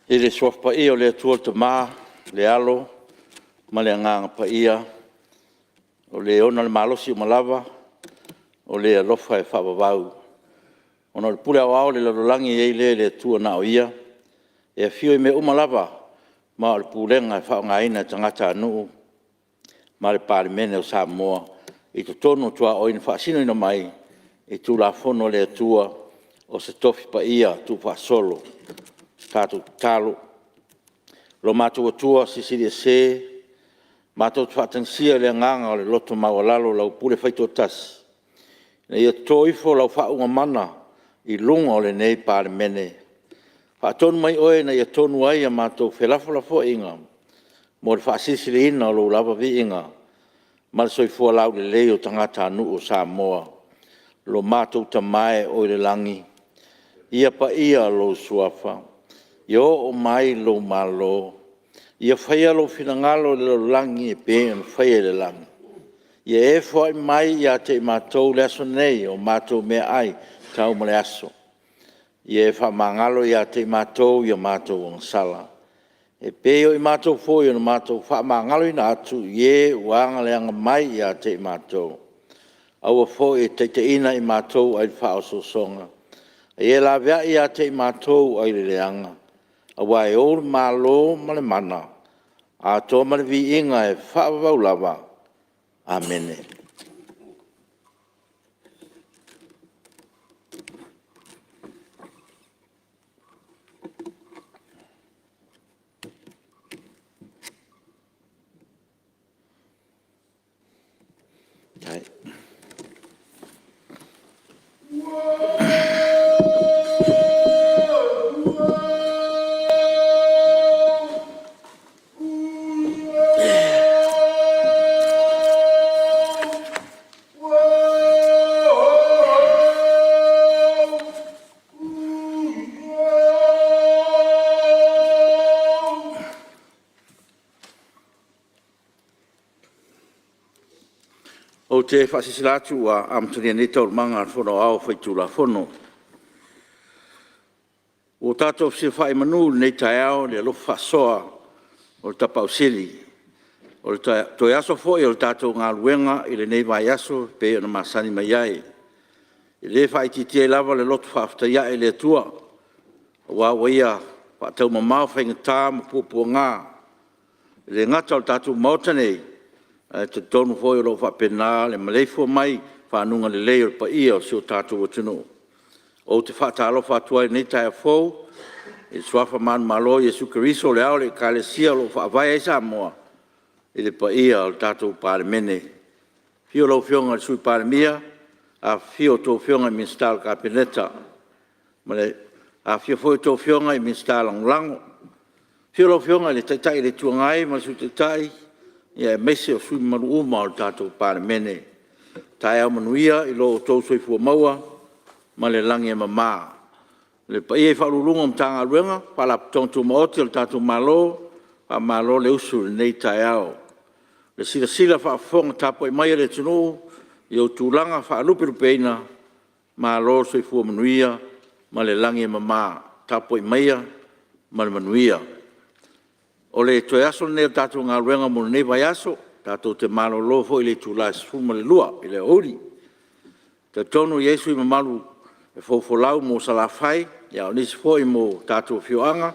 I le Suafa Paia o le Atua le Tama, le Alo ma le Agaga Paia, o Le ona le malosi uma lava, o Le alofa e faavavau. Ona o le pule aoao i le lalolagi e i ai lea i le Atua na o Ia, e afio i mea uma lava ma o le pulega e faaaogaina e tagatanuu ma le Palemene o Samoa i totonu o tuaoi na faasinoina mai i Tulafono a le Atua, o se Tofi Paia tuufaasolo. Tatou tatalo. Lo matou Atua Silisili Ese, matou te faatagisia i le agaga o le loto maualalo lau pule faitoatasi, ina ia toto ifo lau faauuga mana i luga o lenei Palemene. Faatonu mai Oe ina ia tonu ai a matou felafolafoaiga mo le faasilisiliina o Lou lava viiga ma le soifua laulelei o tagatanuu o Samoa. Lo matou Tama e oi le lagi, ia paia Lou Suafa, ia oo mai Lou Malo, ia faia Lou finagalo i le lalolagi e pei ona faia i le lagi. Ia e foai mai ia te i matou i le aso nei o matou meaai tau ma le aso. Ia e faamagalo ia te i matou i a matou agasala, e pei o i matou foi na matou faamagaloina atu i e ua aga leaga mai ia te i matou. Aua foi e te taitaiina i matou ai le faaosoosoga, a ia e laveai ia te i matou ai le leaga, aua e Ou le Malo ma le mana, atoa ma le viiga e faavavau lava. Amene. Ou te faasilasila atu ua amatalia nei Taualumaga a le Fono Aoao Faitulafono. Ua tatou fesilafai i manu i lenei taeao i le alofa faasoa o le Tapaau Sili. O le toe aso foi o le tatou galuega i lenei vaiaso e pei ona masani mai ai. E le faaitiitia ai lava le loto faafetai ae i le Atua aua ua Ia faataumamao faigata ma puapuaga, e le gata o le tatou Maota nei, ae talitonu foi o lo o faapena le maleifua mai i faguga lelei o le paia o si o tatou atunuu. Ou te faatalofa atu ai i lenei taeao fou i suafa manumalo o Iesu Keriso o le Ao o le Ekalesia o lo o Faavae ai Samoa i le paia o le tatou Palemene. Afio lau Afioga i le Sui Palemia, afifio a outou Afioga i Minisita o le Kapeneta, afifio foi a outou Afioga i Minisita Lagolago. Afio lau Afioga i le Taitai o le Itu Agai ma le Sui Taitai aemaise o sui usufono mamalu uma o le tatou Palemene. Taeao manuia i lo outou soifua maua ma le lagi e mama. Le paia i Ofisa Sili o Pulega o Matagaluega ma Faalapotopotoga Tumaoti a le tatou Malo, faamalo le usu i lenei taeao. Le silasila faafofoga tapuai mai a le atunuu i ona tulaga faalupelupeina, malo le soifua manuia ma le lagi e mama. Tapuai maia ma le manuia. O le toe aso lenei o le tatou galuega mo lenei vaiaso, tatou te malolo foi i le itula e 12:00 i le aoauli. E talitonu e i ai sui usufono mamalu e fofolau mo Salafai, a o nisi foi mo tatou afioaga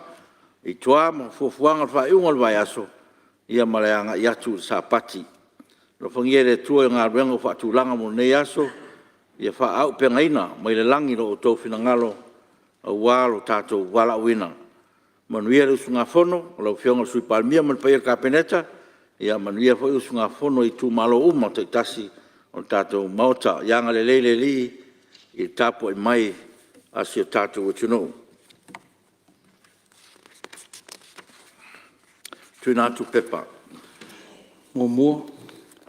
i tua ma fuafuaga o le faaiuga o le vaiaso ma le agai atu i le Sapati. Alofagia e le Atua galuega ua faatulaga mo lenei aso, ia faaauupegaina mai le lagi lo outou finagalo aua lo tatou valaauina. Manuia le usugafono a lau Afioga i le Sui Palemia ma le paia o le Kapeneta, ia manuia foi usugafono i itumalo uma taitasi o le tatou Maota. Ia agalelei le Alii i le tapuai mai a si o tatou atunuu. 1.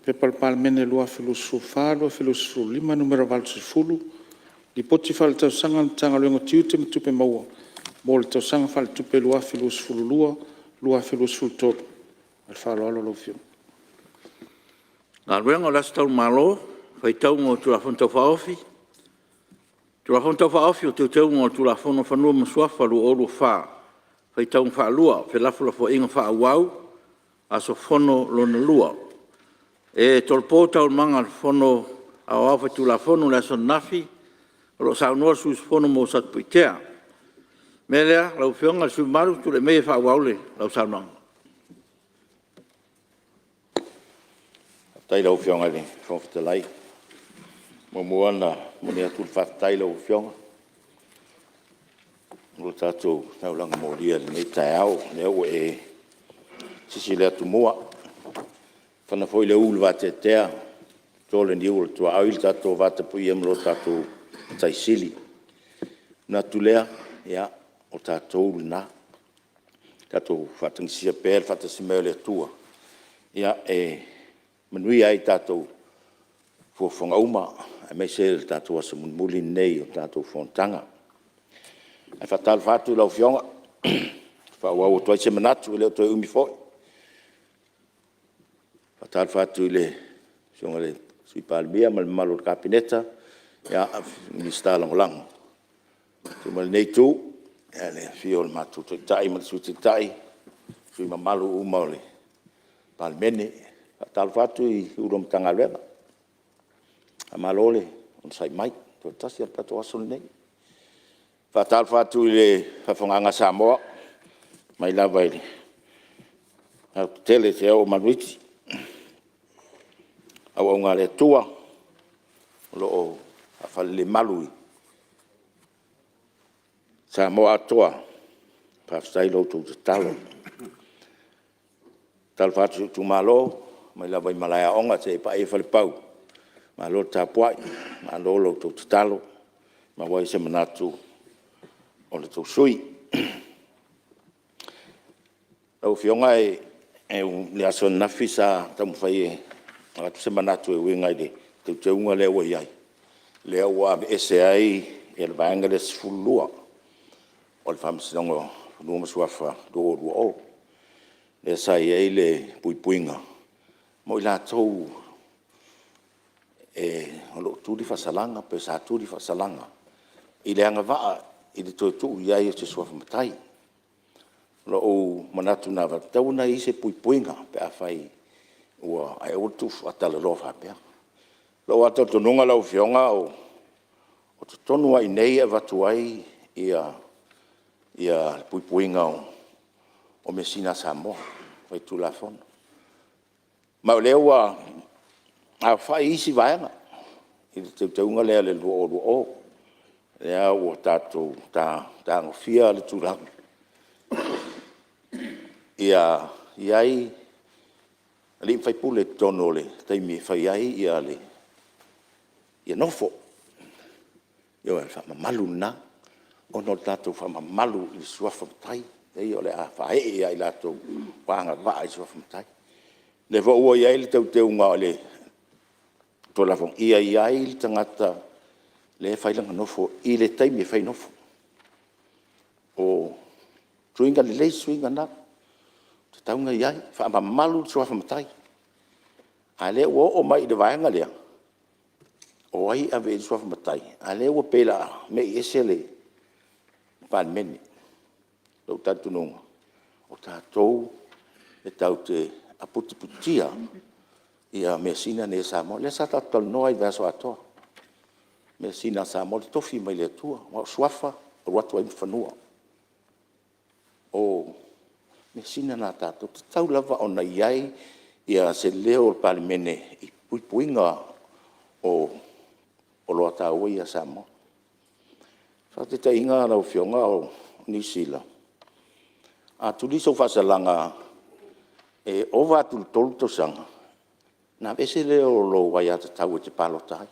P.P.2024/2025 Nu.80, Lipoti Faaletausaga a le Matagaluega o Tiute ma Tupe Maua mo le Tausaga Faaletupe 2022/2023. Ma le faaaloalo lau Afioga. Galuega. O le Aso Taualo Faitauga o Tulafono Tau Faaofi, Tulafono Tau Faaofi o Teuteuga o le Tulafono o Fanua ma Suafa 2024, faitauga faalua, felafolafoaiga faaauau, aso fono lona lua. E tolopo Taualumaga a le Fono Aoao Faitulafono i le aso ananafi o lo o saunoa le sui usufono mo Satupaitea. O le mea lea lau Afioga i le sui usufono mamalu, tulai maia e faaauau lau saunoaga. Faafetai i lau Afioga i le Fofoga Fetalai. E muamua ona momoli atu le faafetai i lau Afioga mo le tatou taulaga molia i lenei taeao, o lea ua e sisi le atumua, fana foi le ū i le vateatea, toto le niu o le tuaoi i le tatou vatapuia ma lo tatou Matai Sili. Ona manatu lea, ia o tatou lena, tatou faatagisia pea le faatasi mai o le Atua e manuia ai tatou fuafuaga uma aemaise le tatou aso mulimuli lenei o le tatou fonotaga. Ae faatalofa atu i lau Afioga e faaauau atu ai se manatu, e le o toe umi foi. E faatalofa atu i le Afioga i le Sui Palemia ma le mamalu o le Kapeneta, Minisita Lagolago. Liliu mai i lenei itu i le afio o le matou Taitai ma le Sui Taitai, sui usufono mamalu uma o le Palemene. E faatalofa atu i Ofisa Sili o Pulega o Matagaluega, faamalo le onosai mai, toe tasi lava le tatou aso lenei. E faatalofa atu i le faafofogaaga a Samoa, mai lava i le aotetele seia oo i Manuiti, auauna a le Atua o lo o faafalelemalu i Samoa atoa, faafetai i la outou tatalo. Talofa atu i si ou itumalo, mai lava i Malaeaoga seia paia Falepau, malo le tapuai, malo la outou tatalo ua maua ai se manatu o le tou sui usufono. Lau Afioga i le aso ananafi sa taumafai e avatu se manatu e uiga i le teuteuga lea ua i ai, lea ua aveese ai le Vaega lea 12 o le Faamasinoga o Fanua ma Suafa 2020, lea sa i ai le puipuiga mo i latou o lo o tuli faasalaga pe sa tuli faasalaga i le agavaa i le toe tuu i ai o se suafa matai. O lou manatu na avatu, e tatau ona i ai se puipuiga pe afai ae aua le tuufaatalaloa faapea. O lou lava talitonuga lau Afioga, o totonu lava i inei e avatu ai le puipuiga o measina a Samoa Faitulafono. Ma o lea ua aofai isi vaega i le teuteuga lea o le 2020, lea ua tatou tagofia le tulaga ia i ai alii ma faipule i totonu i le taimi e fai ai nofo. Ioe, o le faamamalu lena, ona o le tatou faamamalu i suafa matai ia o le a faaee ia i latou ua agavaa i suafa matai. O lea foi ua i ai le teuteuga o le Tulafono, ia i ai le tagata lea e fai lana nofo i le taimi e fai ai nofo. O suiga lelei suiga na, e tatau ona i ai, faamamalu le suafa matai. A o lea ua oo mai i le vaega lea, o ai e ave i ai le suafa matai, a o lea ua pei o le a mei ese le Palemene. O lou talitonuga, o tatou e tatou te aputiputia measina nei a Samoa. Lea sa tatou talanoa ai i le vaiaso atoa, o measina a Samoa, totofi mai le Atua, aua o suafa e alu atu ai ma fanua. O measina na a tatou, e tatau lava ona i ai se leo o le Palemene i le puipuiga o oloa taua ia a Samoa. Faataitaiga lau Afioga o Niu Sila, a tuli sou faasalaga e ova atu i le 3 tausaga, ona aveese lea o lou aiatatau e te palota ai.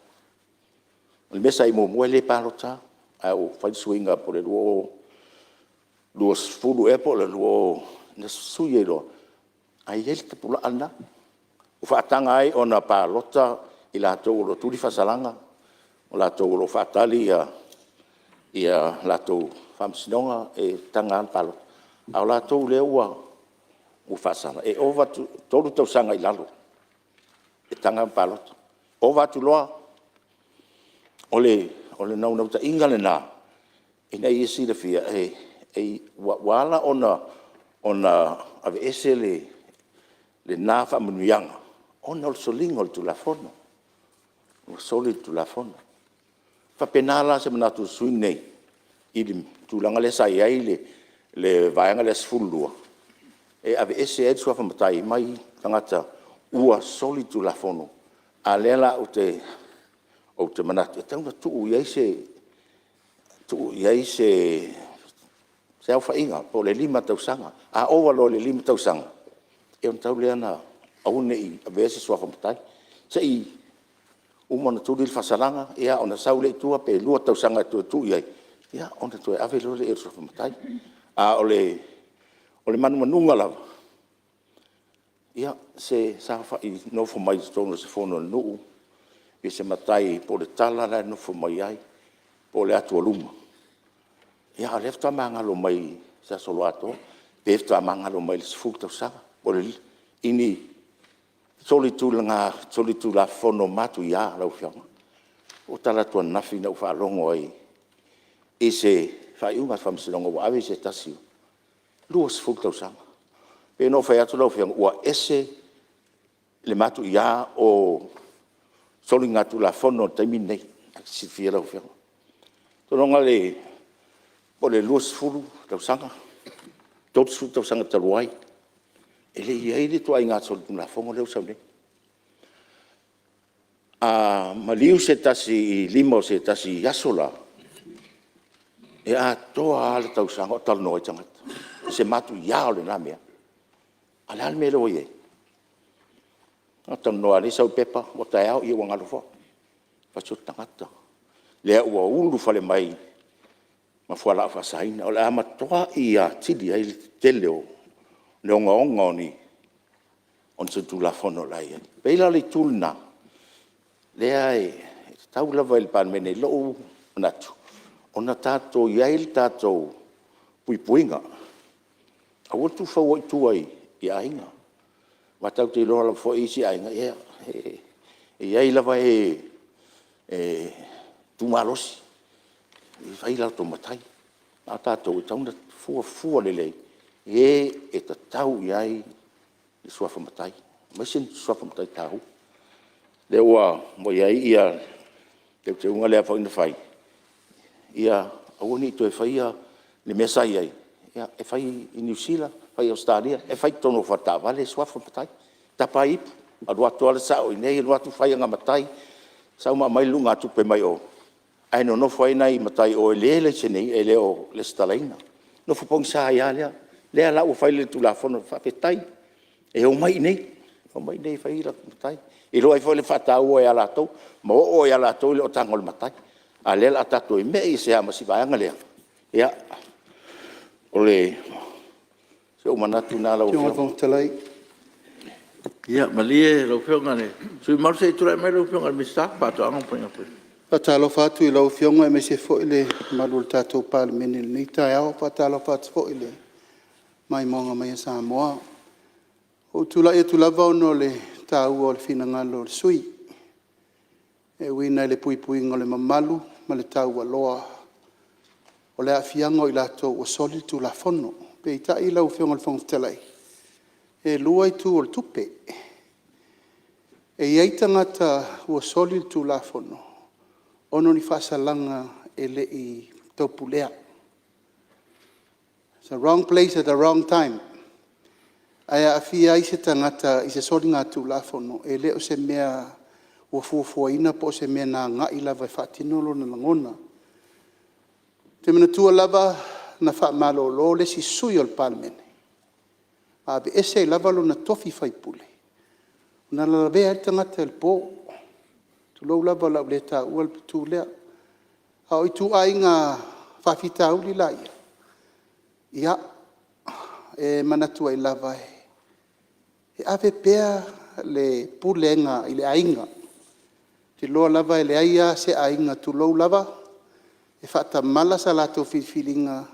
O le mea sa i ai muamua e le palota lava, ae ua fai le suiga po o le 2020 ea po o le 20... na sui ai loa, ae i ai le tapulaa lena, ua faataga ai ona palota i latou o lo o tuli faasalaga, o latou o lo o faatali latou faamasinoga, e taga lava ona palota. A o latou lea ua faasala, e ova atu i le 3 tausaga i lalo, E taga ona palota. Ova atu loa, o le naunautaiga lena, ina ia silafia ua ala ona aveese lena faamanuiaga, ona o le soliga o le Tulafono. Ua soli le Tulafono. E faapena la se manatu o le sui usufono lenei i le tulaga lea sa i ai le Vaega lea 12, e aveese ai le suafa matai mai tagata ua solitulafono, a o lea la ou te manatu, e tatau ona tuu i ai se aofaiga po o le 5 tausaga. A ova loa i le 5 tausaga, ia ona tatau lea ona aua ne i avea se suafa matai, se i uma ona tuli le faasalaga ona sau lea i tua pe 2 tausaga e toe tuu i ai, ia ona toe ave loa lea i ai o le suafa matai. A o le manumanuga lava, ia se saofai nofo mai totonu o se fono a le nuu i se matai po o le tala la e nofo mai ai, po o le atualuga, a o lea faatoa magalo mai i se Aso Loa atoa, pe faatoa magalo mai i le 10 tausaga, i ni solitulafono matuia lau Afioga. O le tala atu ananafi na ou faalogo ai i se faaiuga a le Faamasinoga ua ave se tasi e 20 tausaga. E pei ona ou fai atu lau Afioga, ua ese le matuia o soligatulafono i le taimi lenei, e te silafia lau Afioga. Seiloga po o le 20 tausaga, 30 tausaga talu ai, e le i i ai le ituaiga solitulafono lea ua sau nei. A maliu se tasi i lima o se tasi i aso la, e atoa lava le tausaga o talanoa ai tagata i se matuia o lena mea. A o le a le mea lea ua i ai? Na o le talanoa lava o lea e sau i le pepa, a taeao ua galo foi. Fai atu o le tagata lea ua ulufale mai ma fualaau faasaina. O le a matuai atili ai le tetele o le ogaoga o ni solitulafono o le a i ai. E pei la o le itu lena, lea e tatau lava i le Palemene i lou manatu, ona tatou i ai le tatou puipuiga, aua le tuufauina ai tua i aiga. Aua tatou te iloa lava foi isi aiga, ia e i ai lava e e tu malosi e fai o latou matai. A o tatou, e tatau ona fuafua lelei e e tatau i ai le suafa matai, aemaise ni suafa matai taua. Lea ua i ai teuteuga lea foi na fai, ia aua ne i toe faia le mea sa i ai, e fai i Niu Sila, fai i Ausetalia, e fai i totonu o faletaavale suafa matai, tapa ai ipu, alu atu lava le sao i inei alu atu fai ana matai, sau ma aumai le lugatupe mai o, ae nonofo ai nai matai i o e le laiseneina e le o lesitalaina. Nofo pogisa ai lava lea. O lea la ua fai le Tulafono, faafetai e omai i inei, omai i inei e fai o latou matai. E iloa ai foi le faataua ia latou ma oo lava ia latou le otaga o le matai. A o lea o le a tatou toe mei ese lava ma si vaega lea. Ia, o si ou manatu lena lau Afioga. Lau Afioga i le Fofoga Fetalai… Ia malie lau Afioga i le sui usufono mamalu, se i tulai mai lau Afioga i le Minisita o Faatoaga ma Faiga Faiva. Faatalofa atu i lau Afioga aemaise foi le mamalu o le tatou Palemene i lenei taeao. E faatalofa atu foi i le maimoaga mai a Samoa. Ua ou tulai atu lava ona o le taua o le finagalo o le sui usufono e uiga i le puipuiga o le mamalu ma le taualoa o le aafiaga o i latou ua soli le Tulafono. Peitai lau Afioga i le Fofoga Fetalai, e lua itu o le tupe. E i ai tagata ua soli le Tulafono ona o ni faasalaga e le i taupulea, its a wrong place at the wrong time, ae aafia ai se tagata i se soligatulafono, e le o se mea ua fuafuaina po o se mea na agai lava e faatino lona lagona. Ou te manatua lava na faamalolo le isi sui usufono o le Palemene, na aveese ai lava lona tofi faipule, na lavea ai le tagata i le po, tulou lava o le a ou le taua le itu lea. A o ituaiga faafitauli la ia, e manatu ai lava e ave pea le pulega i le aiga. Ou te iloa lava e leai lava se aiga, tulou lava, e faatamala sa latou filifiliga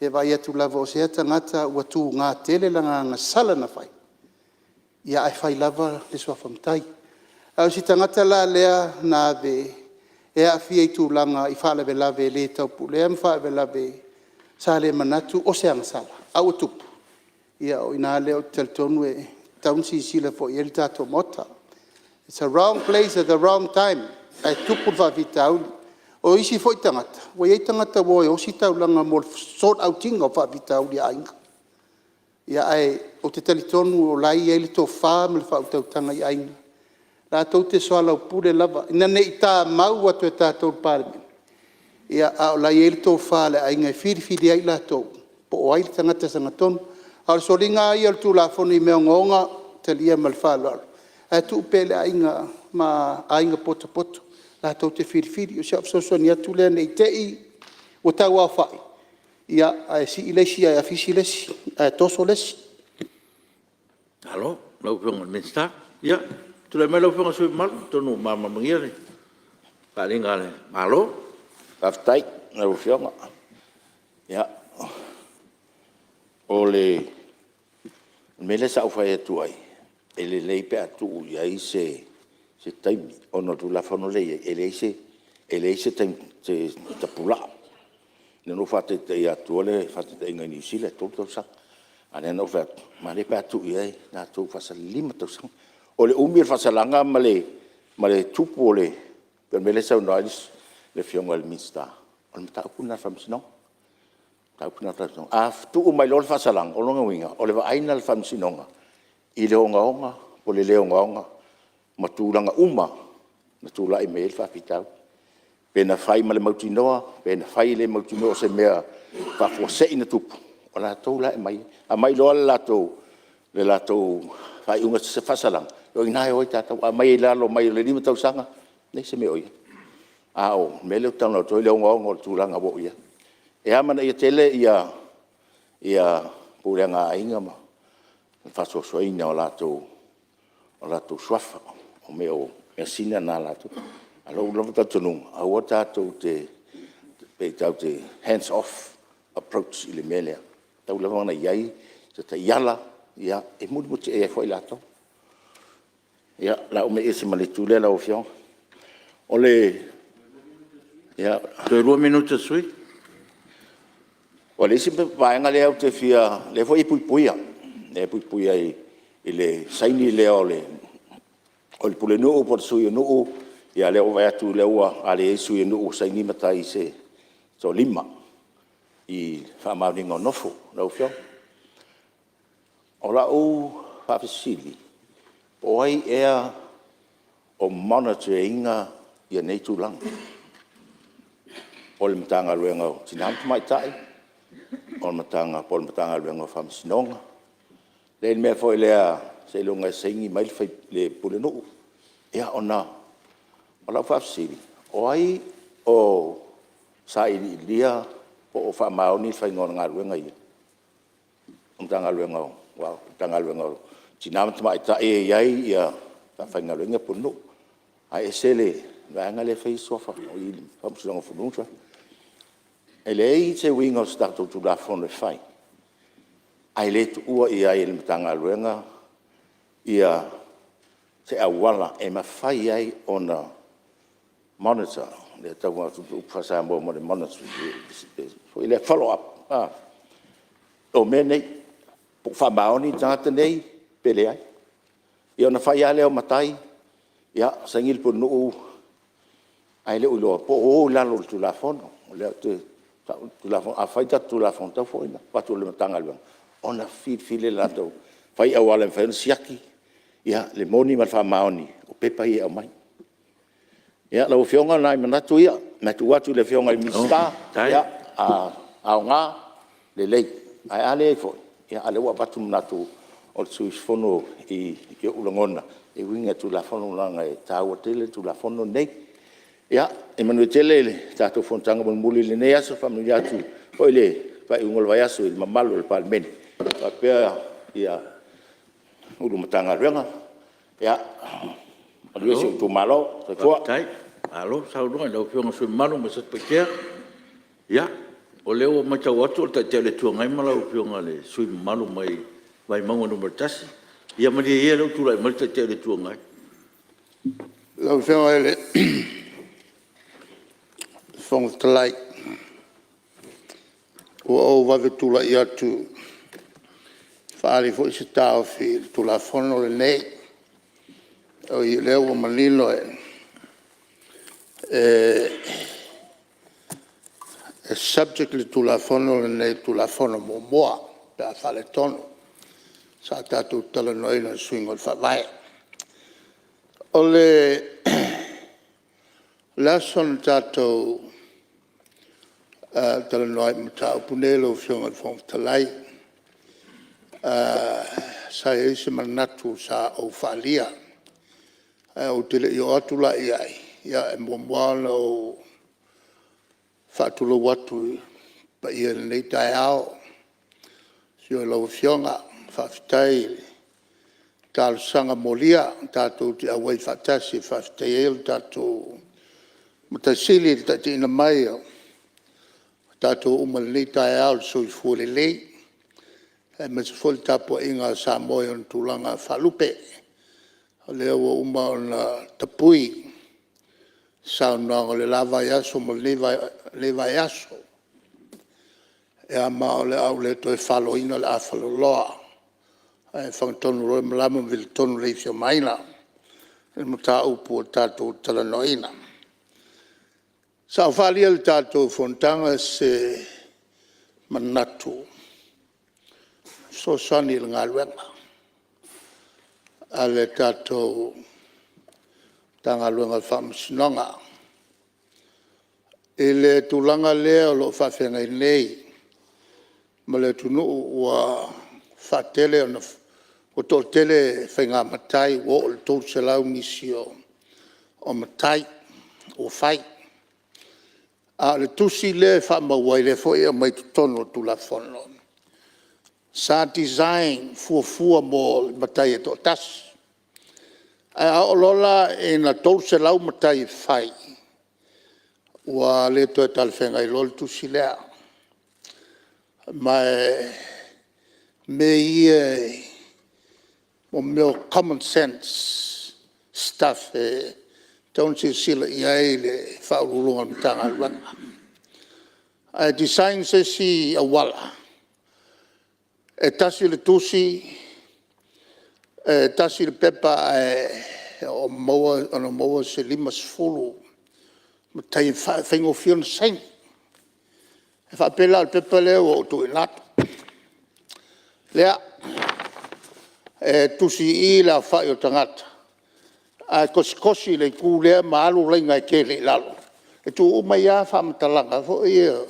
e vaai atu lava o sea tagata ua tuga tele lana agasala na fai, ae fai lava le suafa matai. A o si tagata la lea na ave e aafia i tulaga i faalavelave le taupulea ma faalavelave sa le manatu o se agasala a ua tupu, ia o i ina lea ou te talitonu e tatau ona silasila foi i ai le tatou Maota. It's a wrong place at the wrong time ae tupu le faafitauli. O isi foi tagata, ua i ai tagata ua o e osi taulaga mo le sort out ina o faafitauli a aiga. Ae ou te talitonu o la e i ai le tofa ma le faautautaga i aiga latou te soalaupule lava, ina ne i tamau atu e tatou i le Palemene, a o la e i ai le tofa a le aiga e filifili ai i latou po o ai le tagata sagatonu. A o le soliga lava ia o le Tulafono i mea ogaoga, e talia ma le faaaloalo, ae tuu pea i le aiga ma aiga potopoto latou te filifili. O si au fesoasoani atu lea ne i te i ua tau aofai ae sii le isi ae afisi le isi ae toso le isi. Malo i lau Afioga i le Minisita. Ia, tulai mai lau Afioga i le sui usufono mamalu, atonu ua malamalama ia le faaaliga a le Malo. Faafetai i lau Afioga. Ia, o le mea lea sa ou fai atu ai, e lelei pe a tuu i ai se taimi, ona o le Tulafono lea e i ai, e leai se tapulaa. Lea na ou faataitaia atua le faataitaiga i Niu Sila e 3 tausaga, a o lea na ou fai atu, manaia pe a tuu i ai latou e 5 tausaga. O le umi o le faasalaga ma le tupu o le… pei o le mea lea e saunoa ai le Afioga i le Minisita, o le mataupu lena a le Faamasinoga, o le mataupu lena a le Faamasinoga. A tuu mai loa le faasalaga, o lona uiga, o le vaai lena a le Faamasinoga i le ogaoga po o le le ogaoga ma tulaga uma na tulai mai ai le faafitauli. Pe na fai ma le mautinoa pe na fai e le mautinoa o se mea faafuasei ona tupu, o latou la e aumai, aumai loa le latou faaiuga faasalaga, o i ina e o ai tatou. A aumai i lalo mai o le 5 tausaga, e leai se mea o i ai. A o le mea lea ou te talanoa atu ai o le ogaoga o le tulaga ua oo i ai. E amanaia tele pulega a aiga ma le faasoasoaina o latou suafa, o measina na a latou. Ae o lou lava talitonuga, aua tatou te, pe tatou te hands off approach i le mea lea. E tatau lava ona i ai se taiala e mulimuli ane ai latou. Ia, o le a ou mee ese ma le itu lea lau Afioga. Toe 2 minute o le sui usufono. O le isi vaega lea ou te fia, lea foi e puipuia, lea e puipuia i le saini lea o le pulenuu po o le sui o nuu. Ia o lea ua ou vaai atu a leai se sui o nuu ua saini matai se toalima i le faamaoniga o nofo lau Afioga. O lau faafesili, o ai ea o monitor ina nei tulaga? O le Matagaluega o Tina ma Tamaitai po o le Matagaluega o Faamasinoga? E i ai le mea foi lea seiloga e saini mai le pulenuu ia ona… O lau faafesili, o ai o sailiilia po o faamaoni le faiga o galuega ia? O le Matagaluega o Tina ma Tamaitai e i ai le faafaigaluega pulenuu, ae ese le vaega lea e faia suafa o i i le Faamasinoga o Fanua ma Suafa. E leai se uiga o se tatou Tulafono e fai ae le tuua i ai e le Matagaluega se auala e mafai ai ona monitor, lea e tau avatu le upu faa-Samoa mo le monitor foi lea e follow up o mea nei, po o faamaoni le tagata nei pe leai. Ia ona fai lava lea o matai, saini le pulenuu ae le o iloa po o o i lalo o le Tulafono. O lea ou te tau le Tulafono, a fai tatou Tulafono, e tatau foi ona avatu i le Matagaluega ona filifili latou, fai auala e mafai ona siaki le moni ma le faamaoni o pepa ia e aumai. Ia, lau Afioga o nai manatu ia e tuu atu i le Afioga i le Minisita, a aoga, lelei, ae a leai foi, a o lea ua avatu manatu o le sui usufono i ou lagona e uiga i le Tulafono leaga e taua tele le Tulafono lenei. Ia manuia tele le tatou fonotaga mulimuli i lenei aso. E faamanuia atu foi le faaiuga o le vaiaso i le mamalu o le Palemene faapea Ofisa Sili o Pulega o Matagaluega. Ia manuia si ou itumalo. Soifua. Faafetai, malo saunoa i lau Afioga i le sui usufono mamalu mai Satupaitea. Ia, o lea ua maitau atu o le Taitai o le Itu Agai ma lau Afioga i le sui usufono mamalu mai Vaimauga 1. Ia malie ia o lea ua tulai mai le Taitai o le Itu Agai. Lau Afioga i le Fofoga Fetalai, ua ou vave tulai atu e faaali foi se taofi i le Tulafono lenei. E ui o lea ua manino e subject le Tulafono lenei i le Tulafono muamua pe a faaletonu sa tatou talanoaina i le suiga o le Faavae. O le aso na tatou talanoa ai i le mataupu lenei lau Afioga i le Fofoga Fetalai, sa i ai se manatu sa ou faaalia ae ou te le i oo atu la i ai, e muamua lava ona ou faatulou atu i le paia i lenei taeao i le afio o lau Afioga. Faafetai i le talosaga molia tatou te auai faatasi e faafetaia ai lo tatou Matai Sili i le taitaiina mai o tatou uma i lenei taeao i le soifua lelei aemaise foi le tapuaiga a Samoa i ona tulaga faalupe. O lea ua uma ona tapui saunoaga o le la vaiaso ma lenei vaiaso. Ia ma o le a ou le toe faloina le afaloloa ae fagatonu loa le malama ma vili tonu le ifi a Maina i le mataupu ua tatou talanoaina. Sa ou faaalia i le tatou fonotaga se manatu e fesoasoani i le galuega a le tatou Matagaluega o Faamasinoga i le tulaga lea o lo o faafeagai nei ma le atunuu ua faatele ona, ua toatele faiga matai ua oo i le 300 nisi o matai ua fai. A o le tusi lea e faamau ai lea foi e aumai i totonu o le Tulafono, sa design fuafua mo le matai e toatasi. Ae a oo loa la ina 300 matai e fai, ua le toe talafeagai loa le tusi lea. Ma o mea ia o mea o common sense stuff e tatau ona silasila i ai le Ofisa Sili o Pulega o le Matagaluega. Ae design se isi auala e tasi le tusi, e tasi le pepa ae ono maua se 50 matai e faigofie ona saini. E faapei la o le pepa lea ua ou tuuina atu lea, e tusi i i le aofai o tagata ae tositosi i le itu lea ma alu laina e tele i lalo e tuu uma ai lava faamatalaga foi ia o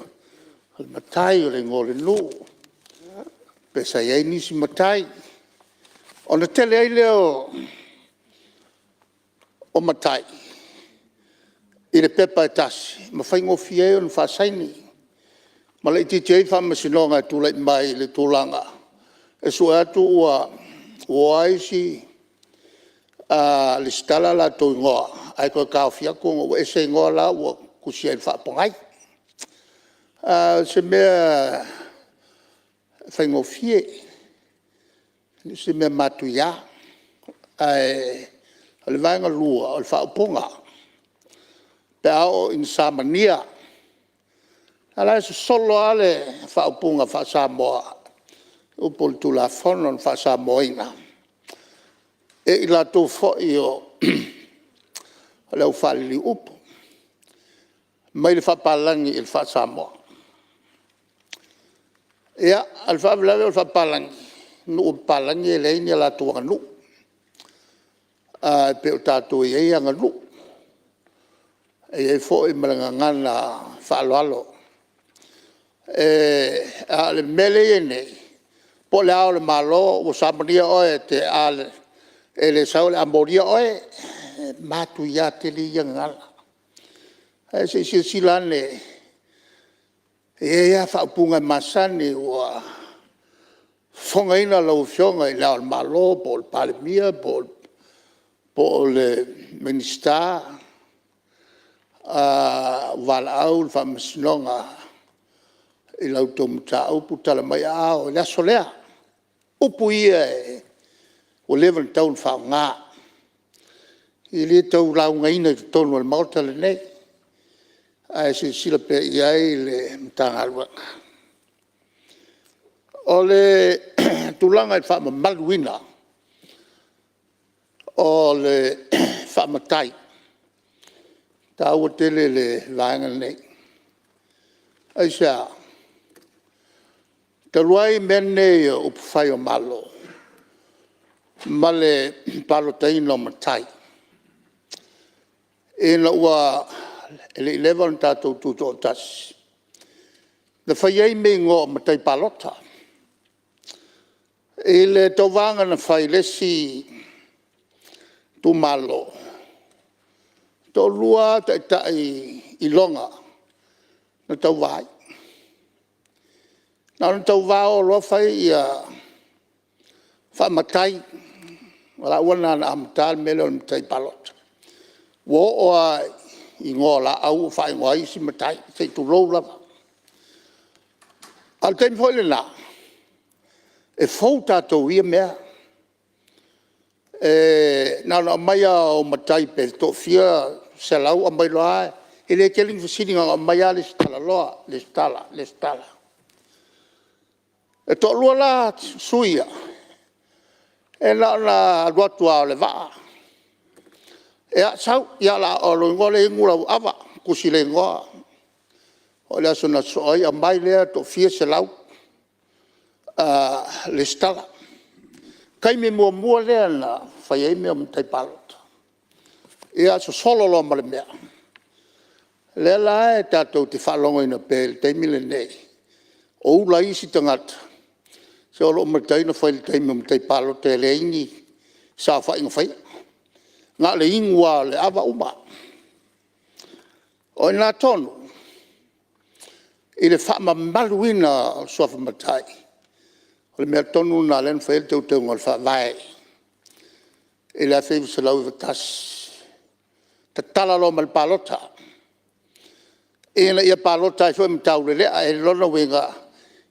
le matai, o le igoa o le nuu, pe sa i ai nisi matai. Ona tele ai lea o matai i le pepa e tasi ma faigofie ai ona faasaini ma laitiiti ai faamasinoga e tulai mai i le tulaga e sue atu ua o lava isi resitala latou igoa ae toe taofi atu ona ua ese igoa la ua tusi ai i le faapogai. O se mea faigofie, e le o se mea matuia. Ae o le vaega lua o le faaupuga, pe a oo ina samania, a o la e sosolo lava le faaupuga faa-Samoa i upu o le Tulafono na faa-Samoa ina e i latou foi o le au faaliliu upu mai le faapalagi i le faa-Samoa. Ia, a o le faalavelave o le faapalagi, o nuu o papalagi e leai ni a latou aganuu, ae pei o tatou e i ai aganuu, e i ai foi ma le gagana faaaloalo. A o le mea lea e i ai nei, po o Le Ao o le Malo ua samania oe a e le sau o le a molia oe. E matuia tele ia gagana. Ae se i silasila ane, e i ai lava faaupuga e masani ua fofogaina lau Afioga i Le Ao o le Malo po o le Palemia po o le Minisita, ua valaau le Faamasinoga i la outou mataupu, tala mai aao i le aso lea. O upu ia ua leva ona tatau ona faaaoga. E le tau laugaina i totonu o le Maota lenei, ae silasila pea i ai le Matagaluega. O le tulaga i le faamamaluina o le faa-matai, e taua tele le vaega lenei. Aisea? Talu ai mea nei o upufai o Malo ma le palotaina o matai ina ua e le i leva ona tatou tutoatasi, na fai ai mea e igoa o matai palota. I le tauvaga na fai i le isi itumalo, e toalua lava taitai iloga na tauva ai. Na ona tauva o loa fai faa-matai, o laua na na amata le mea lea o le matai palota. Ua oo lava i igoa o laau ua faaigoa ai isi matai, se i tulou lava. A o le taimi foi lena e fou tatou i ia mea. Na ona aumai lava o matai pe toafia selau aumai loa lava, e le tele ni fesili na ona aumai lava resitala loa, resitala, resitala. E toalua la sui ia e na ona alu atu lava o le vaa, ia sau, o lou igoa lea e inu lau ava, tusi le igoa. Oo i le aso na sosoo ai aumai lea toafia selau resitala. O le taimi muamua lea na fai ai mea o matai palota. Ia sosolo loa ma le mea. O lea la e tatou te faalogoina pea i le taimi lenei o ula ai isi tagata, se o lou matai na fai i le taimi o matai palota e leai ni saofaiga faia, na o le inu lava o le ava uma. O i ina tonu i le faamamaluina o suafa matai, o le mea tonu lena lea na fai ai le teuteuga o le Faavae i le 1991, tatala loa ma le palota ina ia palota ai foi ma taulelea. O lona uiga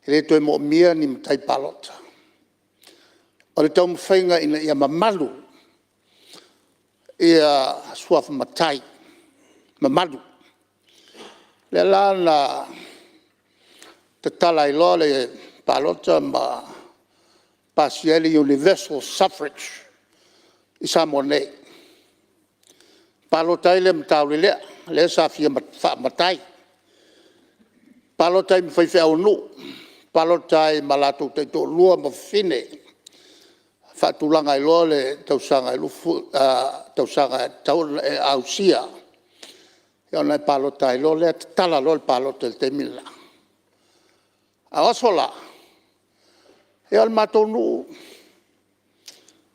e le toe moomia ni matai palota. O le taumafaiga ina ia mamalu suafa matai, mamalu. O lea la na tatala ai loa le palota ma pasia ai le universal suffrage i Samoa nei. Palota ai lea ma taulelea, lea sa fia faamatai, palota ai ma faifeau o nuu, palota ai ma latou taitoalua ma fafine, faatulaga ai loa le tausaga e tatau ona e ausia ona e palota ai loa lea, tatala loa le palota i le taimi lena. A o aso la, ia o le matou nuu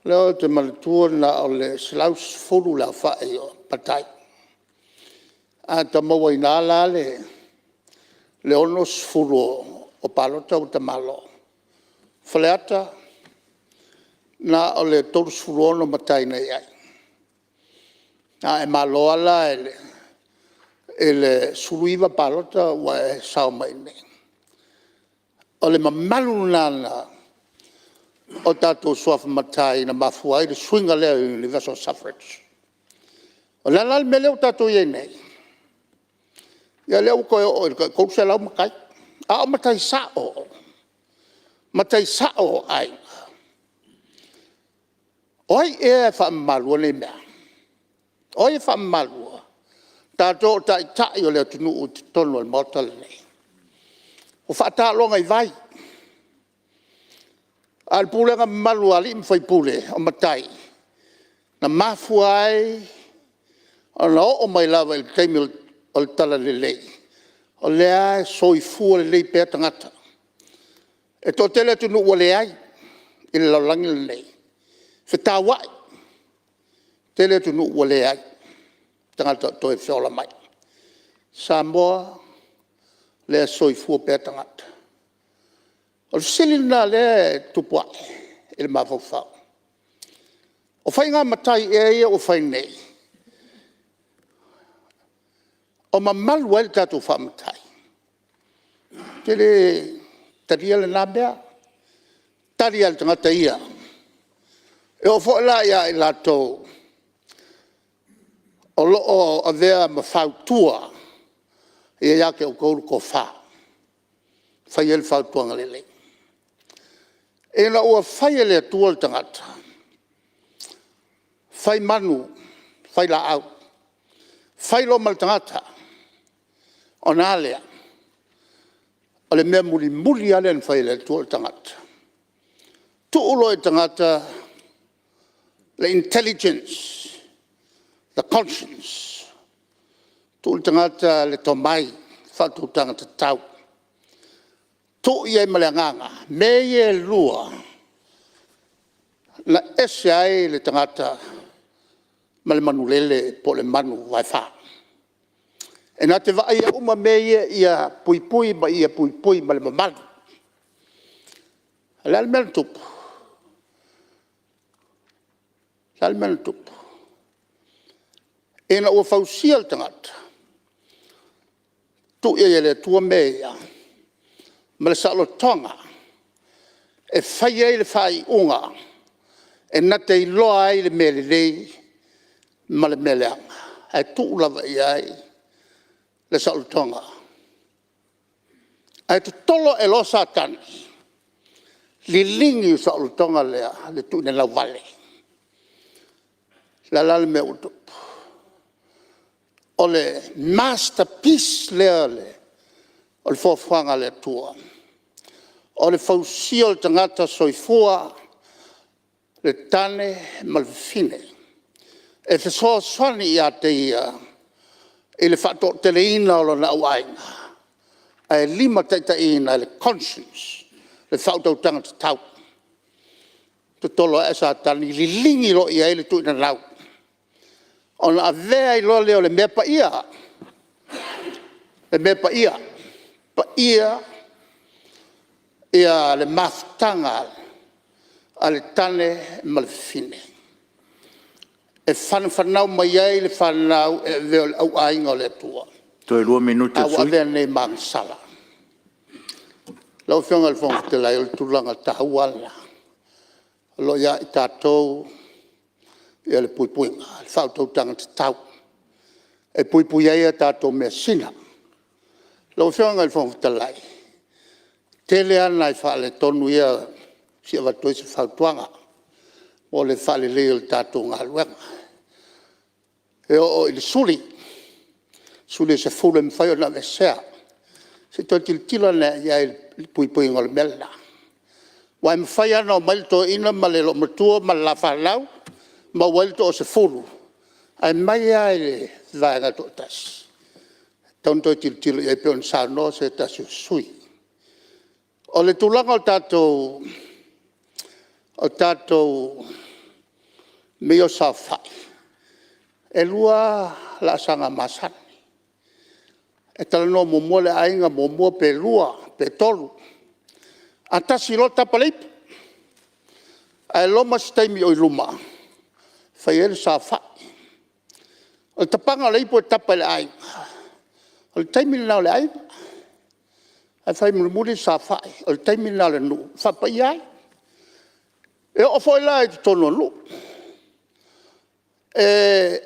lea ou te manatua na o le 110 le aofai o matai. A ota mauaina la le 60 o palota ua ota malo. O Faleata na o le 36 matai na i ai. A e malo lava la i le 19 palota ua e sao mai i inei. O le mamalu lena o tatou suafa matai na mafua ai le suiga lea o le universal suffrage. O le a la le mea lea ua tatou i ai nei? Ia lea ua toe oo i le tai 300 matai, a o matai sao, matai sao o aiga. O ai ea e faamamaluina nei mea? O ai e faamamaluina? O tatou o taitai o le atunuu i totonu o le Maota lenei. Ua faataaloga i vai, a o le pulega mamalu a alii ma faipule o matai, na mafua ai ona oo mai lava i le taimi o le Talalelei, o lea lava e soifua lelei pea tagata. E toatele atunuu ua leai i le lalolagi lenei, fetauai, tele atunuu ua leai tagata o toe feola mai. O Samoa o lea e soifua pea tagata. O le fesili lena o lea e tupu ae i le mafaufau. O faiga matai ea ia ua fai nei o mamalu ai le tatou faa-matai? Ou te le talia lena mea. E tali lava i le tagata ia. E oo foi la ia i latou o lo o avea ma fautua ia te outou le tofa, e fai ai le fautuaga lelei. Ina ua fai e le Atua le tagata, fai manu, fai laau, fai loa ma le tagata, ona a lea? O le mea mulimuli lava lea na fai e le Atua o le tagata. Tuu loa i le tagata le intelligence, the conscious, tuu i le tagata le tomai, le faautautaga tatau, tuu i ai ma le agaga. O mea ia e lua na ese ai le tagata ma le manulele po o le manuvaefa. E na te vaaia uma mea ia ia puipui ma ia puipui ma le mamalu. O le a le mea na tupu? O le a le mea na tupu? Ina ua fausia le tagata, tuu i ai e le Atua mea ia ma le saolotoga e fai ai le faaiuga e na te iloa ai le mea lelei ma le mea leaga, ae tuu lava i ai le saolotoga. Ae totolo ae loa Satani, liligi le saolotoga lea le tuunanau vale. O le a la le mea ua tupu? O le masterpiece lea o le foafoaga a le Atua, o le fausia o le tagata soifua, le tane ma le fafine, e fesoasoani ia te ia i le faatoateleina o lona auaiga, ae limataitaiina e le conscious le faautautaga tatau. Totolo ae Satani liligi loa i ai le tuuaiga ona avea ai loa lea o le mea paia, le mea paia, paia ia le mafutaga a le tane ma le fafine e fanafanau mai ai le fanau e avea o le auaiga o le Atua. Toe lua minute o le A ua sui usufono. avea nei ma agasala. Lau Afioga i le Fofoga Fetalai o le tulaga taua lava lena o lo o ia i tatou le puipuiga, le faautautaga tatau e puipui ai a tatou measina. Lau Afioga i le Fofoga Fetalai, e tele lava nai faaletonu ia e fia avatu ai se fautuaga mo le faaleleia o le tatou galuega. E oo i le suli, suli e 10 e mafai ona aveesea. Se i toe tilotilo ane lava i ai i le puipuiga o le mea lena. Aua e mafai lava ona omai le toeaina ma le loomatua ma le la fanau maua ai le toasefulu, ae mai lava i le vaega e toatasi. E tatau ona toe tilotilo i ai pei ona saunoa se tasi o sui usufono. O le tulaga o tatou mea ia o saofai, e 2 lava laasaga masani. E talanoa muamua le aiga muamua pe 2 pe 3. A tasi loa tapa le ipu, ae loma se taimi o i luma e fai ai le saofai. O le tapaga o le ipu e tapa e le aiga, o le taimi lena o le aiga, ae fai mulimuli le saofai, o le taimi lena o le nuu e faapaia ai. E oo foi la i totonu o nuu.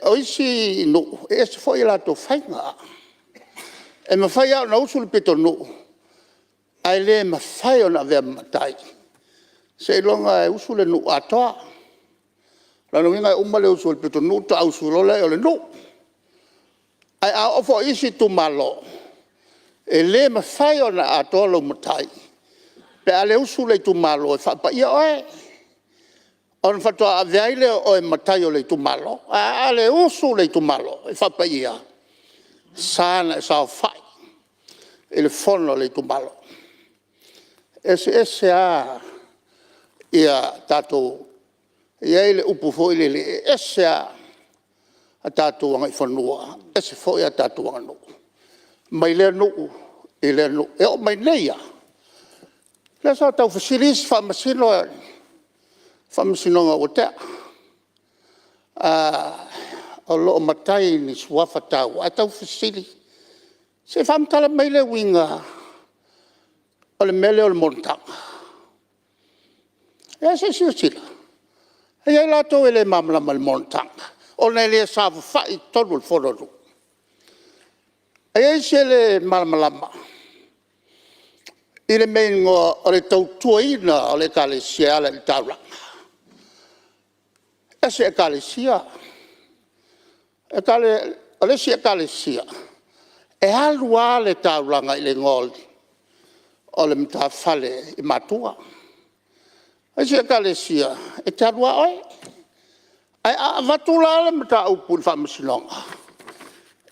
O isi nuu, e ese foi a latou faiga. E mafai lava ona usu le pitonuu ae le mafai ona avea ma matai seiloga e usu le nuu atoa. O lona uiga e uma le usu a le pitonuu ona faatoa usu loa lea o le nuu. Ae a oo foi i isi itumalo, e le mafai ona atoa lou matai pe a le usu le itumalo e faapaia oe, ona faatoa avea ai lea o oe ma matai o le itumalo. Ae a le usu le itumalo e faapaia, e sa ona e saofai i le fono a le itumalo. E eseese lava tatou… E i ai le upu foi lele, e ese lava a tatou agaifanua, ese foi a tatou aganuu, mai lea nuu i lea nuu. E oo mai nei lava, lea sa tau fesili isi Faamasino i le Faamasinoga ua tea, o lo o matai i ni suafa taua ae tau fesili, se i faamatala mai le uiga o le mea lea o le monotaga. Ia se i silasila, e i ai latou e le malamalama i le monotaga. ona e le saofafai i totonu o le fonu a nuu? E i ai isi e le malamalama i le mea e igoa o le tautuaina o le Ekalesia e ala i le taulaga. E ese Ekalesia. O le isi Ekalesia, e alu lava le taulaga i le igoa o le matafale i matua. O isi Ekalesia, e te alu lava oe. Ae a avatu la le mataupu i le Faamasinoga,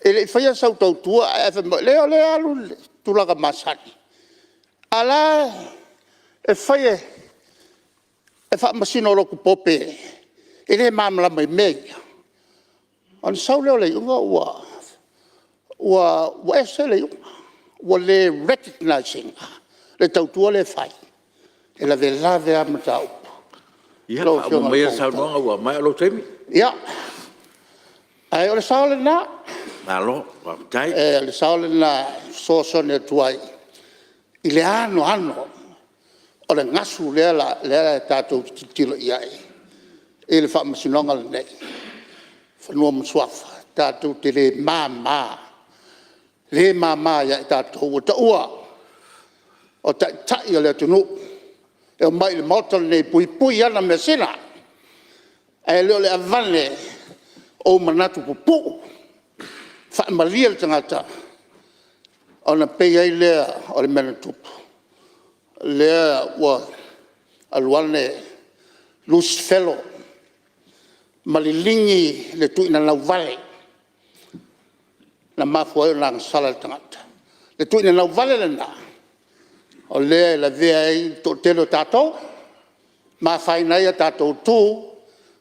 e le i faia sau tautua ae fai mai, leai o lea e alu i le tulaga masani, a o la e fai e faamasino lotu pope e le malamalama i mea ia, ona sau lea o le iuga ua ese le iuga, ua le recognize ina le tautua lea e fai. E lavelave a mataupu. Ia Lau faauma Afioga i maia le le Fofoga Fetalai. saunoaga ua maea lou taimi. Ia, ae o le sao lena. Malo faafetai. O le sao lena e fesoasoani atu ai i le anoano o le gasu lea tatou te tilotilo i ai i le Faamasinoga lenei o Fanua ma Suafa. Tatou te le mama, le mama ia i tatou ua taua o Taitai o le atunuu e omai i le Maota lenei e puipui i ana measina, ae le o le aveane o ou manatu pupuu, faamalie le tagata ona pei ai lea o le mea na tupu, lea ua alu ane Lusifelo ma liligi le tuinanau vale na mafua ai ona agasala le tagata. Le tuinanau vale lena o lea e lavea ai le toatele o tatou ma afaina ai a tatou tu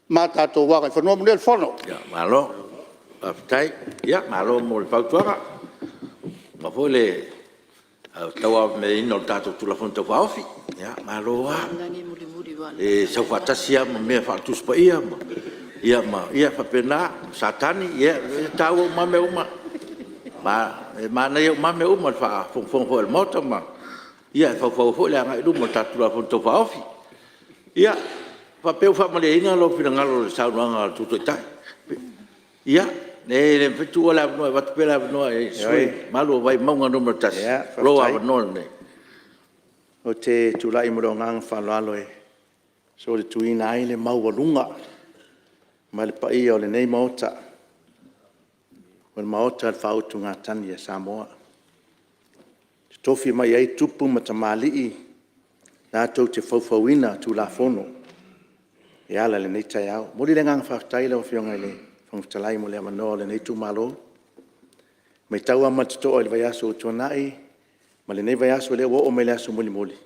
ma tatou agaifanua. Manuia le fono. Malo faafetai, malo mo le fautuaga aua foi le tauavagameaina o le tatou Tulafono Tau Faaofi. Malo lava le sau faatasi a ma mea faale-Tusi Paia ma ia faapena Satani, ia e taua uma lava mea uma. E manaia uma lava mea uma i le faafogafoga foi a le Maota e faufau ai foi le agai i luma o le tatou Tulafono Tau Faaofi. Ia, faapea ua faamalieina lou finagalo i le saunoaga a le Sui Taitai? Ia, leai e le mafai ona tuua le avanoa e avatu pea le avanoa i le sui usufono mamalu o Vaimauga 1, o lou avanoa lenei. Ou te tulai ma lou agaga faaaloalo e solituina ai le maualuga ma le paia o lenei Maota, o le Maota o le Faautugatagi a Samoa, e totofi mai ai tupu ma tamalii latou te faufauina Tulafono e ala i lenei taeao. E momoli le agaga faafetai i lau Afioga i le Fofoga Fetalai mo le avanoa o lenei itumalo. E matau lava ma le totoa i le vaiaso ua tuanai ma lenei vaiaso lea ua oo mai i le aso mulimuli,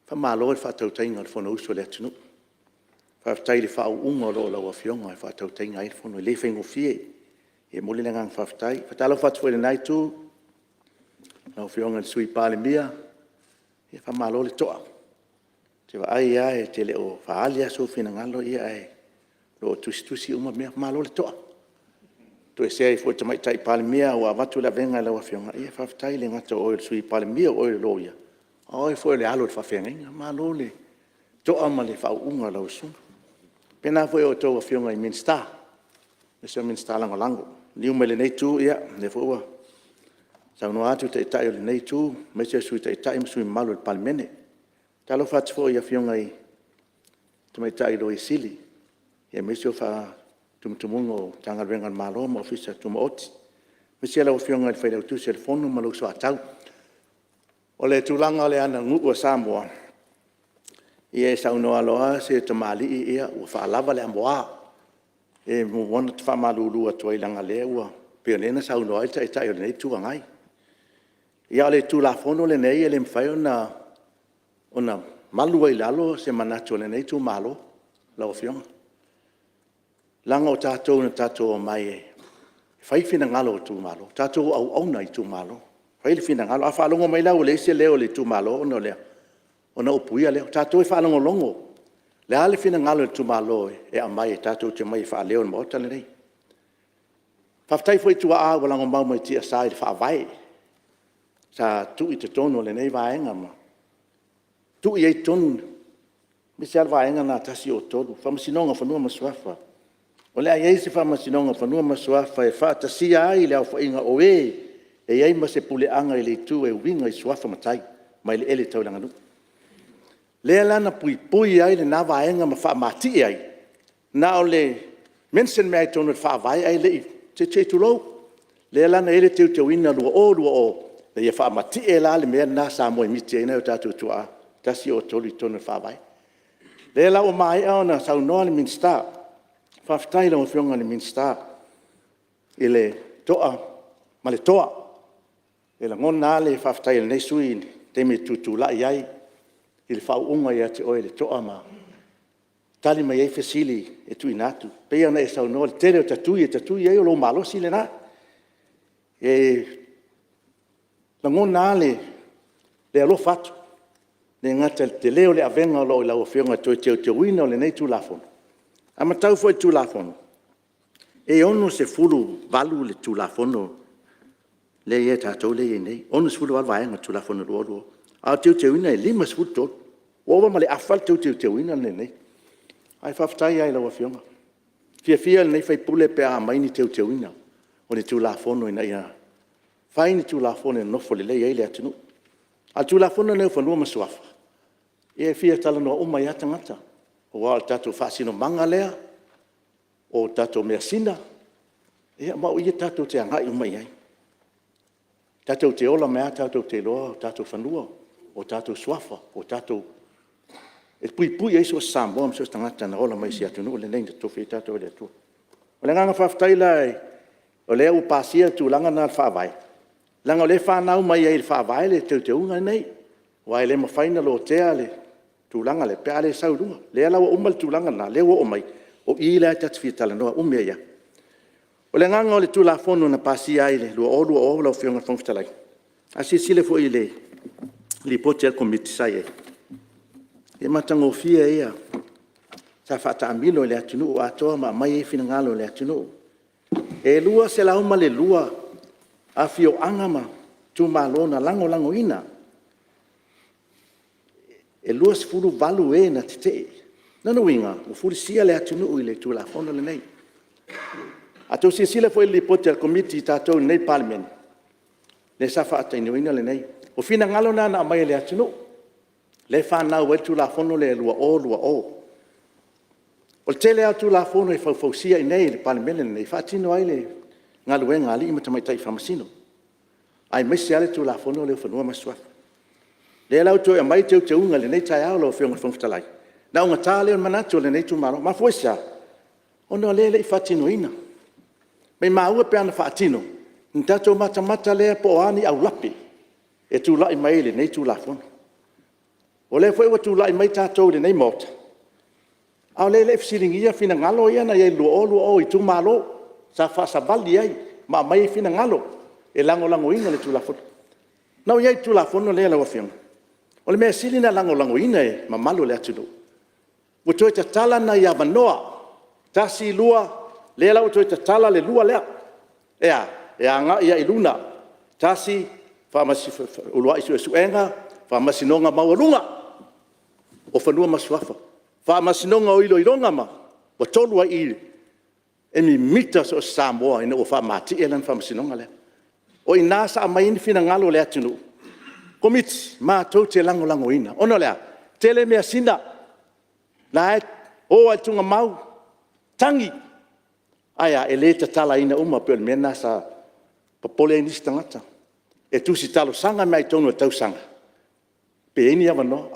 faamalo i le faatautaiga o le Fonousu a le atunuu. Faafetai i le faauuga o lo o lau Afioga e faatautaia ai le Fono e le faigofie. E momoli le agaga faafetai. E faatalofa atu foi i lena itu i lau Afioga i le Sui Palemia, faamalo le toa. Ou te vaai lava e te le o faaali lava sou finagalo ae o lo o tusitusi uma mea, malo le toa. Toesea ai foi i le Tamaitai Palemia ua avatu le avega i lau Afioga, ia faafetai. E le gata o oe o le Sui Palemia o oe o le Loia, a o oe foi o le alo o le faafeagaiga. Malo le toa ma le faauuga i lau susuga. E faapena foi i a outou Afioga i Minisita aemaise o Minisita Lagolago. Liliu mai lenei itu, ia o lea foi ua saunoa atu le Taitai o lenei itu aemaise le Sui Taitai ma sui usufono mamalu o le Palemene. E faatalofa atu foi i afioga i Tamaitai Loia Sili aemaise o faatumutumuga o Matagaluega a le Malo ma Ofisa Tumaoti, aemaise lau Afioga i le Failautusi o le Fono ma lou Soatau. O le tulaga o le aganuu a Samoa, ia e saunoa loa se tamalii ua faalava le amoa. E muamua ona faamalulu atu ai leaga o lea ua… pei o lea na saunoa ai le Taitai o lenei Itu Agai. A o le Tulafono lenei e le mafai ona malu ai i lalo se manatu o lenei itumalo lau Afioga, leaga o tatou na tatou omai e fai finagalo o itumalo. O tatou o auauna a itumalo, e fai le finagalo. A faalogo mai la ua leai se leo o le itumalo ona o lea, ona upuia lea. O tatou e faalogologo, o le a le finagalo o le itumalo e aumai tatou te omai e faaleo i le Maota lenei. Faafetai foi i tuaa ua lagomau mai tiasa i le Faavae sa tuu i totonu o lenei Vaega ma tuu i ai totonu, aemaise lava le Vaega lena 103, Faamasinoga o Fanua ma Suafa. O le a i ai se Faamasinoga o Fanua ma Suafa e faatasia ai le aofaiga o e e i ai ma se puleaga i le itu e uiga i suafa matai ma eleele tau le aganuu. Lea la na puipui ai lena vaega ma faamatie ai, na o le mention mai lava i totonu o le Faavae ae le i… se i tulou. Lea la na i ai le teuteuina 2020 ina ia faamatie la le mea lena sa moemiti ai nai o tatou tuaa 103 i totonu o le Faavae. O lea la ua maea ona saunoa le Minisita, faafetai i lau Afioga i le Minisita i le toa ma le toa. E lagona lava le faafetai a lenei sui usufono i le taimi e tutulai ai i le faauuga ia te oe i le toa ma tali mai ai fesili e tuuina atu. E pei lava ona e saunoa o le tele o tatui e tatui ai o lou malosi lena. E lagona lava le alofa atu, e le gata i le tele o le avega o lo o i lau Afioga i le toe teuteuina o lenei Tulafono. A matau foi i le Tulafono, e 68 le Tulafono lea e ia te tatou lea e i ai nei, e 68 vaega o le Tulafono 2020, a o le teuteuina e 53. Ua ova ma le afa le toe teuteuina lenei. Ae faafetai lava i lau Afioga. E fiafia lenei sui usufono pe a aumai ni teuteuga o ni Tulafono ina ia fai ni Tulafono e nonofo lelei ai le atunuu. A o le Tulafono lenei o Fanua ma Suafa, ia e fia talanoa uma ai lava tagata, aua o le tatou faasinomaga lea, o tatou measina, ma o i tatou te agai uma i ai. Tatou te ola mai lava tatou te iloa o tatou fanua, o tatou suafa, o tatou… e puipui i ai so o se Samoa ma so o se tagata na ola mai i si atunuu lenei na totofi ai tatou e le Atua. O le agaga faafetai la o lea ua pasia le tulaga lena o le Faavae, leaga o lea e fanau mai ai i le Faavae le teuteuga lenei, aua e le mafai ona lotea le tulaga lea pe a le sau i luga. O lea la ua uma le tulaga lena, o lea ua oo mai, o i la ta te fia talanoa umi ai lava. O le agaga o le Tulafono na pasia ai i le 2020 lau Afioga i le Fofoga Fetalai, a silasila foi i le Lipoti a le Komiti sa i ai, o le matagofie ia. Sa faatamilo i le atunuu atoa ma aumai ai finagalo o le atunuu. E 202 afioaga ma itumalo na lagolagoina, e 28 e na tetee. O lona uiga, ua fulisia le atunuu i le Tulafono lenei. A outou silasila foi i le Lipoti a le Komiti a tatou i inei i le Palemene, lea sa faatinoina lenei. O finagalo na na aumai e le atunuu, lea e fanau ai le Tulafono lea i le 2020. O le tele lava o Tulafono e faufausia i inei i le Palemene lenei, e faatino ai le galuega a alii ma tamaitai Faamasino, aemaise lava le Tulafono lea o Fanua ma Suafa. O lea la ua toe aumai teuteuga i lenei taeao lau Afioga i le Fofoga Fetalai, ona augata lea o le manatu o lenei itumalo. E mafua i se a? Ona o lea e le i faatinoina. Maimau e pe ana faatino, ona tatou matamata lea po o a ni aulape e tulai mai lenei Tulafono. O lea foi ua tulai mai tatou i lenei Maota, a o lea e le i fesiligia finagalo ia na i ai i le 2020 i itumalo sa faasavali ai ma aumai ai finagalo e lagolagoina le Tulafono. Na ou i ai i le Tulafono lea lau Afioga, o le mea sili ona lagolagoina e le mamalu o le atunuu, ua toe tatala nai avanoa, tasi, lua, lea la ua toe tatala le lua lea. E a? E agai lava i luna, tasi, uluai suesuega, faamasinoga maualuga o Fanua ma Suafa, Faamasinoga o iloiloga, ua tolu ai i i, e mimita so o se Samoa ina ua faamatie lana faamasinoga lea. O i ina sa aumai ai finagalo o le atunuu, Komiti, matou te lagolagoina. Ona o le a? E tele measina, o la e o lava i tuugamau, tagi, ae a? E le tatalaina uma, pei o le mea lena sa popole ai nisi tagata. E tusi talosaga mai lava i totonu o le tausaga pe i ai ni avanoa.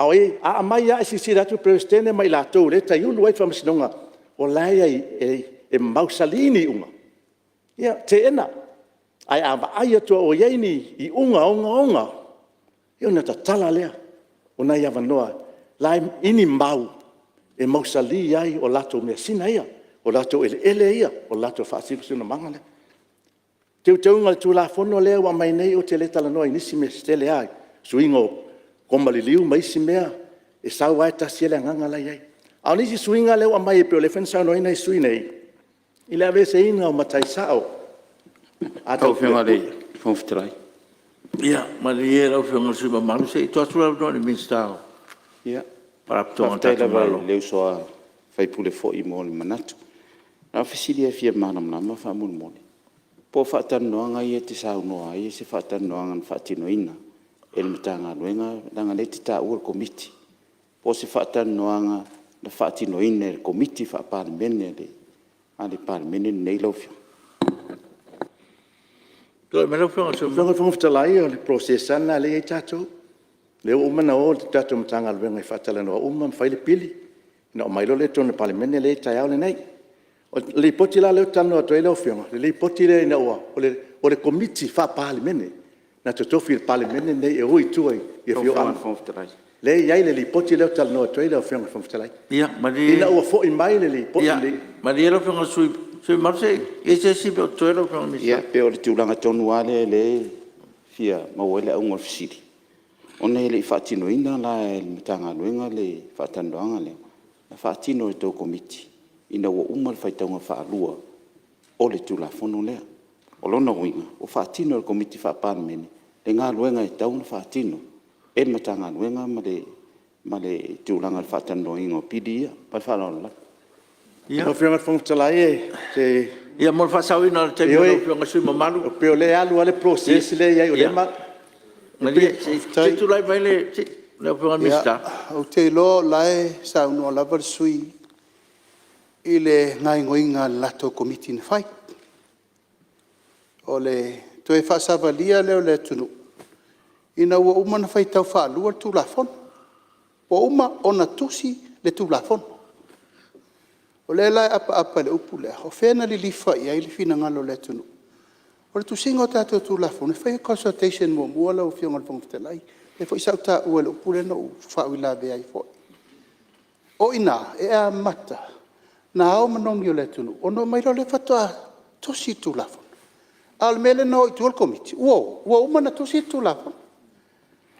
A aumai lava e silasila atu le Peresetene ma i latou o lea e taiulu ai le faamasinoga, o la e mausali ni iuga, ia teena. Ae a vaai atu lava ua i ai ni iuga ogaoga, ia ona tatala lea o nai avanoa i ni mau e mausali ai o latou measina ia, o latou eleele ia, o le latou faasinosinomaga lea. O teuteuga o le Tulafono lea ua aumai nei, ou te le talanoa i nisi mea se tele lava, suiga o koma liliu ma isi mea, e sau lava e tasi lava le agaga la e i ai. A o nisi suiga lea ua aumai pei o lea foi na saunoa ai nai sui usufono nei, i le aveeseina o matai sao. Lau Afioga i le Fofoga Fetalai. Ia malie lau Afioga i le sui usufono mamalu se i tuu atu le avanoa i le Minisita o Faalapotopotoga a le Faafetai tatou lava Malo. i le uso a sui usufono foi mo le manatu. Na o le fesili lava e fia malamalama faamolemole, po o faatalanoaga ia e te saunoa ai o se faatalanoaga na faatinoina e le Matagaluega leaga o lea e te taua le Komiti. Po o se faatalanoaga na faatinoina e le Komiti Faa-Palemene a le Palemene lenei lau Afioga? Tulai mai lau Afioga i le sui Lau usufono Afioga i le Fofoga Fetalai o le process lava lena lea e i ai tatou. O lea ua uma ona o le tatou Matagaluega e faatalanoa uma ma fai le pili ona aumai loa lea i totonu o le Palemene lea e i ai i le taeao lenei. O le Lipoti la lea ou te talanoa atu ai lau Afioga, o le Lipoti lea ina ua… o le Komiti Faa-Palemene na totofi e le Palemene lenei e o i tua i afioaga. Lea e i ai le Lipoti lea ou te talanoa atu ai lau Afioga i le Fofoga Fetalai. Ia malie Ina ua foi mai le Lipoti lenei… Ia malie lau Afioga i le sui usufono mamalu, e i ai se isi mea o totoe lau Afioga i le Minisita? Ia pei o le tulaga tonu lava lea e fia maua ai le auga o le fesili, ona e le i faatinoina la e le Matagaluega le faatalanoaga lea, na faatino e le tou Komiti ina ua uma le faitauga faalua o le Tulafono lea. O lona uiga ua faatino e le Komiti Faa-Palemene le galuega e tatau ona faatino e le Matagaluega ma le tulaga o le faatalanoaina o pili ia. Ma le faaaloalo lava. Lau Afioga i le Fofoga Fetalai ou te… Ia mo le faasaoina o le taimi o lau Afioga i le sui usufono mamalu. Ioe, pei o lea e alu lava le process lea e i ai o lea e… Malie se i tulai mai lau Afioga i le Minisita. Ou te iloa o la e saunoa lava le sui usufono i le gaoioiga a le latou Komiti na fai. O le toe faasavalia lea o le atunuu ina ua uma ona faitau faalua le Tulafono, ua uma ona tusi le Tulafono. O lea la e apaapa i le upu lea, o fea na lilifa i ai le finagalo o le atunuu? O le tusiga o tatou Tulafono, e fai consultation muamua lau Afioga i le Fofoga Fetalai. Lea foi sa ou taua i le upu lea na ou faauilavea ai foi. O i ina e amata ona ao manogi o le atunuu ona omai loa lea faatoa tusi le Tulafono. A o le mea lea na o i tua le Komiti, ua o ua uma ona tusi le Tulafono.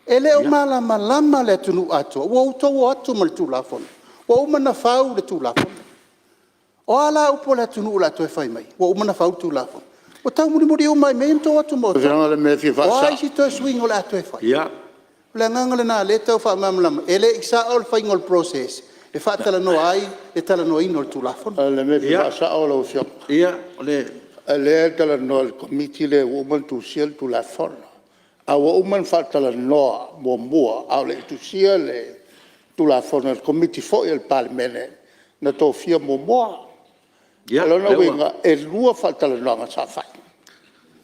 E le o malamalama le atunuu atoa, ua outou o atu ma le Tulafono ua uma ona fau le Tulafono. O a la upu a le atunuu o le a toe fai mai? Ua uma ona fau le Tulafono. Ua taumulimuli uma lava i mea ia na outou o atu ma outou. Lau Afioga o le mea e fia O a faasao. isi toe suiga o le a toe fai? O le agaga lena o lea e tau faamalamalama, e le i sao le faiga o le process e faatalanoa ai le talanoaina o le Tulafono. O le mea e fia faasao lau Afioga, o lea e talanoa i le Komiti lea ua uma ona tusia le Tulafono, a ua uma ona faatalanoa muamua a o le i tusia le Tulafono e le Komiti foi a le Palemene na tofia muamua. O lona uiga e lua faatalanoaga sa fai.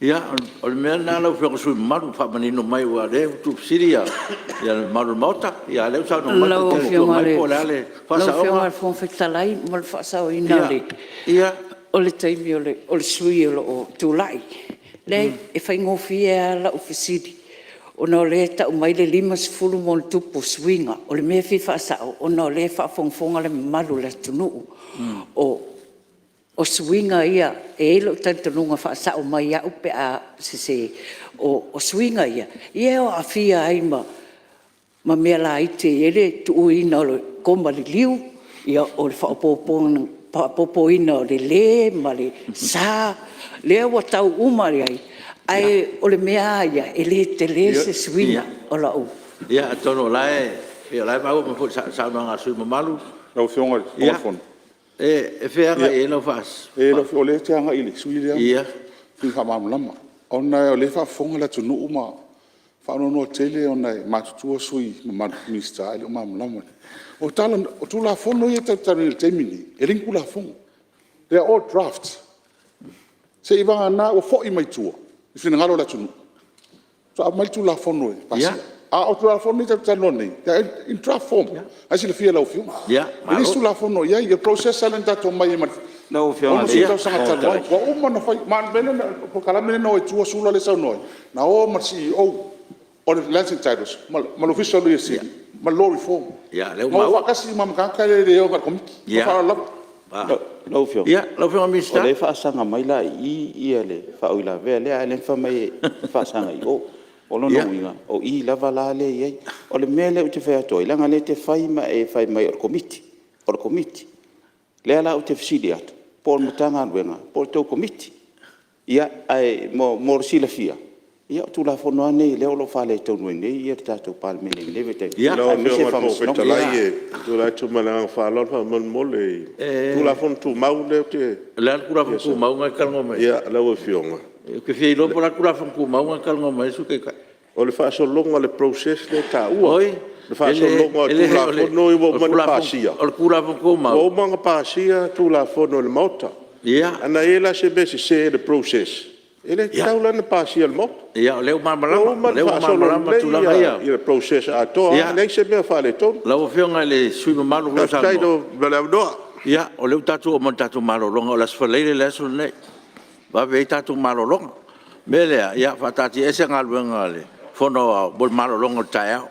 Ia, o le mea lena lau Afioga i le sui usufono mamalu ua faamanino mai aua o lea ua tuufesili le mamalu o le Maota, a o lea ua saunoa mai le Taitai o le Itu Agai po o le a le faasaoga. Lau Afioga i le Fofoga Fetalai mo le faasaoina o le taimi o le sui usufono o lo o tulai. Leai, e faigofie lava lau fesili ona o lea e tau mai le 50+ suiga. O le mea e fia faasao ona o lea e faafogafoga le mamalu o le atunuu. O suiga ia, e i ai lou talitonuga, faasao mai au pe a sese, o suiga ia e aafia ai ma mea laiti e i ai le tuuina o le koma liliu, o le faaopoopoina o le le ma le sa, lea ua tau uma i ai, ae o le mea lava ia, e le tele se suiga. O lau… Ia atonu o la e maua mai foi i le saunoaga a le sui usufono mamalu. Lau Afioga i le Fofoga o le Fono. Ia, e fea e agai i ai lau O lea ou te agai i le sui usufono lea e fia faamalamalama ona o lea e faafofoga le atunuu ma faanoanoa tele ona e matutua sui usufono mamalu, Minisita ae le o malamalama. O Tulafono ia tatou te talanoaina i le taimi lenei, e le o ni Tulafono, they are all drafts, seiavagana ua foi mai tua le finagalo o le atunuu faatoa aumai le Tulafono e pasia. A o Tulafono ia tatou te talanoa nei, they are in draft form. O la e silafia e lau Afioga. E le o se Tulafono o i ai. O le process lea na tatou omai ai mai le 60 tausaga talu ai, ua uma ona fai. Ma o le polokalame lea na o ai i tua Sula lea e saunoa ai, na o ma le CEO o le Lands & Titles ma le Ofisa o le Loia Sili ma le Law Reform. Na o faatasi uma lava ma tagata ia e le o na o le Komiti. Ma le faaaloalo lava. Lau Afioga, o lea e faasaga mai la i i le faauilavea lea, a o lea na fai mai e faasaga i o. O lona uiga, o i lava la lea e i ai. O le mea lea ou te fai atu ai, leaga o lea e te fai ma e fai mai o le Komiti, o le Komiti. O lea la ou te fesili atu, po o le Matagaluega po o le tou Komiti. Ia, ae mo le silafia, Ia o Tulafono lava nei o lea o lo o faaletonu ai nei le tatou Palemene i lenei vaitaimi, aemaise Lau le Afioga i le Fofoga Faamasinoga. Fetalai e tulai atu ma le agaga faaaloalo faamolemole i le Tulafono Tumau lea ou te… O le a le Tulafono Tumau lena e te talanoa mai ai? Lau Afioga… Ou te fia iloa po o le a le Tulafono Tumau lena e talanoa mai ai le Sui Taitai. O le faasologa o le process lea e taua. Oi, le faasologa o Tulafono ia ua uma ona pasia. O le Tulafono Tumau… Ua uma ona pasia Tulafono e le Maota. Ia. Ana i ai la se mea sese i le process, e le tatau la ona pasia e le Maota. Ia o lea ua malamalama. Ua uma ona faasolo lelei ia le process atoa lava, leai se mea o faaletonu. Lau Afioga i le sui usufono mamalu o lo o saunoa. Faafetai mo le avanoa. Ia o lea ua tatou oo mai i le tatou malologa, o le Aso Faraile le aso lenei e vave ai tatou malologa. O le mea lea, faataatiaese galuega a le Fono Aoao mo le malologa o le taeao.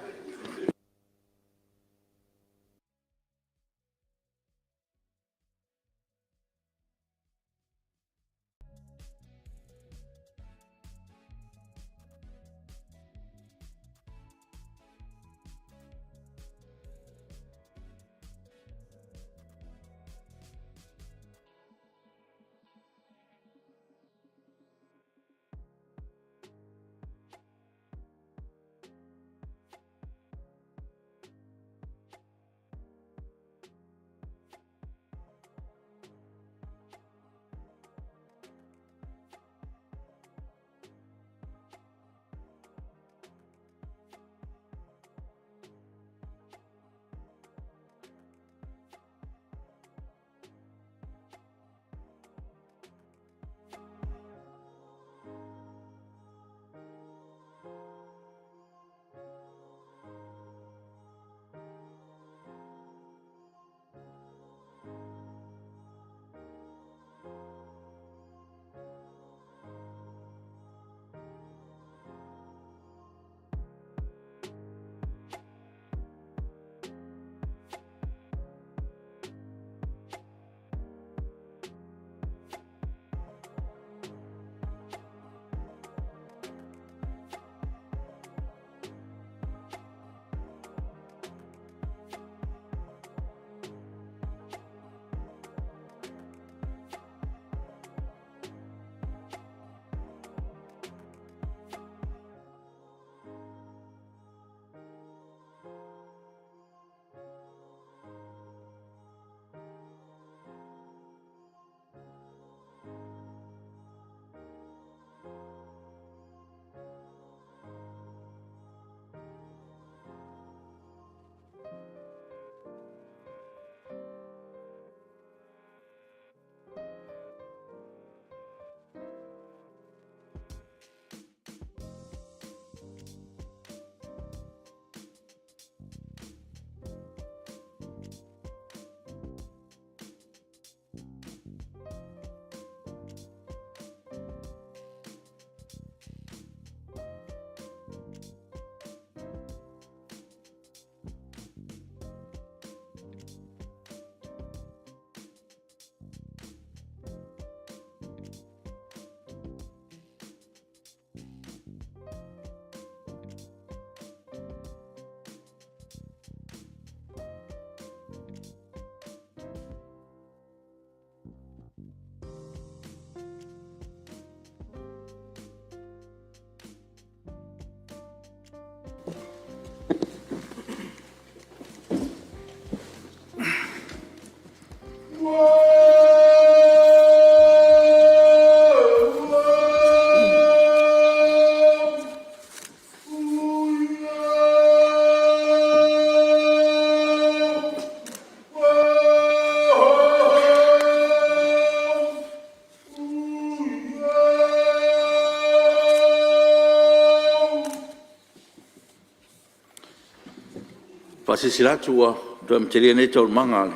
Faasilasila atu ua toe amatalia nei Taualumaga a le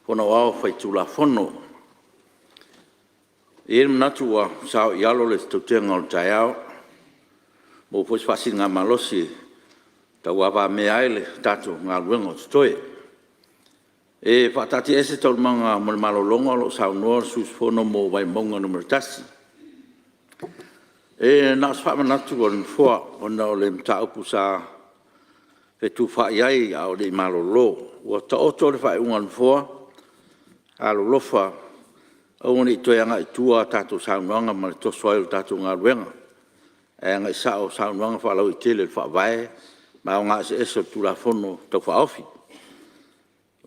Fono Aoao Faitulafono. E i ai le manatu ua saoialo le tautega o le taeao, ua maua foi se faasiligamalosi e tauavamea ai le tatou galuega o totoe. E faataatiaese Taualumaga mo le malologa o lo o saunoa le sui usufono mo Vaimauga 1. E na o se faamanatu a le Nofoa ona o le mataupu sa fetufaai ai a o le i malolo. Ua taoto le faaiuga a le Nofoa, alolofa aua ne i toe agai i tua a tatou saunoaga ma le toso ai o le tatou galuega. ae agai sao saunoaga faalauaitele i le Faavae ma aoga eseese o le Tulafono Tau Faaofi.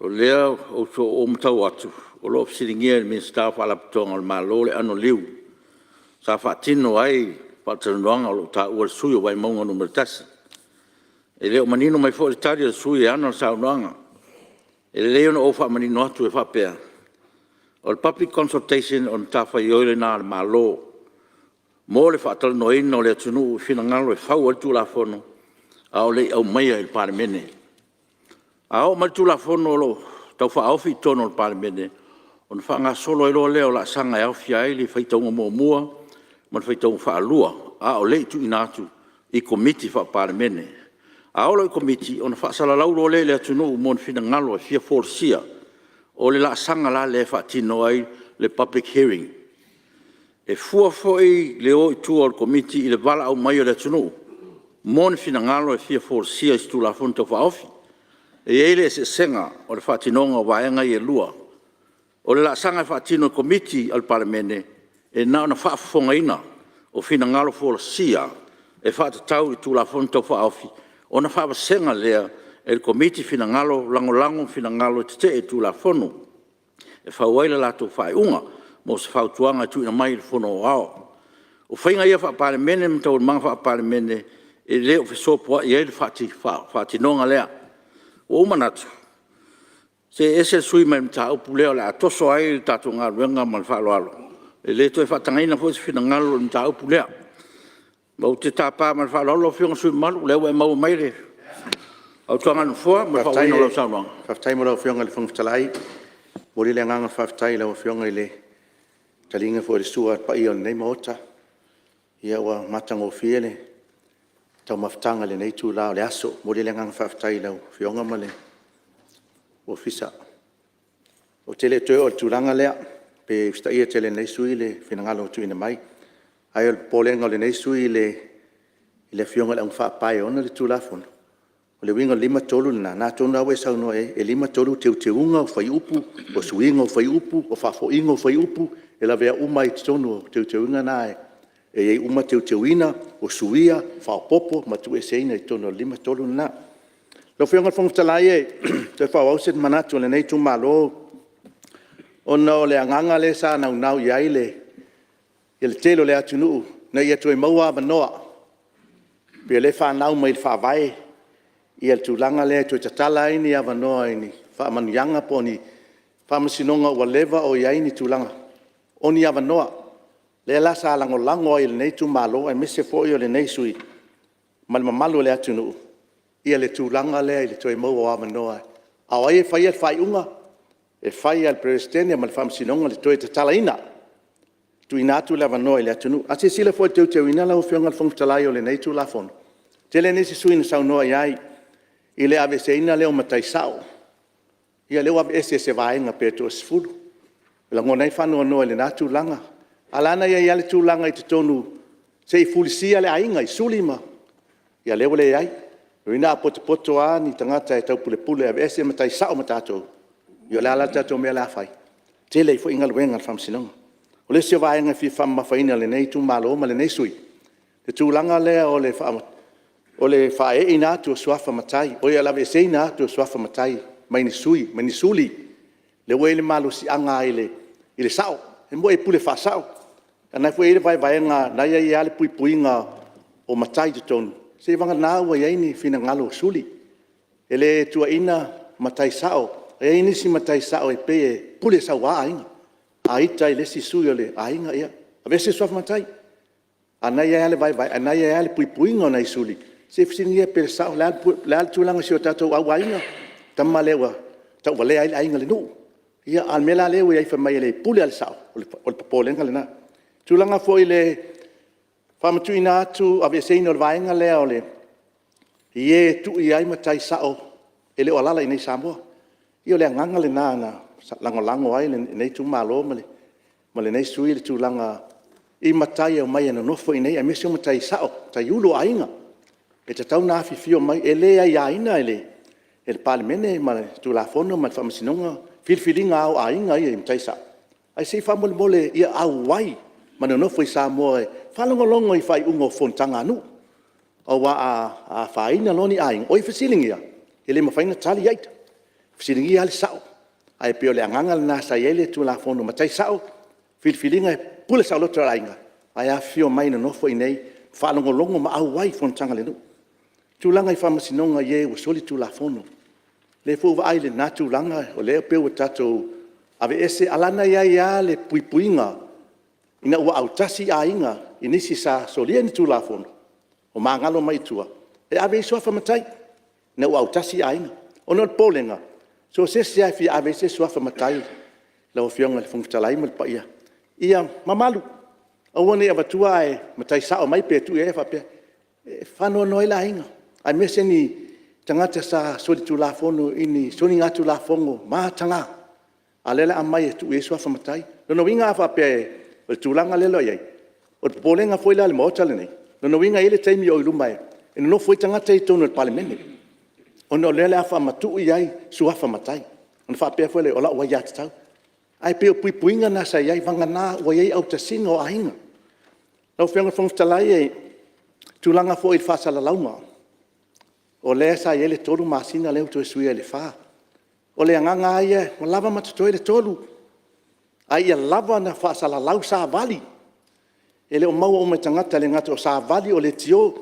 O lea ua ou matau atu o lo o fesiligia e le Minisita o Faalapotopotoga a le Malo le anoliu sa faatino ai faatalanoaga o lo o taua e le sui usufono o Vaimauga 1. E le o manino mai foi le tali a le sui usufono e ana le saunoaga. E lelei ona ou faamanino atu e faapea, o le public consultation o le matafaioi lena a le Malo mo le faatalanoaina o le atunuu i finagalo e fau ai le Tulafono a o le i aumaia i le Palemene. A oo mai le Tulafono o lo o Tau Faaofi i totonu o le Palemene, ona faagasolo ai loa lea o laasaga e aofia ai le faitauga muamua ma le faitauga faalua, a o le i tuuina atu i Komiti Faa-Palemene. A oo loa i Komiti ona faasalalau loa lea i le atunuu mo ni finagalo e fia folasia. O le laasaga la lea e faatino ai le public hearing. E fua foi le o i tua o le Komiti i le valaau mai o le atunuu mo ni finagalo e fia folasia i se Tulafono Tau Faaofi. E i ai le eseesega o le faatinoga o vaega ia e lua. O le laasaga e faatino e Komiti a le Palemene e na ona faafofogaina o finagalo folasia e faatatau i Tulafono Tau Faaofi ona faavasega lea e le Komiti finagalo lagolago ma finagalo e tetee i le Tulafono e fau ai le latou faaiuga mo se fautuaga e tuuina mai i le Fono Aoao. O faiga ia faa-Palemene ma taualumaga faa-Palemene e le o fesopoai ai le faatinoga lea. Ua ou manatu, see ese le sui usufono mai le mataupu lea o le a toso ai le tatou galuega ma le faaaloalo. E le toe faatagaina foi se finagalo i le mataupu lea. Ou te tapa ma le faaaloalo lau Afioga i le sui usufono mamalu o lea ua e maua mai le fautuaga a le Nofoa mo le faaauauina o lau saunoaga. Faafetai mo lau Afioga i le Fofoga Fetalai. E momoli le agaga faafetai i lau Afioga i le taliga foi o le sua a le paia o lenei Maota. Ua matagofie le taumafataga i lenei itula o le aso. E momoli le agaga faafetai i lau Afioga ma le Ofisa. Ou te le toe oo i le tulaga lea, e usitaia tele e lenei sui usufono le finagalo ua tuuina mai. Ae o le popolega o lenei sui usufono i le afioga i le augafaapae e ona le Tulafono, o le uiga o le 53 lena, o lena tonu lava ua e saunoa i ai, e 53 teuteuga o fuaiupu, o suiga o fuaiupu, o faafoiga o fuaiupu, e lavea uma ai i totonu o teuteuga na e i ai uma teuteuina, o suia, faaopoopo ma tuueseina i totonu o le 53 lena. Lau Afioga i le Fofoga Fetalai e toe faaauau se manatu o lenei itumalo, ona o le agaga lea sa naunau i ai le tele o le atunuu ina ia toe maua avanoa. E pei o lea e fanau mai i le Faavae le tulaga lea e toe tatala ai ni avanoa i ni faamanuiaga po o ni faamasinoga ua leva o i ai ni tulaga, o ni avanoa. Lea la sa lagolago ai e lenei itumalo aemaise foi o lenei sui usufono ma le mamalu o le atunuu le tulaga lea i le toe maua o avanoa. A o ai e faia le faaiuga? E fai lava e le Peresetene ma le Faamasinoga le toe tatalaina, tuuina atu le avanoa i le atunuu. A silasila foi i le teuteuina lau Afioga i le Fofoga Fetalai o lenei Tulafono, e tele nisi sui usufono na saunoa i ai i le aveeseina lea o matai sao. Ia lea ua aveese e se vaega pe toasefulu. E lagona ai le faanoanoa i lena tulaga. A o la e na i ai lava le tulaga i totonu se i fulisia le aiga i suli ma… ia lea ua leai. Lona uiga a potopoto lava ni tagata e taupulepule e aveese matai sao ma tatou, ia o le a la le tatou mea o le a fai? E tele ai foi galuega a le Faamasinoga. O le isi vaega e fia faamamafaina e lenei itumalo ma lenei sui usufono, le tulaga lea o le faaeeina atu o suafa matai, oi le aveeseina atu o suafa matai mai ni sui, mai ni suli. Lea ua i ai le malosiaga i le sao, e moni e pule faasao, a o lena foi e i ai le vaevaega o lena e i ai lava le puipuiga o matai i totonu, seiavagana ua i ai ni finagalo o suli. E le tuuaiina matai sao, e i ai nisi matai sao e pei e pule saua aiga. A ita i le isi sui o le aiga, ia, aveese le suafa matai. A o lena e i ai lava le puipuiga o nai suli, se i fesiligia pea e le sao o le a le tulaga i si o tatou auaiga, le tama lea ua tauvalea ai le aiga i le nuu. Ia a o le mea la lea ua i ai fai mai e pule lava le sao, o le popolega lena. O le tulaga foi i le faamatuuina atu, aveeseina o le vaega lea i e e tuu i ai matai sao e le o alaala i inei i Samoa. Ia o le agaga lena na lagolago ai lenei itumalo ma lenei sui usufono le tulaga i matai e omai e nonofo i inei aemaise o matai sao, matai ulu o aiga, e tatau ona afifio mai. E le aiaina e le Palemene ma le Tulafono ma le Faamasinoga filifiliga a o aiga ia i matai sao, ae se i faamolemole ia auai ma ma nonofo i Samoa e faalogologo i faaiuga o fonotaga a nuu. Aua a afaina loa ni aiga, o i fesiligia, e le mafai ona tali ai ita, e fesiligia lava le sao. Ae pei o le agaga lena sa i ai le Tulafono Matai Sao, filifiliga e pule saoloto e aiga, ae afifio mai e nonofo i inei faalogologo ma auai i fonotaga a le nuu. Tulaga i faamasinoga i e ua solitulafono, o lea foi ua vaai i lena tulaga o lea e pei ua tatou aveese, a o la e na i ai lava le puipuiga ina ua autasi aiga i nisi sa solia ni Tulafono ua magalo mai tua, e ave i ai suafa matai ina ua autasi aiga. Ona o le popolega, so o se isi lava e fia ave i ai se suafa matai lau Afioga i le Fofoga Fetalai ma le paia, ia mamalu, aua ne i avatua ae matai sao mai pe tuu i ai ae faapea… E faanoanoa ai le aiga, aemaise ni tagata sa solitulafono i ni soligatulafono mataga, a o lea o le a aumai e tuu i ai suafa matai. O lona uiga a faapea o le tulaga lea o lo o i ai, o le popolega foi la o le Maota lenei, o lona uiga e i ai le taimi o i luma e nonofo ai tagata ia i totonu o le Palemene, ona o lea o le a faamatuu i ai suafa matai, ona faapea foi lea, o lau aiatatau. Ae pei o puipuiga na sa i ai, vagana ua i ai autasiga o aiga. Lau Afioga i le Fofoga Fetalai, o le tulaga foi i faasalalauga, o lea sa i ai le 3 masina lea ua toe suia i le 4. O le agaga lava ia, ua lava ma totoe le 3, a ia lava ona faasalalau savali. E le o maua uma e tagata, e le gata o savali, o leitio. O le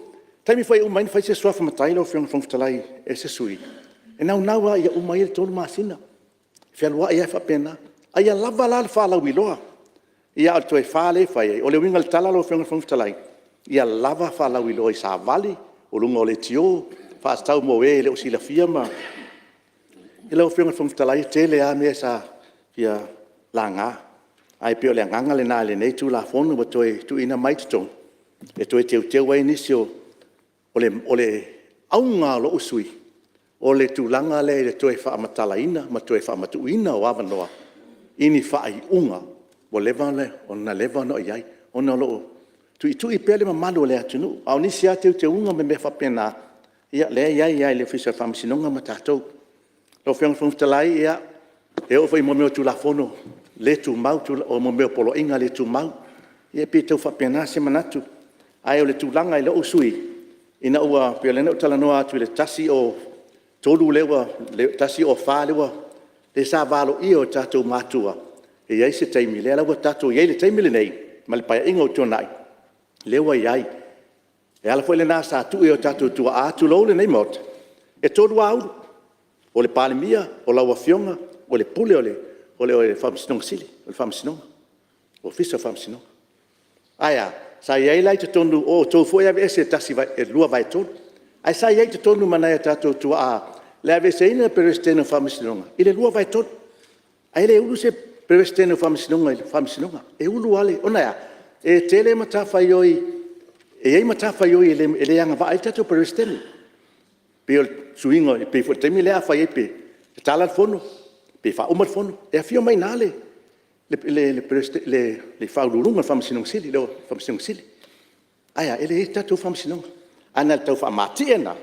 taimi foi e uma ai ona fai se suafa matai lau Afioga i le Fofoga Fetalai e se sui usufono, e naunau lava ia uma ia le 3 masina, e fealuai lava faapena. A ia lava la le faalauiloa, a o le toe 4 lea e fai ai. O le uiga o le tala lau Afioga i le Fofoga Fetalai, ia lava faalauiloa i savali, o luga o leitio, faatatau mo e le o silafia ma… Lau Afioga i le Fofoga Fetalai, e tele lava mea sa fia laga, ae pei o le agaga lena i lenei Tulafono ua toe tuuina mai i totonu e toe teuteu ai nisi o… O le auga lava o lou sui usufono, o le tulaga lea i le toe faamatalaina ma le toe faamatuuina o avanoa i ni faaiuga ua leva ona i ai, ona o lo o tuitui pea le mamalu o le atunuu. A o nisi lava teuteuga ma mea faapena, ia o lea e i ai lava i le Ofisa o Faamasinoga ma tatou. Lau Afioga i le Fofoga Fetalai, e oo foi i mea o Tulafono le Tumau, o mea o Poloaiga le Tumau, ia e pei e tau faapena se manatu. Ae o le tulaga i lou sui usufono, ina ua… pei o lea na ou talanoa atu i le 103 lea ua… 104 lea sa valoia e o tatou matua e i ai se taimi, lea la ua tatou i ai i le taimi lenei ma le Paeaiga ua tuanai, lea ua i ai. O le ala foi lena sa tuu ai e o tatou tuaa, tulou lenei Maota, e 3 aulu, o le Palemia, o lau Afioga, o le Pule o le Faamasinoga Sili, o le Faamasinoga, Ofisa o Faamasinoga. Ae a? Sa i ai la i totonu o outou foi e aveese i le 2/3, ae sa i ai i totonu ma nai o tatou tuaa le aveeseina o le Peresetene o Faamasinoga i le 2/3. Ae le ulu se Peresetene o Faamasinoga i le Faamasinoga, e ulu lava le… ona e a? E tele matafaioi, e i ai matafaioi e le agavaa ai le tatou Peresetene. E pei o le suiga, e pei foi o le taimi lea a fai ai pe tatala le fono pe faauma le fono, e afio mai i ina le Faauluuluga o le Faamasinoga Sili. Ae a? E leai se tatou Faamasinoga. Ae na o le tau faamatie lena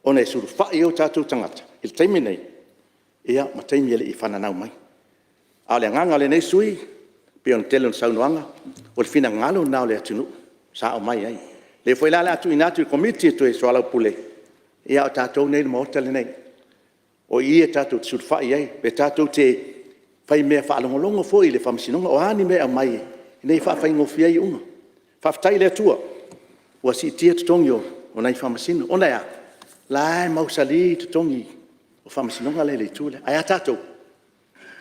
ona e sulufai i ai o tatou tagata i le taimi lenei ma taimi e le i fananau mai. A o le agaga o lenei sui usufono, e pei o le tele o saunoaga, o le finagalo lena o le atunuu sa aumai ai. O lea foi la o le a tuuina atu i le Komiti e toe soalaupule, a o tatou nei i le Maota lenei, o i tatou te sulufai i ai, e tatou te faimea faalogologo foi i le Faamasinoga, o a ni mea e aumai ina ia faafaigofie ai iuga. Faafetai i le Atua ua siitia totogi o nai Faamasino, ona e a? O la e mausali totogi o Faamasinoga la e i le itu lea. Ae a tatou?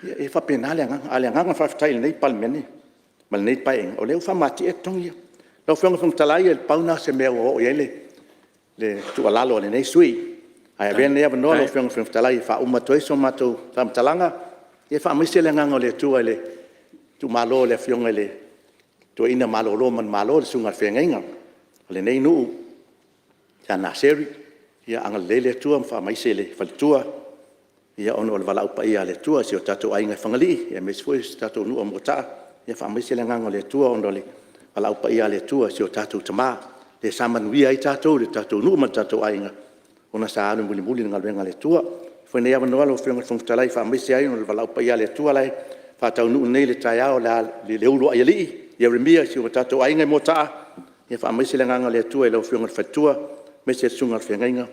Ia e faapena le agaga. A o le agaga faafetai i lenei Palemene ma lenei Paeaiga, o lea ua faamatie totogi ia. Lau Afioga i le Fofoga Fetalai, na pau lena o se mea ua oo i ai le tuualalo a lenei sui usufono. Ae avea lenei avanoa lau Afioga i le Fofoga Fetalai e faauma atu ai sa matou faamatalaga. Ia faamaise le agaga o le Atua i le tuumalo o le Afioga i le Toeaina malolo manumalo, le susuga i le faafeagaiga o lenei nuu ia Naseri, ia agalelei le Atua ma faamaise i le faletua ona o le valaau paia a le Atua i si o tatou aiga i Fagalii aemaise foi o si tatou nuu o Moataa. Ia faamaise le agaga o le Atua ona o le valaau paia a le Atua i si o tatou tama, lea sa manuia ai tatou i le tatou nuu ma le tatou aiga ona sa alu mulimuli i le galuega a le Atua. Avea foi lenei avanoa lau Afioga i le Fofoga Fetalai e faamaise ai ona o le valaau paia a le Atua la e faataunuu nei i le taeao i le uluai alii. Ieremia si o tatou aiga i Moataa, ia faamaise le agaga o le Atua i lau Afioga i le faletua, aemaise le susuga i le faafeagaiga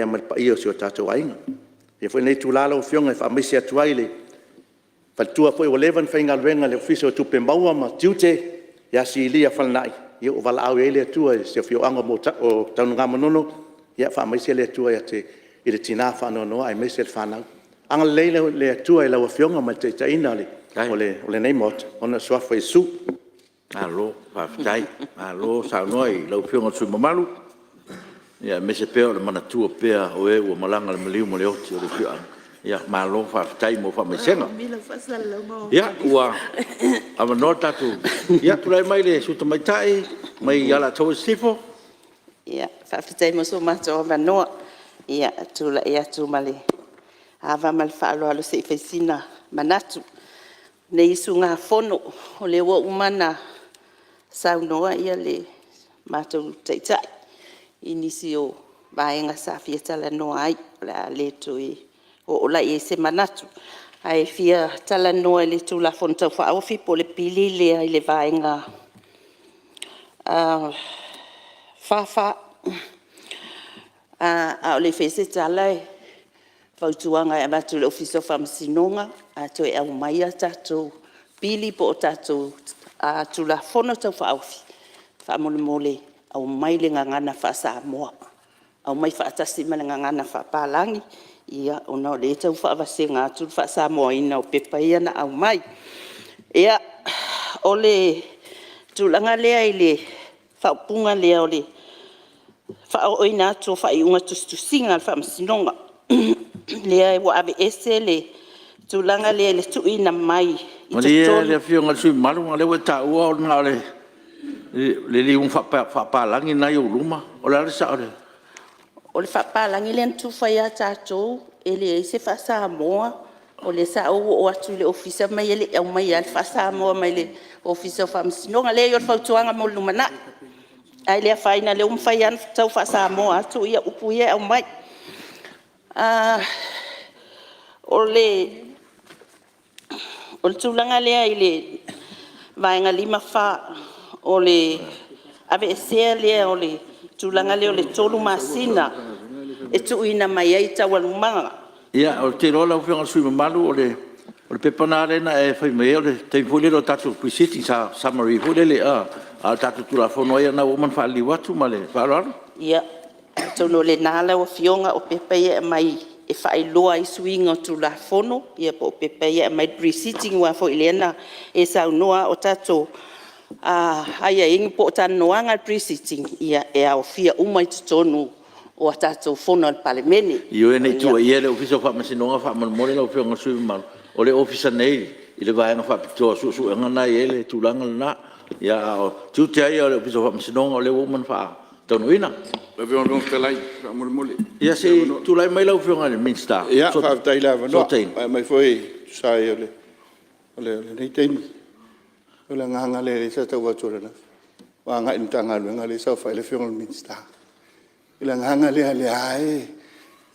ma le paia o si o tatou aiga. E avea foi lenei itula lau Afioga e faamaise atu ai i le faletua foi ua leva ona faigaluega i le Ofisa o Tupe Maua ma Tiute ia Silia Falenaai, ua valaau i ai le Atua i si afioaga o Tanugamanono. Ia faamaise le Atua i le tina faanoanoa aemaise le fanau. Agalelei le Atua i lau Afioga ma le taitaiga o lenei Maota ona o le suafa o Iesu. Malo faafetai, malo saunoa i lau Afioga i le sui usufono mamalu, aemaise pea o le manatua pea o e ua malaga i le maliu ma le oti. Malo faafetai mo faamaisega. Ia ua avanoa le tatou… Ia tulai mai le sui usufono tamaitai mai Alataua Sisifo. Faafetai mo so matou avanoa. E tulai atu ma le ava ma le faaaloalo se i fai sina manatu o lenei usugafono. O lea ua uma ona saunoa le matou Taitai i nisi o vaega sa fia talanoa ai, o le a le toe oo la i ai se manatu. Ae fia talanoa i le Tulafono Tau Faaofi po o le Tulafono lea i le Vaega 44. A o le i faia se tala, o le fautuaga e avatu i le Ofisa o Faamasinoga, a toe aumai a tatou Tulafono po o tatou Tulafono Tau Faaofi, faamolemole aumai le gagana faa-Samoa, aumai faatasi ma le gagana faapapalagi ona o lea e tau faavasega atu le faa-Samoaina o pepa ia na aumai. Ia, o le tulaga lea i le faaupuga lea o le faaooina atu o faaiuga tusitusiga a le Faamasinoga, lea ua aveese le tulaga lea i le tuuina mai i totonu. Malie le Afioga i le sui usufono mamalu leaga o lea ua e taua na o le liuga faapapalagi lena e i ou luma. O le a le sao o le… O le faapapalagi lea na tufa ia tatou e leai se faa-Samoa. O lea sa ou oo atu i le Ofisa fai mai e le i aumaia lava le faa-Samoa mai le Ofisa o Faamasinoga. Leai o le fautuaga mo le lumanai, ae le afaina o lea ua mafai lava ona tau faa-Samoa atu upu ia e aumai. O le tulaga lea i le Vaega 54 o le aveesea lea o le tulaga lea o le 3 masina e tuuina mai ai taualumaga. Ia, ou te iloa lau Afioga i le sui usufono mamalu o le pepa lena lea na e fai mai ai o le taimi foi lele o tatou Pre-sitting sa summary foi lele a o le tatou Tulafono lava ia lena ua uma ona faaliliu atu. Ma le faaaloalo. Ia, atonu o lena lau Afioga o pepa ia e aumai e faailoa ai suiga o Tulafono ia po o pepa ia e aumai le Pre-sitting. Aua foi lea na e saunoa o tatou aiaiga po o talanoaga a le Pre-sitting, e aofia uma i totonu o a tatou Fono a le Palemene. Ioe, ne i tuuaia le Ofisa o Faamasinoga faamolemole lau Afioga i le sui usufono mamalu, o le Ofisa nei i le Vaega Faapitoa o Suesuega lena e i ai le tulaga lena. A o tiute lava ia o le Ofisa o Faamasinoga o lea ua uma ona faataunuuina. Ia se i tulai mai lau Afioga i le Minisita o Ia, faafetai i le avanoa Fesootaiga. ua aumai foi e tusa ai o lenei taimi. O le agaga lea sa tau avatu ananafi, ua agai i le Matagaluega lea e saofai ai le Afioga i le Minisita. O le agaga lea o lea lava e…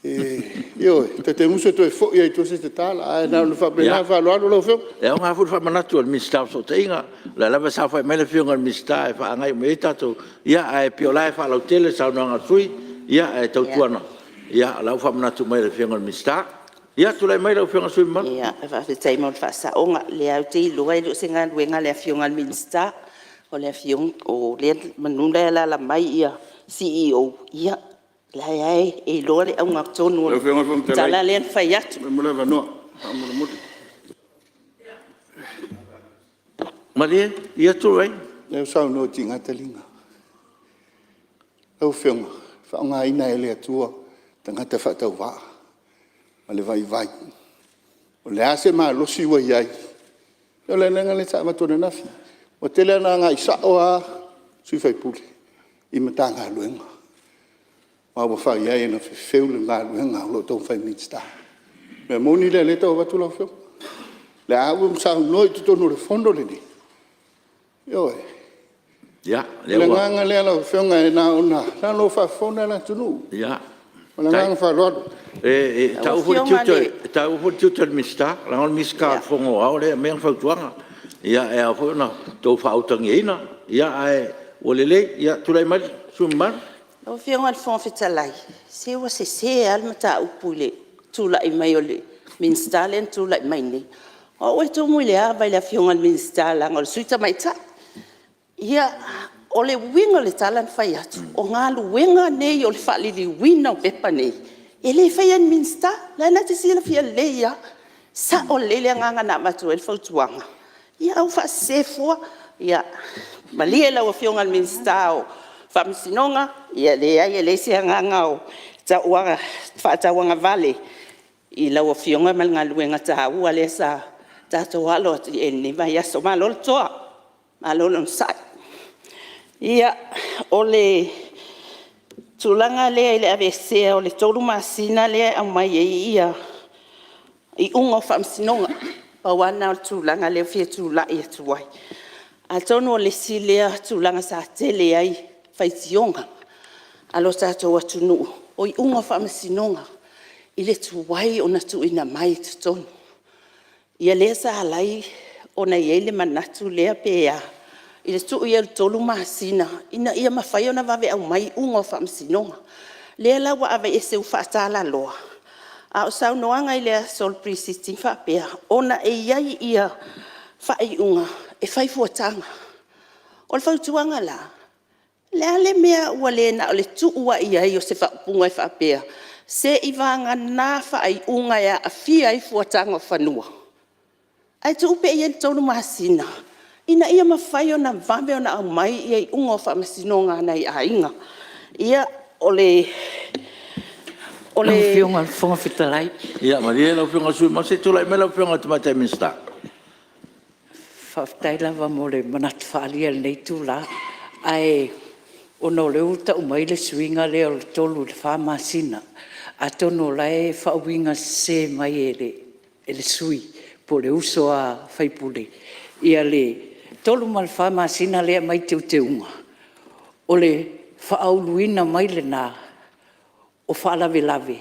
Ioe, ta te musu e toe foi lava i tua se tatala, ae na ona faapena. Ma le faaaloalo lau Afioga. E aoga foi le faamanatu a le Minisita o Fesootaiga, o lea lava e saofai mai le Afioga i le Minisita e faagai uma i ai tatou… Ae pei o la e faalautele le saunoaga a le sui usufono, ae tautuana, o la ua faamanatu mai e le Afioga i le Minisita. Ia tulai mai lau Afioga i le sui usufono mamalu. Ia, faafetai mo le faasaoga. O lea lava ou te iloa e le o se galuega a le Afioga i le Minisita, o le Afioga… meamanu o la e alaala mai CEOs, ia o la e lava e iloa le auga tonu o le tala lea na fai atu. Malie, ia tulai. Lea ua saunoa ua tiga taliga. Lau Afioga, e faaaogaina e le Atua tagata faatauvaa ma le vaivai. O le a se malosi ua i ai, o le ala lea sa avatu ananafi. Ua tele ina agai sao lava sui usufono i Matagaluega ma ua fai ai ona fefeu le galuega o lo o taumafai e Minisita. O le mea moni lea o lea e tau avatu lau Afioga. O lea ua saunoa i totonu o le fono lenei, ioe. O le agaga lea lau Afioga leaga o lo o faafofoga le atunuu. Ma le agaga faaaloalo. E taua foi le tiute o le Minisita leaga o le Minisita o le Fono Aoao lea e aumai ana fautuaga. Ia e ao foi ona outou faautagiaina, ae ua lelei. Ia tulai mai le sui usufono mamalu. Lau Afioga i le Fofoga Fetalai, se ua sese lava le mataupu i le tulai mai o le Minisita lea na tulai mai nei. O au e tumu i le ava i le Afioga i le Minisita leaga o le Sui Tamaitai. Ia, o le uiga o le tala na fai atu, o galuega nei o le faaliliuina o pepa nei, e le faia e ni Minisita. O lena e te silafia lelei lava. E sao lelei le agaga na avatu ai le fautuaga, ae ua faasese fua. Ia malie lau Afioga i le Minisita o Faamasinoga, ia e leai e leai se agaga e faatauagavale i lau Afioga ma le galuega taua lea sa tatou alo atu i ai i lenei vaiaso. Malo le toa, malo le onosai. Ia, o le tulaga lea i le aveesea o le 3 masina lea e aumai ai iuga o faamasinoga, pau lava lena o le tulaga lea e fia tulai atu ai. Atonu o le isi lea tulaga sa tele ai faitioga a lo tatou atunuu, o iuga o faamasinoga i le tuai ona tuuina mai i totonu. Ia lea sa ala ai ona i ai le manatu lea pe a i le tuu i ai o le 3 masina ina ia mafai ona vave aumai iuga o faamasinoga. Lea la ua aveese ua faatalaloa, a o saunoaga i le aso o le Pre-sitting faapea, ona e i ai faaiuga e fai fuataga. O le fautuaga la, o le a le mea ua le na o le tuu lava i ai o se faaupuga e faapea, seiavagana faaiuga e aafia ai fuataga o fanua, ae tuu pea i ai le 3 masina ina ia mafai ona vave ona aumai iuga o faamasinoga a nai aiga. Ia, o le… Lau Afioga i le Fofoga Fetalai… Ia malie lau Afioga i le sui usufono mamalu, se i tulai mai lau Afioga i le Tamaitai Minisita. Faafetai lava mo le manatu faaalia i lenei itula. Ae ona o lea ua tau mai le suiga lea o le 3 i le 4 masina, atonu o la e faauigasese mai e le sui usufono po o le uso a sui usufono le 3 ma le 4 masina lea e aumai i teuteuga, o le faauluina mai lena o faalavelave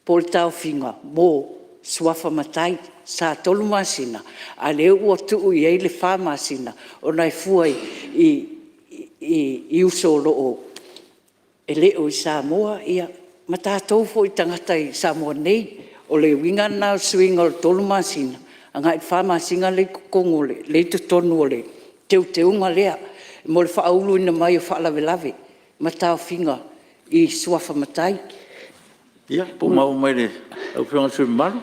po o le taofiga mo suafa matai. Sa 3 masina, a o lea ua tuu i ai le 4 masina ona e fua i uso e le o i Samoa ma tatou foi tagata i Samoa nei. O le uiga lena o le suiga o le 3 masina agai i le 4 masina lea e i totonu o le teuteuga lea mo le faauluina mai o faalavelave ma taofiga i suafa matai. Ia, po ua maua mai e lau Afioga i le sui usufono mamalu?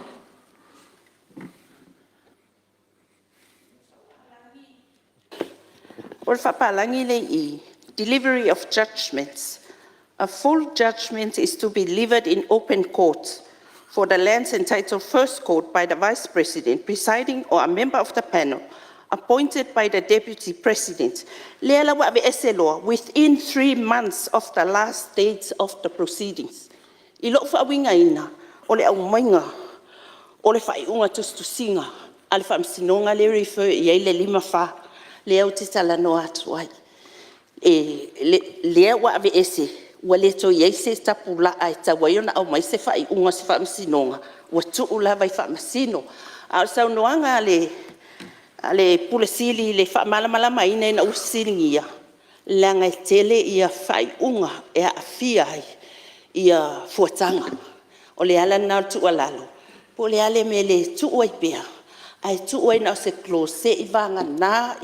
O le faapalagi lea e i i, delivery of judgement. A full judgement is to be delivered in open court for the lands entitled First Court by the Vice President presiding or a member of the panel appointed by the Deputy President. Lea la ua aveese loa, within 3 months of the last date of the proceedings. I lou faauigaina, o le aumaiga o le faaiuga tusitusiga a le Faamasinoga lea e refer i ai le 54 lea ou te talanoa atu ai. Lea ua aveese ua le toe i ai se tapulaa e tatau ai ona aumai se faaiuga a se Faamasinoga, ua tuu lava i Faamasino. A o le saunoaga a le Ofisa Sili o Pulega i le faamalamalamaina ina ua fesiligia, leaga e tele faaiuga e aafia ai fuataga. O le ala lena o le tuualalo, po o le a le mea e le tuu ai pea, ae tuu ai na o se clause seiavagana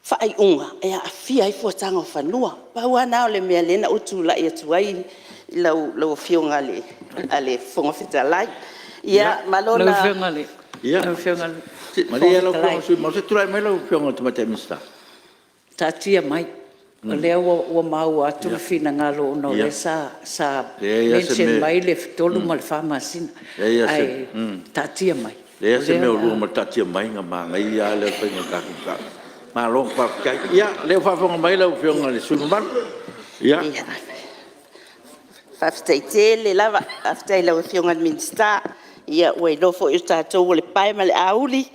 faaiuga e aafia ai fuataga o fanua. Pau lava lena o le mea lea na ou tulai atu ai lau Afioga i le Fofoga Fetalai. Ia ma lona… Lau Afioga i le Fofoga Malie lau Fetalai… Afioga i le sui usufono mamalu, se i tulai mai lau Afioga i le Tamaitai Minisita. Taatia mai, o lea ua maua atu le finagalo ona o lea sa mention mai le 3 ma le 4 masina, ae taatia mai. E leai lava se mea o lua ma le taatia mai, na manaia lava lea o le faiga o le tatou mataupu. Malo faafetai. Ia o lea ua faafofoga mai lau Afioga i le sui usufono mamalu. Ia. Faafetai tele lava. Faafetai i lau Afioga i le Minisita. Ia ua iloa foi e tatou o le pae ma le auli,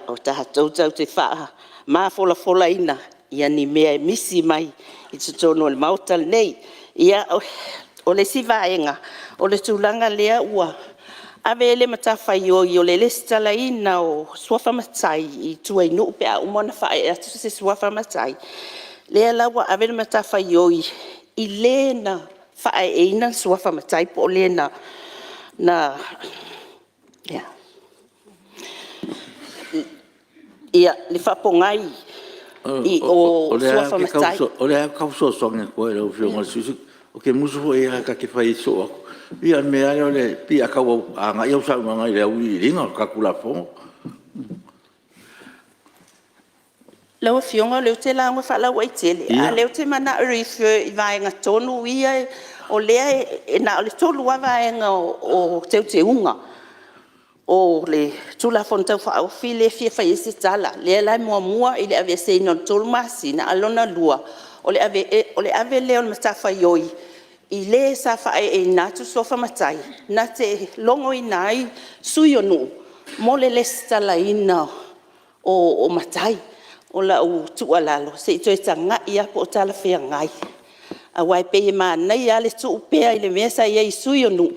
o tatou tatou te mafolafola ni mea e misi mai i totonu o le Maota lenei. Ia, o le isi vaega, o le tulaga lea ua ave ai le matafaioi o le resitalaina o suafa matai i tua i nuu pe a uma ona faaee atu se suafa matai, lea la ua ave le matafaioi i le na faaeeina le suafa matai po o le na ia, le faapogai i o suafa matai. O lea lava ou te tau fesoasoani atu ai i lau Afioga i le sui usufono, ou te musu foi lava ta te fai soo atu. Ia o le mea lava lea pei a tau agai au saunoaga i le auiliiliga o le tatou Tulafono. Lau Afioga o lea ou te lauga faalauaitele a o lea ou te manao e refer i vaega tonu ia o lea e na o le 3 lava vaega o Teuteuga o le Tulafono Tau Faaofi lea e fia fai ai se tala. O lea la e muamua i le aveeseina o le 3 masina, a o lona lua o le ave lea o le matafaioi i le sa faaeeina atu suafa matai na te logoina ai Sui o Nuu mo le resitalaina o matai. O lau tuualalo se i toe tagai lava po o talafeagai aua e pei e manaia lava le tuu pea i le mea sa i ai i Sui o Nuu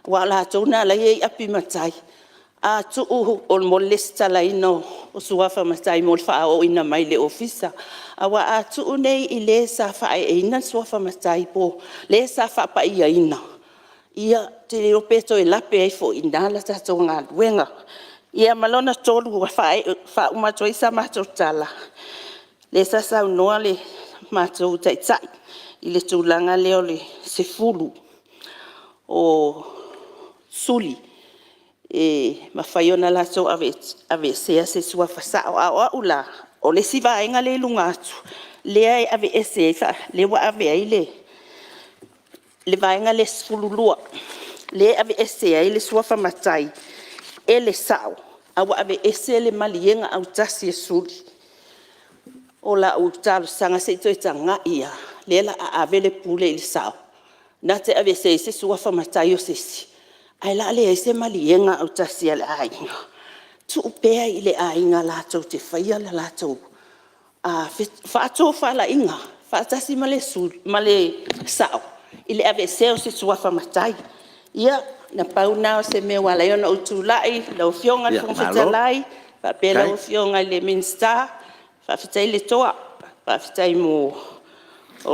aua o latou na la e i ai api matai. A tuu mo le resitalaina o suafa matai mo le faaooina mai i le Ofisa. Aua a tuu nei i le sa faaeeina le suafa matai po o le sa faapaiaina, ia ou te le iloa pe toe lape ai foi i ina le tatou galuega. Ia ma lona tolu ua faauma atu ai sa matou tala, lea sa saunoa le matou Taitai i le tulaga lea o le 10 o suli e mafai ona latou aveesea se suafa sao. A o au la, o le isi vaega lea i luga atu lea e aveese ai, lea ua ave ai le vaega lea e 12 lea e aveese ai le suafa matai e le Sao ae ua aveese le maliega autasi a suli. O lau talosaga se i toe tagai lava, o lea o le a ave le pule i le Sao na te aveesea ai se suafa matai o se isi, ae o le a leai se maliega autasi a le aiga. Tuu pea i le aiga latou te faia le latou faatofalaiga faatasi ma le Sao i le aveesea o se suafa matai. Ia, na pau lena o se mea ua ala ai ona ou tulai lau Afioga i le Fofoga Fetalai faapea lau Afioga i le Minisita, faafetai le toa, faafetai mo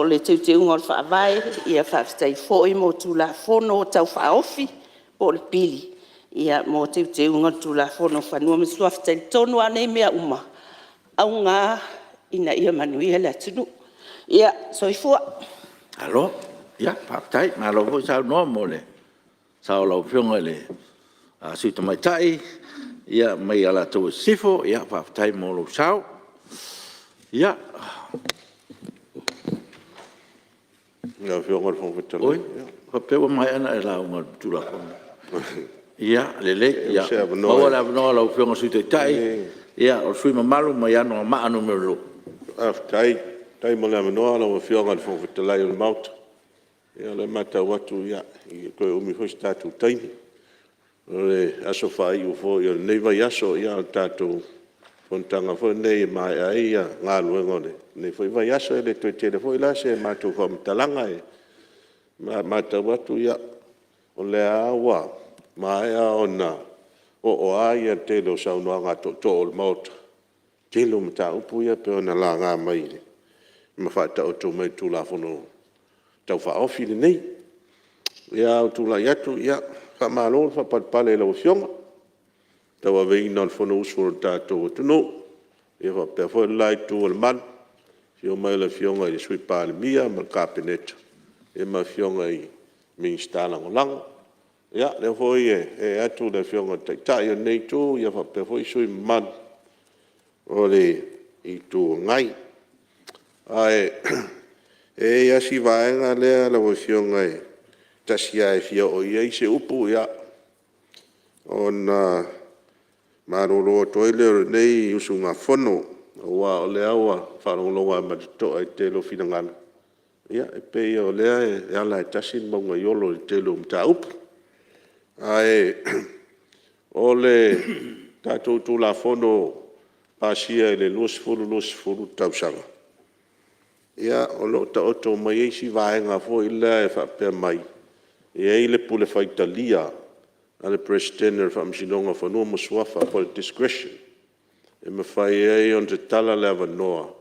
le Teuteuga o le Faavae, faafetai foi mo Tulafono Tau Faaofi po o le Tili mo Teuteuga o le Tulafono o Fanua ma Suafa. E talitonu lava nei mea uma, o auga lava ina ia manuia le atunuu. Ia, soifua. Malo faafetai, malo foi saunoa mo le sao o lau Afioga i le Sui Tamaitai mai Alataua Sisifo. Faafetai mo lou sao. Ia… Lau Afioga i le Fofoga Fetalai… Oi, faapea ua maea ona e lauga i le Tulafono. Ia lelei, ia maua le avanoa o lau Afioga i le Sui Taitai, o le sui usufono mamalu mai Anoamaa 2. Faafetai mo le avanoa lau Afioga i le Fofoga Fetalai o le Maota. Ia o lea e matau atu e le toe umi foi so tatou taimi. O le aso faaiu foi o lenei vaiaso, o le tatou fonotaga foi lenei e maea ai galuega o lenei foi vaiaso. E le toe tele foi la se matou faamatalaga. E matau atu o lea lava ua maea ona oo lava le tele o saunoaga a tootoo o le Maota i le tele o mataupu ia pei ona laga mai ma faataoto mai i le Tulafono Tau Faaofi lenei. Ia, ae ua ou tulai atu, faamalo le faapalepale i lau Afioga i le tauaveina o le Fonousu a le tatou atunuu. E faapea foi le la itu o le malu i le afio mai o le Afioga i le Sui Palemia ma le Kapeneta ma Afioga i Minisita Lagolago. Ia, o lea foi e ee atu le Afioga i le Taitai o lenei itu faapea foi sui usufono mamalu o le Itu Agai. Ae i ai lava si vaega lea lau Afioga e tasi lava e fia oo i ai se upu, ona malolo atu ai lea o lenei usugafono, aua o lea ua faalogologo lava ma le totoa i le tele o finagalo, e pei o lea e ala e tasi le mauga iolo i le tele o mataupu. Ae o le tatou Tulafono pasia i le 2020 tausaga, o lo o taoto mai ai si vaega foi lea e faapea mai, e i ai le pule faitalia a le Peresetene o le Faamasinoga o Fanua ma Suafa po o le discretion e mafai ai ona tatala le avanoa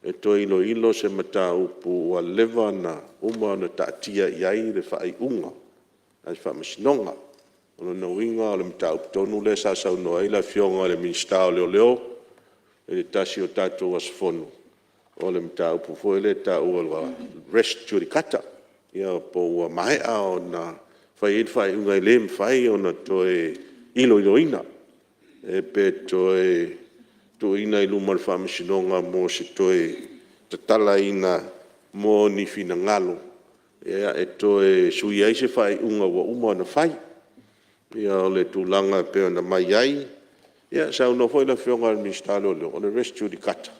e toe iloilo se mataupu ua leva ona uma ona taatia i ai le faaiuga a le Faamasinoga. O lona uiga o le mataupu tonu lea sa saunoa ai le Afioga i le Minisita o Leoleo i le tasi o tatou aso Fono, o le mataupu foi lea e taua o le res judicata, po ua maea ona fai i ai le faaiuga e le mafai ona toe iloiloina, pe toe tuuina i luma o le Faamasinoga mo se toe tatalaina mo ni finagalo e toe sui ai se faaiuga ua uma ona fai. Ia o le tulaga e pei ona aumai ai, ia saunoa foi le Afioga i le Minisita o Leoleo, o le res judicata,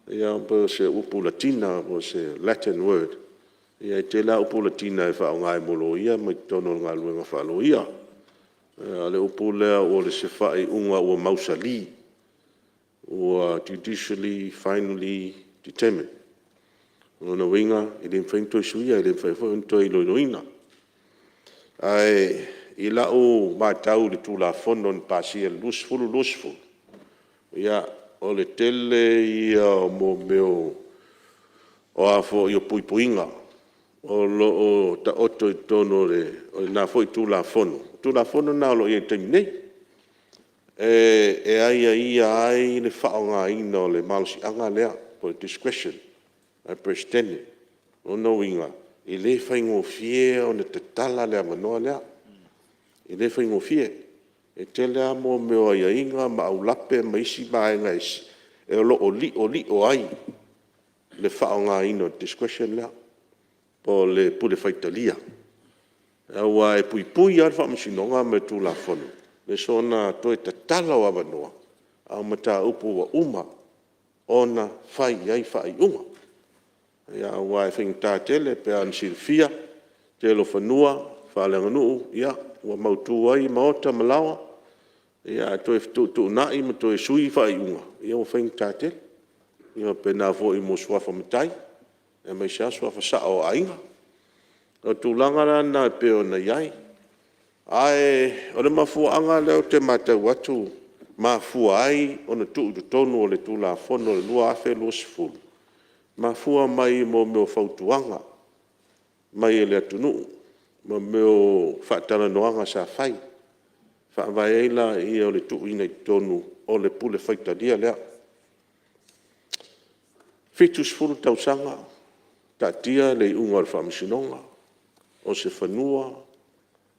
pei o se upu latina po o se Latin word. E tele lava upu latina e faaaoga mo loia ma totonu o le galuega faa-loia. O le upu lea o se faaiuga ua mausali, ua judicially finally determined. O lona uiga e le mafai ona toe suia, e le mafai foi ona toe iloiloina. Ae i lau matau i le Tulafono na pasia i le 2020, ia, o le tele ia o mea o puipuiga o lo o taoto i totonu o lena foi Tulafono, le Tulafono lena o lo o i ai i le taimi nei, e aiaia ai le faaaogaina o le malosiaga lea po o le discretion a le Peresetene. O lona uiga, e le faigofie ona tatala le avanoa lea, e le faigofie. E tele lava mea o aiaiga ma aulape ma isi vaega o lo o liolio ai le faaaogaina o le discretion lea po o le pule faitalia. Aua e puipui lava le Faamasinoga ma le Tulafono i le soona toe tatala o avanoa, a o mataupu ua uma ona fai i ai faaiuga. Aua e faigata tele pei lava ona silafia le tele o fanua faaleaganuu ua mautu ai maota ma laoa, ae toe fetuutuunai ma toe sui faaiuga, ia ua faigata tele. E faapena foi mo suafa matai, aemaise lava suafa sao o aiga. O le tulaga la lena e pei ona i ai. Ae o le mafuaaga lea ou te matau atu e mafua ai ona tuu i totonu o le Tulafono 2020, mafua mai mo mea o fautuaga mai le atunuu ma mea o faatalanoaga sa fai, faavae ai lea o le tuuina i totonu o le pule faitalia lea. E 70 tausaga taatia le iuga o le Faamasinoga, o se fanua,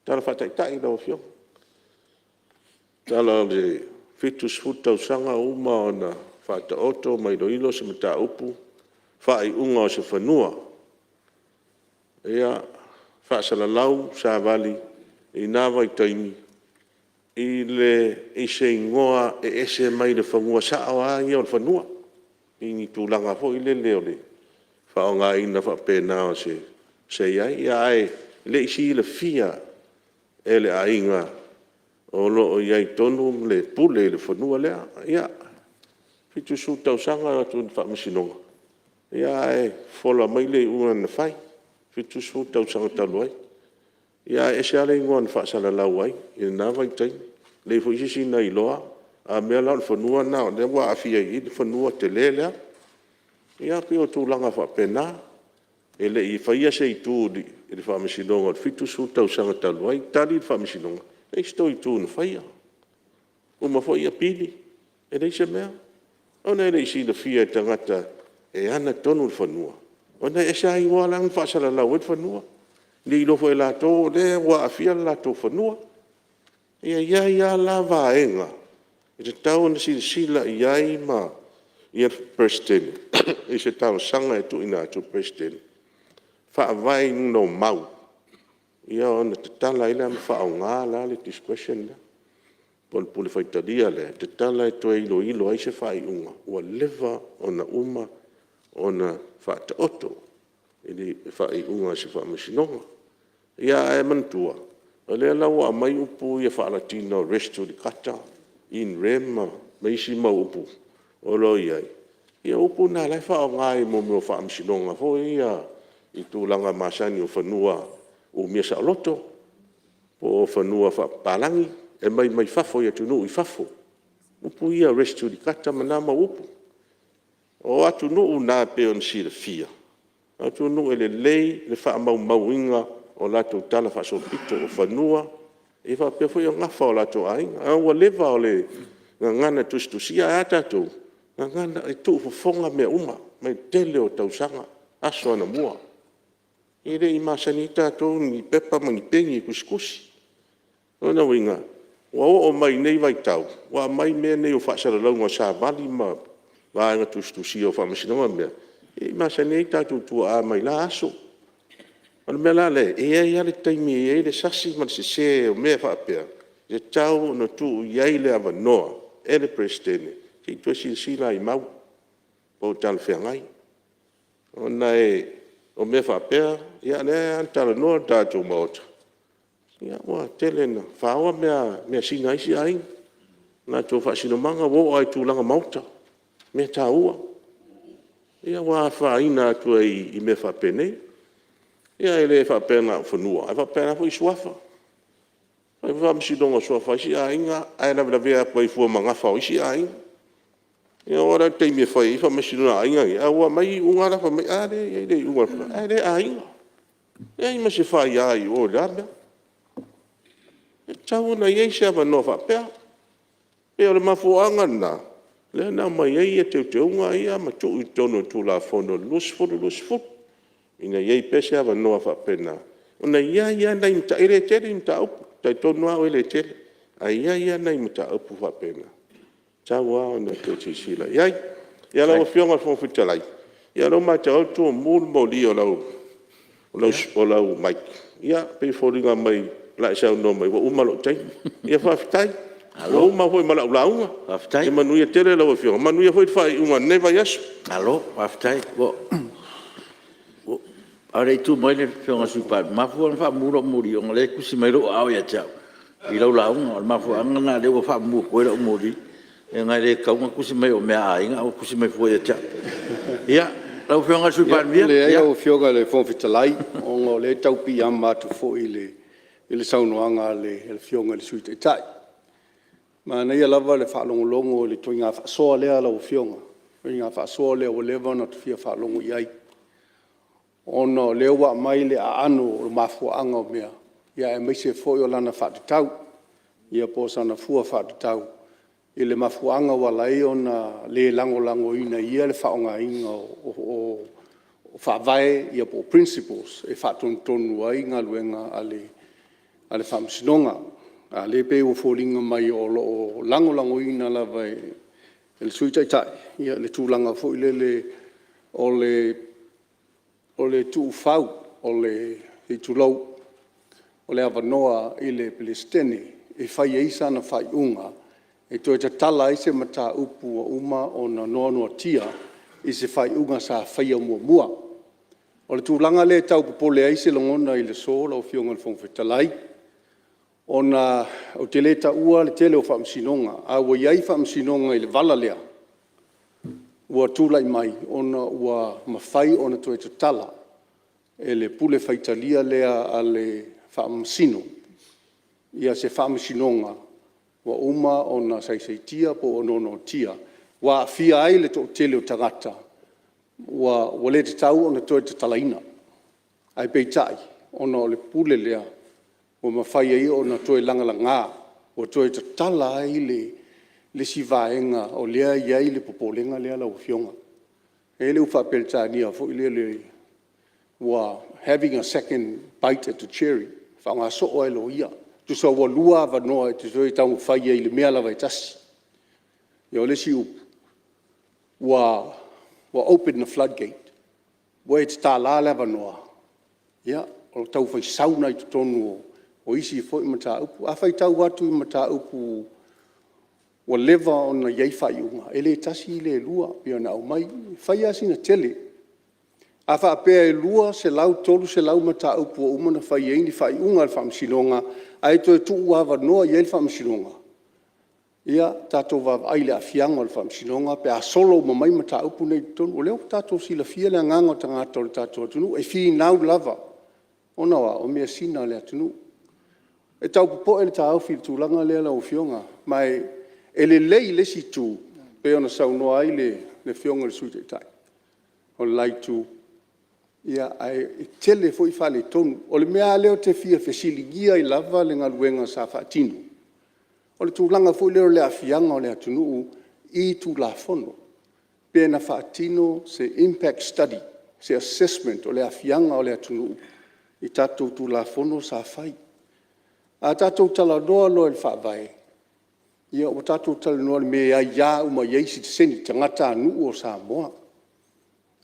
tala faataitai lau Afioga, 70 tausaga ua uma ona faataoto ma iloilo se mataupu, faaiuga o se fanua, ia, faasalalau, savali i na vaitaimi i se igoa e ese mai le fanua sao lava ia o le fanua, i ni tulaga foi lele o le faaaogaina faapena o se i ai, ae le i silafia e le aiga o lo o i ai tonu le pule i le fanua lea. Ia, 70 tausaga e o atu i le Faamasinoga, ae fofola mai le iuga na fai, 70 tausaga talu ai, ae ese lava le igoa na faasalalau ai i lena vaitaimi, e leai foi se isi na iloa a mea la o le fanua lena o lea ua aafia i i le fanua tele lea. Ia pei o tulaga faapena. E le i faia se itu i le Faamasinoga i le 70 tausaga talu ai. Tali le Faamasinoga, e leai se tou itu na faia, uma foi apili, e leai se mea, ona e le i silafia e tagata e ana tonu le fanua, ona e ese lava igoa la na faasalalau ai le fanua, e le i iloa foi e latou o lea ua aafia le latou fanua. E i ai lava la vaega e tatau ona silasila i ai le Peresetene i se talosaga e tuuina atu i le Peresetene, faavae i luga o mau ona tatala ai lea ma faaaoga le discretion lea po o le pule faitalia lea e tatala e toe iloilo ai se faaiuga ua leva ona uma ona faataoto i le faaiuga a se Faamasinoga. Ia ae manatua, o lea la ua aumai upu ia faa-Latina o res judicata, in rem ma isi mau upu o lo o i ai, ia o upu na o la e faaaoga i mea o faamasinoga foi ia i tulaga masani o fanua umia saoloto. po o fanua faapapalagi e aumai mai fafo i atunuu i fafo, upu ia o res judicata ma na mau upu. O atunuu na e pei ona silafia, o atunuu e lelei le faamaumauina o latou talafaasolopito o fanua faapea foi le nafa o latou aiga. A ua leva o le gagana tusitusia. Ae a tatou? E gagana, e tuufofoga mea uma mai le tele o tausaga, aso anamua. E le i masani ai tatou i ni pepa ma ni peni e tusitusi. O lona uiga, ua oo mai nei vaitau ua aumai mea nei o faasalalauga o savali ma vaega tusitusia o faamasinoga ma mea, e le i masani ai tatou tuaa mai la aso. O le mea la lea, e i ai lava le taimi e i ai le sasi ma le sese o mea faapea, e tatau ona tuu i ai le avanoa e le Peresetene se i toe silasila i mau po o talafeagai. Ona o mea faapea, ia o lea lava na talanoa le tatou Maota, ua tele ina faoa measina a isi aiga, latou faasinomaga ua oo lava i tulaga maota, mea taua, ia ua afaina atu ai i mea faapenei. Ia e le faapea na o fanua, ae faapena foi suafa. E fai foi faamasinoga o suafa o isi aiga ae lavelavea atu ai fua ma gafa o isi aiga. Ia oo lea i le taimi e fai ai faamasinoga a aiga nei, ae ua aumai iuga la e fai mai, a lea e i ai le iuga a le… Ae le aiga, leai ma se faia i o i le la mea. E tatau ona i ai se avanoa faapea. E pei o le mafuaaga lena lea na aumai ai teuteuga ia ma tuu i totonu o le Tulafono 2020 ina ia i ai pea se avanoa faapena, ona e i ai lava nai mataupu, e le tele ni mataupu, e talitonu lava au e le tele, ae i ai lava nai mataupu faapena e tatau lava ona toe silasila i ai. Ia lau Afioga i le Fofoga Fetalai, ia o lea ua matau atu ua mumu le moli o lau mic, ia pei e foliga mai o le a e saunoa mai ua uma lou taimi. Ia faafetai, ua uma foi ma lau lauga. Ia manuia tele lau Afioga, manuia foi le faaiuga o lenei vaiaso. Malo faafetai. A o le i tu mai le Afioga i le Sui Palemia, e mafua ona faamumu lau moli ona o lea e tusi mai lou aao ia te au i lau lauga. O le mafuaaga lena o lea ua faamumu atu ai lau moli, leaga e le tatau ona tusi mai o mea a aiga a ua tusi mai fua ia te au. Ia, lau Afioga i le Sui Palemia. Leai lau Afioga i le Fofoga Fetalai, ona o lea e tau piiama atu foi i le saunoaga a le Afioga i le Sui Taitai. Manaia lava le faalogologo i le ituaiga faasoa lea lau Afioga, le ituaiga faasoa lea ua leva ona ta fia faalogo i ai, ona o lea ua aumai le aano o mafuaaga o mea, aemaise foi o lana faatatau, ia po o sana fua faatatau i le mafuaaga ua ala ai ona le lagolagoina e ia le faaaogaina o faavae po o principles e faatonutonu ai galuega a le Faamasinoga. A o lea e pei ua foliga mai o lo o lagolagoina lava e le Sui Taitai le tulaga foi lele o le tuufau, se i tulou, o le avanoa i le Peresetene e fai ai sana faaiuga e toe tatala ai se mataupu ua uma ona noanoatia i se faaiuga sa faia muamua. O le tulaga lea e tau popole ai se lagona i le aso lau Afioga i le Fofoga Fetalai, ona ou te le taua le tele o Faamasinoga, a ua i ai Faamasinoga i le vala lea, ua tulai mai ona ua mafai ona toe tatala e le pule faitalia lea a le Faamasino se Faamasinoga ua uma ona saisaitia po ua noanoatia, ua aafia ai le toatele o tagata ua le tatau ona toe tatalaina. Ae peitai, ona o le pule lea, ua mafai ai ona toe lagalaga, ua toe tatala ai le isi vaega o lea e i ai le popolega lea lau Afioga. E i ai le upu faa-Peretania foi lele, ua having a second bite at the cherry, faaaoga soo lava e loia. Tusa ua lua avanoa e te toe taumafai ai i le mea lava e tasi. Ia o le isi upu, ua open the flood gate, ua e tatala le avanoa, ia o le tau fai sau lena i totonu o isi foi mataupu. A faitau atu i mataupu ua leva ona i ai faaiuga, e le tasi le lua pei ona aumai, e fai lava sina tele. A faapea e 200, 300 mataupu ua uma ona fai i ai ni faaiuga a le Faamasinoga ae toe tuuavanoa i ai le Faamasinoga, ia tatou vaavaai i le aafiaga o le Faamasinoga pe a solo uma mai mataupu nei i totonu. O lea ua tatou silafia le agaga o tagata o le tatou atunuu, e finau lava, ona o a? O measina a le atunuu. E tau popoe le taofi i le tulaga lea lau Afioga, ma e lelei i le isi itu pei ona saunoa ai le Afioga i le Sui Taitai o le la Itu, ae tele foi faaletonu. O le mea lava lea ou te fia fesiligia ai lava le galuega sa faatino, o le tulaga foi lea o le aafiaga o le atunuu i Tulafono, pe na faatino se impact study, se assessment o le aafiaga o le atunuu i tatou Tulafono sa fai. A tatou talanoa loa i le Faavae, ia ua tatou talanoa i le mea e aia uma i ai sitiseni, tagatanuu o Samoa.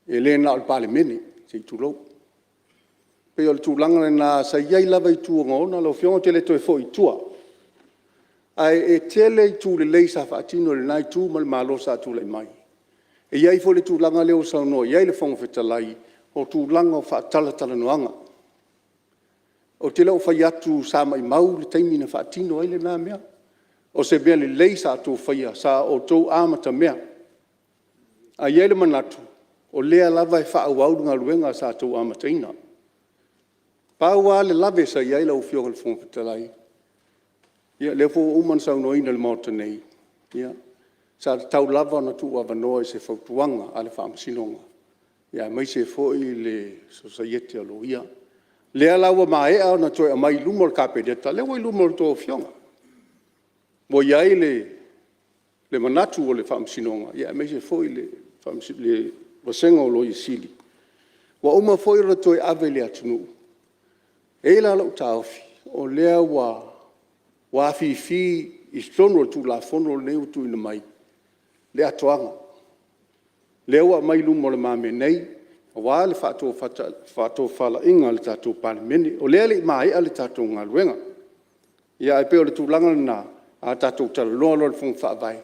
E le na o le Palemene, se i tulou. E pei o le tulaga lena sa i ai lava itu ogaoga lau Afioga ou te le toe foi i tua, ae tele itu lelei sa faatino e lena Itu ma le Malo sa tulai mai. E i ai foi le tulaga lea ua saunoa i ai le Fofoga Fetalai, o tulaga o faatalatalanoaga. Ou te le o fai atu sa maumau le taimi na faatino ai lena mea. O se mea lelei sa outou faia, sa outou amatamea. Ae i ai le manatu, o lea lava e faaauau le galuega sa outou amataina. Pau lava le lave sa i ai lau Afioga i le Fofoga Fetalai, ia o lea foi ua uma ona saunoaina i le Maota nei, ia, sa tatau lava ona tuuavanoa i se fautuaga a le Faamasinoga, aemaise foi le Sosaiete a Loia. O lea la ua maea ona toe aumai i luma o le Kapeneta, o lea ua i luma o a outou Afioga. Ua i ai le manatu o le Faamasinoga, aemaise foi le vasega o Loia Sili, ua uma foi ona toe ave i le atunuu. E i ai la lou taofi, o lea ua afifi i totonu o le Tulafono lenei ua tuuina mai le atoaga. O lea ua aumai i lumamea nei aua le faatofalaiga a le tatou Palemene. O lea e le i maea le tatou galuega. Ae pei o le tulaga lena, a tatou talanoa loa i le Fono Faavae,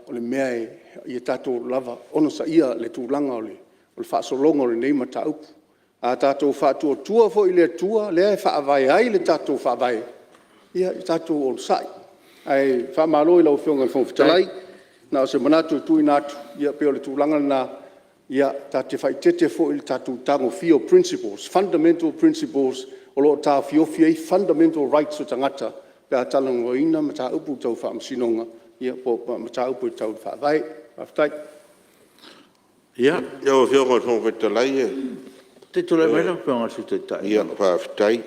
o le mea ia tatou lava onosaia le tulaga o le faasologa o lenei mataupu. A tatou faatuatua foi i le Atua lea e faavae ai le tatou Faavae, ia tatou onosai. Ae faamalo i lau Afioga i le Fofoga Fetalai, na o se manatu e tuuina atu, ia pei o le tulaga lena, ta te faaeteete foi i le tatou tagofia o principles, fundamental principles o lo o taofiofi ai fundamental rights o tagata pe a talanoaina mataupu tau Faamasinoga po o mataupu tau Faavae. Faafetai. Ia. Lau Afioga i le Fofoga Fetalai… Se i tulai mai lau Afioga i le Sui Taitai. Faafetai.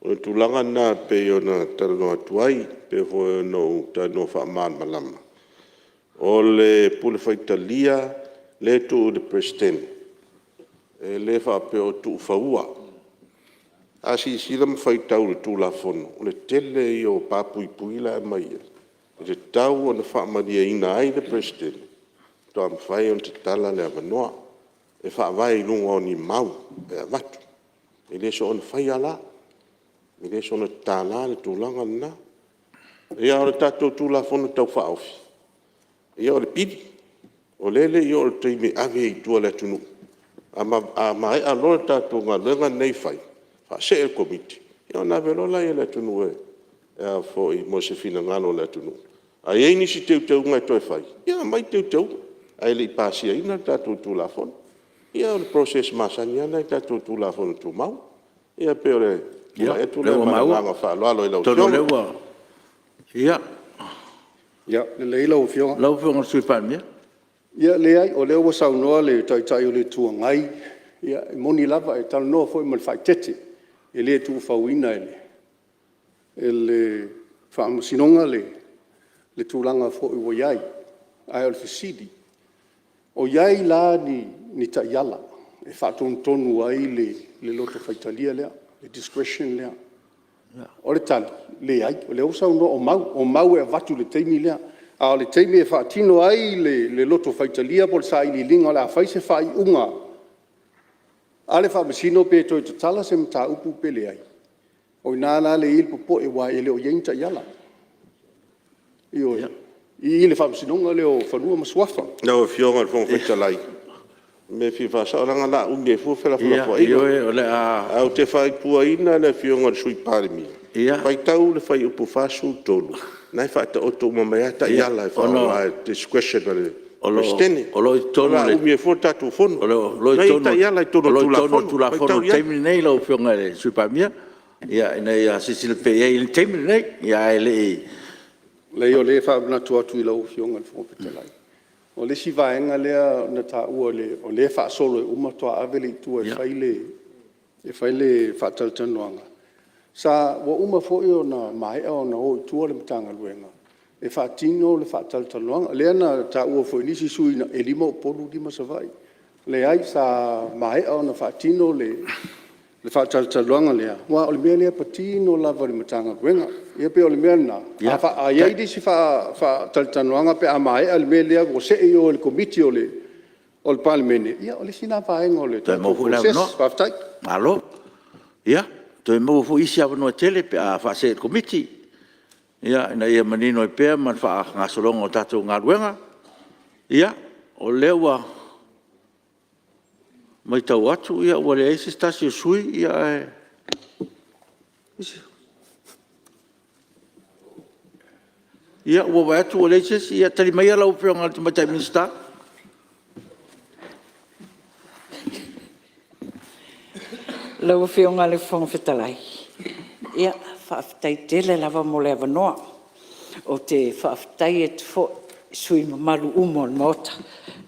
O le tulaga lena e pei ona talanoa atu ai, e pei foi ona ou talanoa faamalamalama, o le pule faitalia lea e tuu i le Peresetene, e le faapea o tuufaua. A silasila ma faitau i le Tulafono, o le tele ia o pa puipui la e aumai ai, e tatau ona faamalieina ai le Peresetene, faatoa mafai ona tatala le avanoa. E faavae i luga o ni mau e avatu, e le soona faia la, e le soona tatalaina le tulaga lena. Ia a o le tatou Tulafono Tau Faaofi, ia o le pili, o lea e le i oo i le taimi e ave ai i tua i le atunuu. A maea loa le tatou galuega lenei e fai, faasee i le Komiti, ia ona ave loa lea i le atunuu mo se finagalo o le atunuu. A i ai nisi teuteuga e toe fai, ia aumai teuteuga, ae le i pasiaina le tatou Tulafono. Ia o le process masani lava lena i tatou Tulafono Tumau. Ia pei o le tulai atu lea ma le agaga faaaloalo i lau Afioga. Ia, lea ua maua. Atonu o lea ua… Ia lelei lau Afioga. Lau Afioga i le Sui Palemia. Ia leai, o lea ua saunoa le Taitai o le Itu Agai, ia e moni lava, e talanoa foi ma le faaeteete, e le tuufauina e le Faamasinoga le tulaga foi ua i ai. Ae o le fesili, o i ai la ni taiala e faatonutonu ai le loto faitalia lea, le discretion lea? O le tali, leai. O lea ua saunoa o mau, o mau e avatu i le taimi lea. A o le taimi e faatino ai le loto faitalia po o le sailiiliga o le a fai se faaiuga a le Faamasino pe toe tatala se mataupu pe leai, o i ina la lea e i ai le popoe aua e le o i ai ni taiala, ioe, i le Faamasinoga lea o Fanua ma Suafa. Lau Afioga i le Fofoga Fetalai, o le mea e fia faasao leaga o le a umi ai fua felafolafoaiga. Ioe, o le a… Ae ou te fautuaina le Afioga i le Sui Palemia, faitau le Fuaiupu 43, o lena e faataoto uma mai lava taiala e faaaoga i le discretion a le Peresetene. O le a umi ai fua le tatou Fono. O la e i ai taiala i totonu o le Tulafono. O lo o i totonu o le Tulafono i le taimi lenei lau Afioga i le Sui Palemia. ina ia silasila pea i ai i le taimi lenei ae le i… Leai o lea e faamanatu atu i lau Afioga i le Fofoga Fetalai, o le isi vaega lea na taua o lea e faasolo e uma faatoa ave lea i tua e fai le faatalatalanoaga. Ua uma foi ona maea ona o i tua le Matagaluega e faatino le faatalatalanoaga. Lea na taua foi e nisi sui usufono e 5 Upolu 5 Savaii. Leai, sa maea ona faatino le faatalatalanoaga lea, aua o le mea lea e patino lava i le Matagaluega. Ia pei o le mea lena, a i ai nisi faatalatalanoaga pe a maea le mea lea ua see i o i le Komiti a le Palemene, ia o le isi lena vaega o le Toe maua foi le avanoa. process. Faafetai. Malo. Ia, toe maua foi isi avanoa e tele pe a faasee i le Komiti ina ia manino ai pea ma le faagasologa o le tatou galuega. Ia, o lea ua matau atu ua leai se tasi o sui usufono ae… Ia ua ou vaai atu ua leai se isi. Ia tali maia lau Afioga i le Tamaitai Minisita. Lau Afioga i le Fofoga Fetalai, ia faafetai tele lava mo le avanoa. Ou te faafetai atu foi i sui usufono mamalu uma o le Maota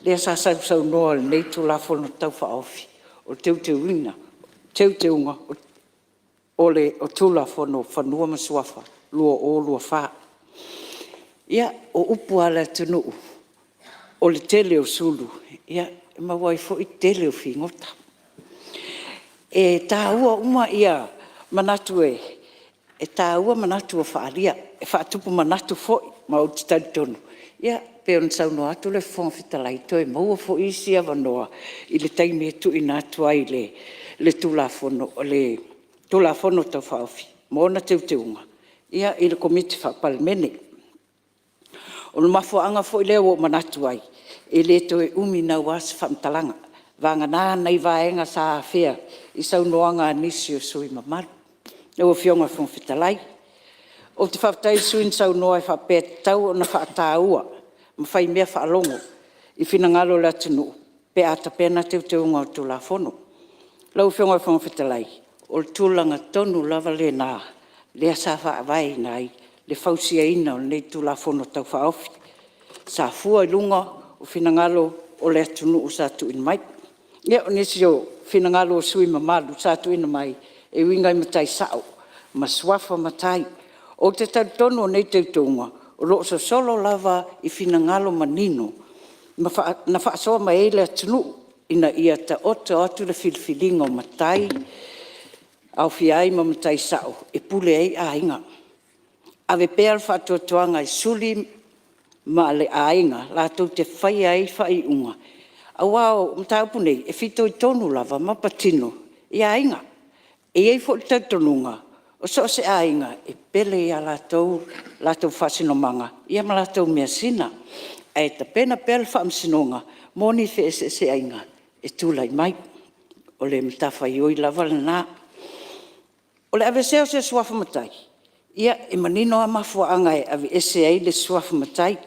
lea sa sausaunoa i lenei Tulafono Tau Faaofi o Teuteuga o le Tulafono o Fanua ma Suafa 2024. Ia, o upu lava a le atunuu, o le tele o sulu e maua ai foi le tele o figota. E taua uma manatu e taua manatu ua faaalia e faatupu manatu foi. Ma ou te talitonu e pei ona saunoa atu le Fofoga Fetalai, toe maua foi isi avanoa i le taimi e tuuina atu ai le Tulafono Tau Faaofi ma ona Teuteuga i le Komiti Faa-Palemene. O le mafuaaga foi lea ua ou manatu ai e le toe umi naua se faamatalaga, vagana nai vaega sa afea i saunoaga a nisi o sui usufono mamalu. Lau Afioga i le Fofoga Fetalai, ou te faafetai i le sui usufono na saunoa e faapea e tatau ona faataua ma faimea faalogo i finagalo o le atunuu pe a tapena Teuteuga o le Tulafono. Lau Afioga i le Fofoga Fetalai, o le tulaga tonu lava lena lea sa faavaeina ai le fausiaina o lenei Tulafono Tau Faaofi, sa fua i luga o finagalo o le atunuu sa tuuina mai. Ia o nisi o finagalo o sui usufono mamalu sa tuuina mai e uiga i matai sao ma suafa matai. Ou te talitonu o nei Teuteuga o lo o sosolo lava i finagalo manino na faasoa mai ai le atunuu ina ia taoto atu le filifiliga o matai, aofia ai ma matai sao e pule ai aiga. Ave pea le faatuatuaga i suli ma le aiga latou te faia ai faaiuga aua o mataupu nei e fitoitonu lava ma patino i aiga. E i ai foi le talitonuga o so o se aiga e pele ia i latou le latou faasinomaga ma latou measina, ae tapena pea le Faamasinoga mo ni feeseeseaiga e tulai mai. O le matafaioi lava lena. O le aveesea o se suafa matai, ia e manino lava mafuaaga e aveese ai le suafa matai,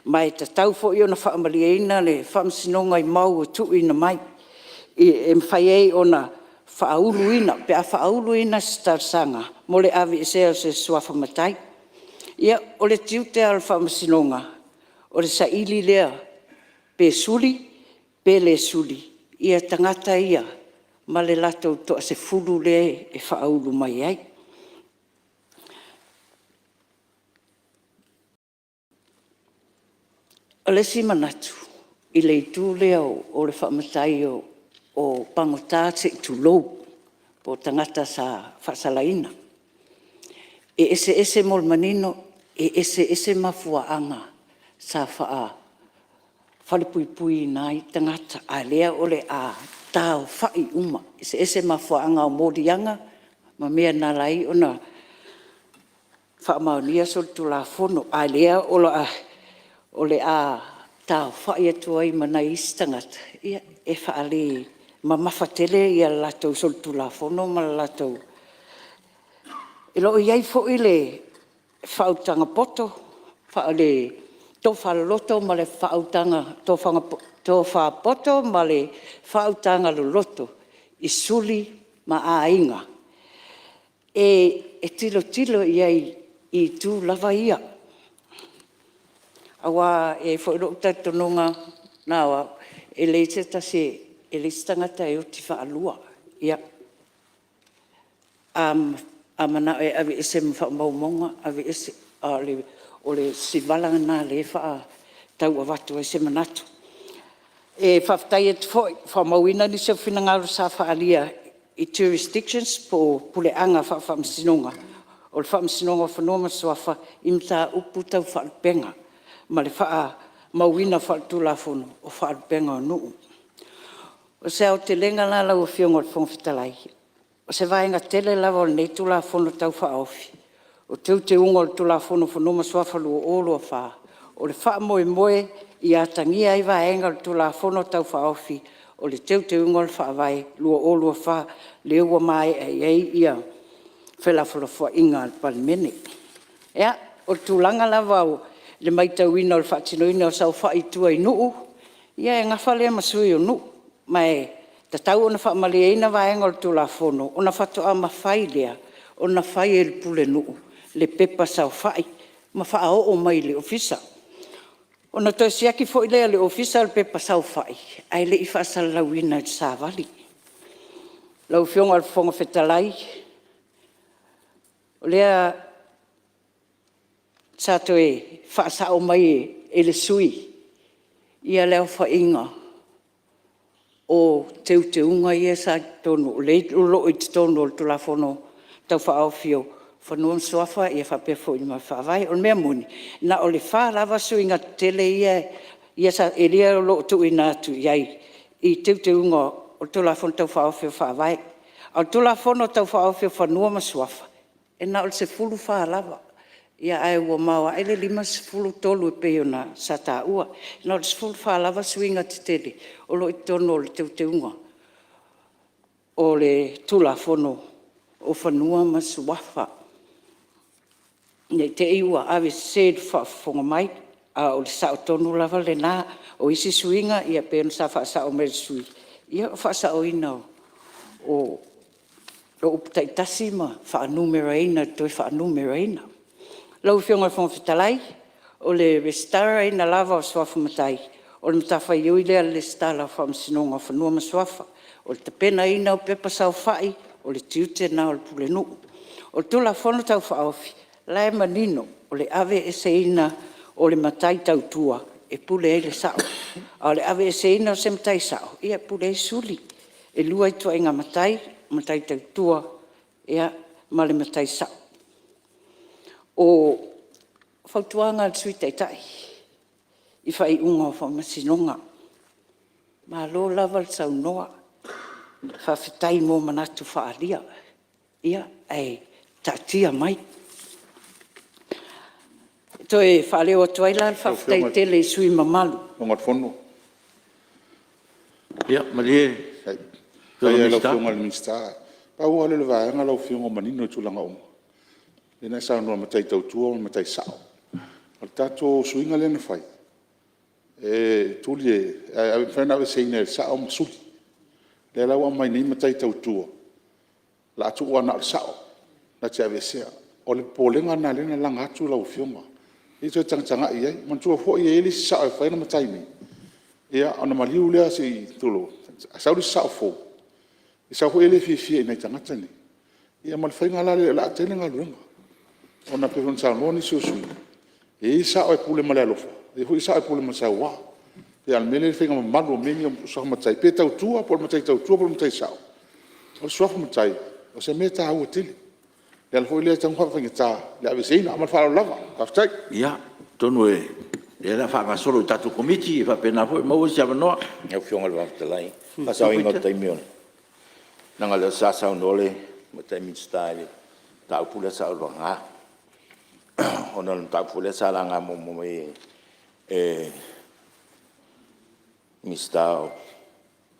ma e tatau foi ona faamalieina le Faamasinoga i mau ua tuuina mai e mafai ai ona faauluina, pe a faauluina se talosaga mo le aveesea o se suafa matai. Ia, o le tiute lava o le Faamasinoga o le saili lea pe suli pe le suli tagata ia ma le latou toasefulu lea e faaulu mai ai. O le isi manatu i le itu lea o le faamatai o pagota se i tulou, po o tagata sa faasalaina. E eseese mo le manino, e eseese mafuaaga sa faa-falepuipuiina ai tagata, a o lea o le a taaofai uma. E eseese mafuaaga o moliaga ma mea na ala ai ona faamaonia solitulafono, a o lea o le a taaofai atu ai ma nai isi tagata e faalemamafa tele le latou solitulafono ma le latou… E le o i ai foi le faautaga poto, le tofa loloto ma le faautaga tofa poto ma le faautaga loloto i suli ma aiga. e tilotilo i ai i itu lava ia. Aua e i ai foi lou talitonuga na o au, e leai se tagata e oti faalua. Ia, a manao e aveese ma faamaumauga, aveese, a o si vala lena o lea e tau avatu ai se manatu. E faafetai atu foi, ua faamauina nisi o finagalo sa faaalia i jurisdictions po o puleaga faafaamasinoga, o le Faamasinoga o Fanua ma Suafa i mataupu tau faalupega ma le faamauina faaletulafono o faalupega o nuu. O se aotelega la lau Afioga i le Fofoga Fetalai, o se vaega tele lava o lenei Tulafono Tau Faaofi, o Teuteuga o le Tulafono o Fanua ma Suafa 2024, o le faamoemoe ia atagia ai vaega o le Tulafono Tau Faaofi o le Teuteuga o le Faavae 2024 lea ua maea i ai felafolafoaiga a le Palemene. Ia, o le tulaga lava i le maitauina o le faatinoina o saofai i tua i nuu, ia e nafa lea ma sui o nuu. Ma e tatau ona faamalieina vaega o le Tulafono ona faatoa mafai lea ona fai e le pulenuu le pepa saofai ma faaoo mai i le ofisa. Ona toe siaki foi lea e le ofisa le pepa saofai ae le i faasalalauina i le Savali. Lau Afioga i le Fofoga Fetalai, o lea sa toe faasao mai e le sui usufono le aofaiga o teuteuga ia sa i totonu, o lo o i totonu o le Tulafono Tau Faaofi o Fanua ma Suafa faapea foi ma le Faavae. O le mea moni, na o le 4 lava suiga tetele ia o lo o tuuina atu i ai i Teuteuga o le Tulafono Tau Faaofi o le Faavae. A o le Tulafono Tau Faaofi o Fanua ma Suafa, e na o le 14 lava, ae ua maoae le 53 e pei ona sa taua. Na o le 14 lava suiga tetele o lo o i totonu o le Teuteuga o le Tulafono o Fanua ma Suafa. Ne i te i ua avesese i le faafofoga mai, a o le sao tonu lava lena. O isi suiga e pei ona sa faasao mai e le sui usufono, ia o le faasaoina o upu taitasi ma faanumeraina i le toe faanumeraina. Lau Afioga i le Fofoga Fetalai, o le resitalaina lava o suafa matai, o le matafaioi lea a le Resitala o Faamasinoga o Fanua ma Suafa. O le tapenaina o pepa saofai, o le tiute lena o le Pulenuu. O le Tulafono Tau Faaofi, o la e manino, o le aveeseina o le matai tautua e pule ai le sao, a o le aveeseina o se matai sao, ia e pule ai suli. E 2 ituaiga matai, o le matai tautua ma le matai sao. O fautuaga a le Sui Taitai i faaiuga o Faamasinoga, malo lava le saunoa, faafetai mo manatu faaalia. Ia, ae taatia mai. E toe faaleo atu ai la le faafetai tele i sui usufono mamalu. Ia malie lau Afioga i le Minisita, pau lava lea o le vaega lau Afioga ua manino i tulaga uma, lea na e saunoa i le matai tautua ma le matai sao. O le tatou suiga lea na fai, e tuli e… e mafai ona aveeseina e le sao ma suli. O lea la ua aumai nei matai tautua, o le a tuu lava na o le sao na te aveesea. O le popolega lena lea na laga atu lau Afioga, se i toe tagatagai i ai. Manatua foi e i ai le isi sao e mafai ona matai nei, ia ona maliu lea se i tulou, ae sau le isi sao fou, e sau foi e le fiafia i nai tagata nei, ia ma le faiga la lea o le a tele galuega. Ona e pei ona saunoa nisi o sui usufono, e i ai sao e pule ma le alofa, e i ai foi sao e pule ma le saua. A o le mea lea i le faiga mamalu o mea nei o suafa matai, pe tautua po o le matai tautua po o le matai sao, o le suafa matai, o se mea e taua tele. O le ala foi lea e tatau ona faafaigata le aveeseina. Ma le faaaloalo lava. Faafetai. Ia, atonu o lea o le a faagasolo i le tatou Komiti e faapena foi ona maua isi avanoa. Lau Afioga i le Fofoga Fetalai, o le faasaoina o le taimi o le… leaga o lea sa saunoa le Tamaitai Minisita i le mataupu lea sa ou laga, ona o le mataupu foi lea sa laga muamua mai e le Minisita o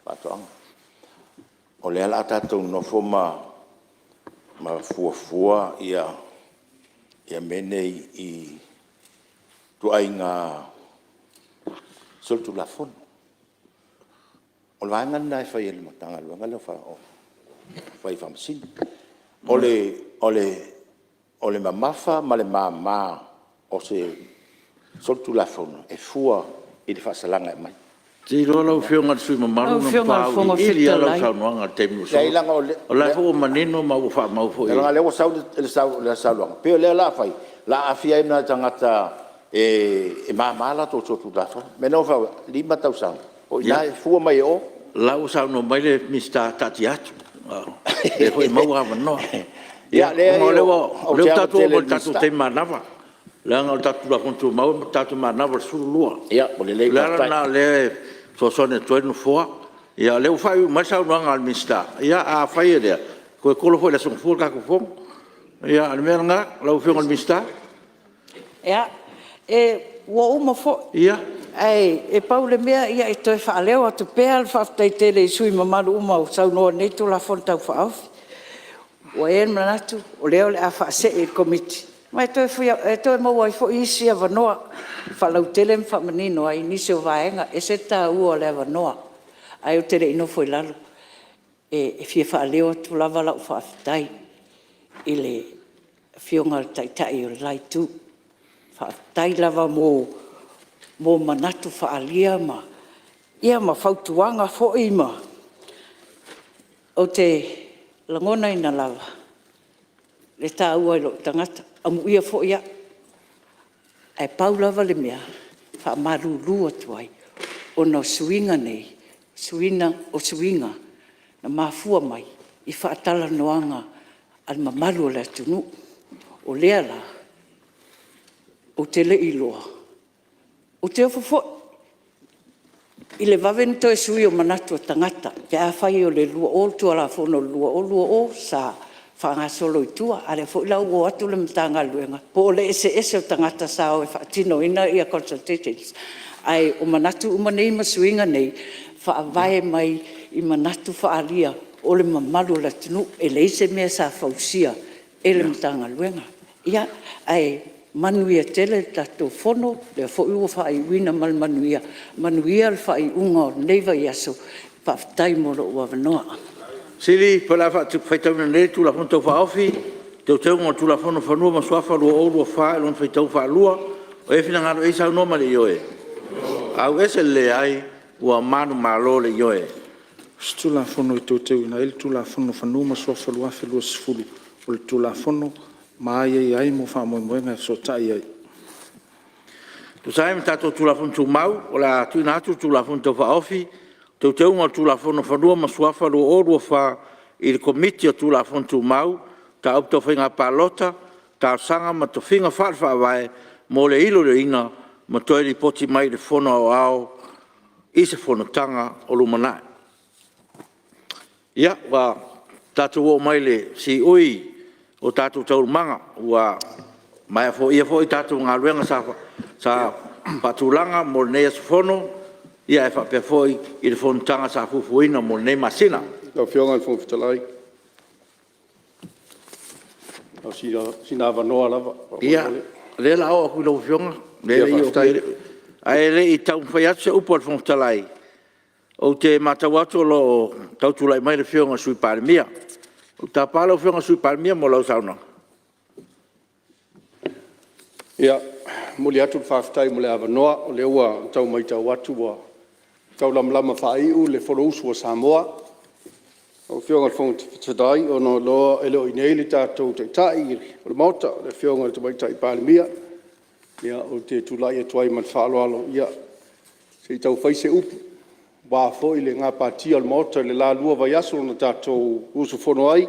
Faatoaga. O lea o le a tatou nonofo ma fuafua mea nei i ituaiga solitulafono. O le vaega lena e fai e le Matagaluega lea o Faamasino. O le mamafa ma le mama o se solitulafono e fua i le faasalaga e aumai. Ou te iloa lau Afioga i le sui usufono mamalu Lau Afioga na i le matua Fofoga auiliili lava Fetalai… lau saunoaga i le taimi ua Leai sola. leaga o lea O la foi ua manino ma ua faamau foi. Leaga o lea ua sau le saunoaga pei o lea o le a fai o le a aafia ai ma tagata e mama latou solitulafono. O le mea lea ou te fai atu ai, 5 tausaga o i ina e fua mai e o. O la ua saunoa mai le Minisita, taatia atu, o lea foi e maua avanoa. Ona o lea ua tatou oo mai i le tatou taimi manava, leaga o le tatou Tulafono Tumau tatou te manava i le 12:00. O le ala lena o lea e fesoasoani atu ai le Nofoa. Ia o lea ua faaiuiu mai le saunoaga a le Minisita, ia afai e le, toe tolo foi i le aso Gafua le tatou fono. Ia o le mea lena lau Afioga i le Minisita. Ia, ua uma foi. Ae pau le mea e toe faaleo atu pea le faafetai tele i sui usufono mamalu uma ua saunoa i lenei Tulafono Tau Faaofi. Ua i ai le manatu o lea o le a faasee i le Komiti ma e toe maua ai foi isi avanoa e faalautele ma faamanino ai nisi o vaega. E ese le taua o le avanoa. Ae ou te le i nofo i lalo, e fia faaleo atu lava lau faafetai i le Afioga i le Taitai o le la Itu. Faafetai lava mo manatu faaalia ma fautuaga foi ma… Ou te lagonaina lava le taua i lou tagata, amuia foi au. Ae pau lava le mea, e faamalulu atu ai, ona o suiga nei, o suiga na mafua mai i faatalanoaga a le mamalu o le atunuu. O lea la, ou te le i iloa, ou te ofo foi i le vave ona toe sui o manatu o tagata pe afai o le Tulafono o le 2020 sa faagasolo i tua, a o lea foi la ua o atu le Matagaluega, po o le eseese o tagata sa o e faatinoina consultations. Ae o manatu uma nei ma suiga nei, e faavae mai i manatu faaalia o le mamalu o le atunuu. E leai se mea sa fausia e le Matagaluega. Ia, ae manuia tele le tatou Fono, o lea foi ua faaiuina ma le manuia. Manuia le faaiuga o lenei vaiaso. Faafetai mo lou avanoa. O le a faitauina nei le Tulafono Tau Faaofi o Teuteuga o le Tulafono o Fanua ma Suafa 2024 i lona faitauga faalua. O i ai se finagalo e saunoa mai i le ioe? Ua manumalo le Ioe. E tusa ai ma tatou Tulafono Tumau, o le a tuuina atu le Tulafono Tau Faaofi o Teuteuga o le Tulafono o Fanua ma Suafa 2024 i le Komiti o Tulafono Tumau, Mataupu Tau Faiga Palota, Talosaga ma Tofiga Faale-Faavae mo le iloiloina ma toe lipoti mai i le Fono Aoao i se Fonotaga o lumanai. Ia, ua tatou oo mai i le siui o tatou taualumaga, ua maea foia foi tatou galuega sa faatulaga mo lenei aso fono, ae faapea foi i le fonotaga sa fuafuaina mo lenei masina. Lau Afioga i le Fofoga Fetalai, na o sina avanoa lava Ia, faamolemole. O lea o le a oo atu i lau Afioga. Ae le i taumafai atu se upu a le Fofoga Fetalai, ou te matau atu o lo o tau tulai mai le Afioga i le Sui Palemia. Ou te tapa lau Afioga i le Sui Palemia mo lau saunoaga. Ia, e momoli atu le faafetai mo le avanoa, o lea ua tau matau atu ua tau lamalama faaiu le Fonousu a Samoa. Lau Afioga i le Fofoga Fetalai, ona e le o i inei le tatou Taitai o le Maota, le Afioga i le Tamaitai Palemia, ou te tulai atu ai ma le faaaloalo se i tau fai se upu aua foi le gapatia o le Maota i le la 2 vaiaso na tatou usufono ai,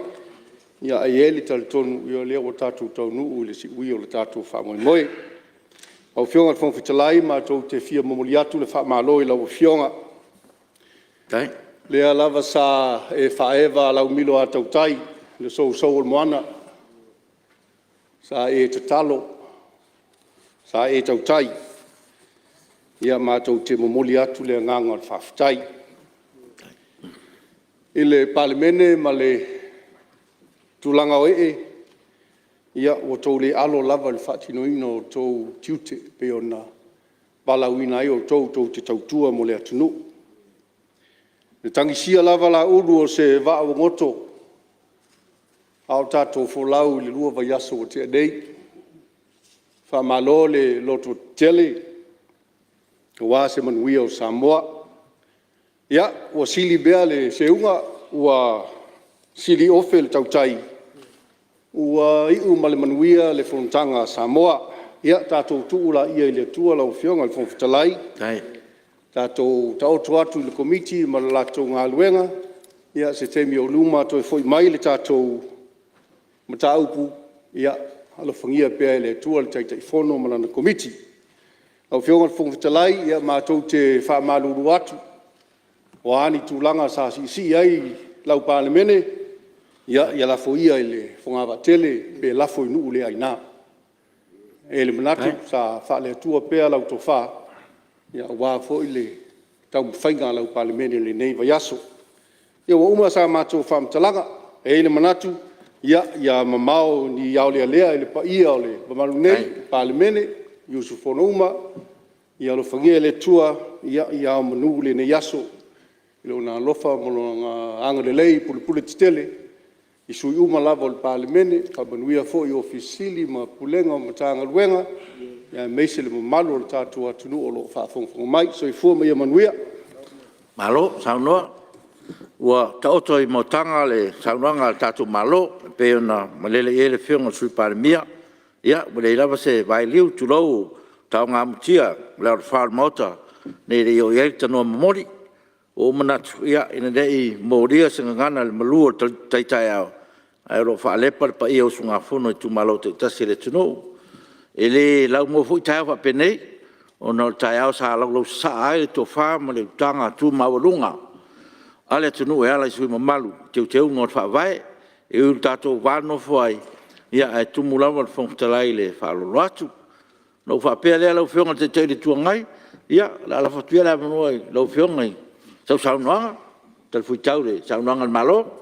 ae i ai le talitonuga o lea ua tatou taunuu i le siui o le tatou faamoemoe. Lau Afioga i le Fofoga Fetalai, matou te fia momoli atu le faamalo i lau Afioga, lea lava sa e faaeva laumilo a tautai i le sousou o le moana, sa e tatalo, sa e tautai. Ia matou te momoli atu le agaga o le faafetai. I le Palemene ma le tulaga o ee, ia ua outou le alo lava i le faatinoina o outou tiute e pei ona valaauina ai outou tou te tautua mo le atunuu. E tagisia lava laulu o se vaa ua goto, a o tatou folau i le 2 vaiaso ua tea nei. Faamalo le lototetele aua se manuia o Samoa. Ia, ua sili mea le seuga ua sili ofe le tautai, ua iu ma le manuia le fonotaga a Samoa. Ia tatou tuu laia i le Atua lau Afioga i le Fofoga Fetalai, tatou taoto atu i le Komiti ma le latou galuega, ia se taimi o i luma toe foi mai le tatou mataupu, ia alofagia pea e le Atua le Taitaifono ma lana Komiti. Lau Afioga i le Fofoga Fetalai, ia matou te faamalulu atu, o a ni tulaga sa siisii ai lau Palemene, ia lafo ia i le fogavaa tele pe lafo i nuu le aina. E i ai le manatu sa faale-Atua pea lau tofa aua foi le taumafaiga a lau Palemene i lenei vaiaso. Ia ua uma sa matou faamatalaga, e i ai le manatu, ia mamao ni aolealea i le paia o le mamalu nei o le Palemene i usufono uma, ia alofagia e le Atua ia ao manu lenei aso i Lona alofa ma Lona agalelei pulepuletetele i sui usufono uma lava o le Palemene, faamanuia foi i Ofisa Sili o Pulega o Matagaluega, aemaise le mamalu o le tatou atunuu o lo o faafogafoga mai. Soifua ma ia manuia. Malo saunoa, ua taoto i moataga le saunoaga a le tatou Malo e pei ona malele i ai le Afioga i le Sui Palemia. Ia ua leai lava se vailiu tulou, le taoga mutia o le alofā o le Maota nei e le i oo i ai le tanoa momoli. Ua ou manatu, ina ne i molia se gagana i le malu o le tai taeao, ae o lo o faalepa le paia o usugafono a itumalo taitasi o le atunuu. E le laumua foi taeao faapenei, ona o le taeao sa laulausasaa ai le tofa ma le utaga tu maualuga a le atunuu e ala i sui usufono mamalu i Teuteuga o le Faavae. E ui ina tatou va nonofo ai, ae tumu lava le Fofoga Fetalai i le faaaloalo atu. Ona ou faapea lea lau Afioga i le Taitai o le Itu Agai, ia, o le a lafo atu ia le avanoa i lau Afioga i sau saunoaga e talifuaitau i le saunoaga a le Malo.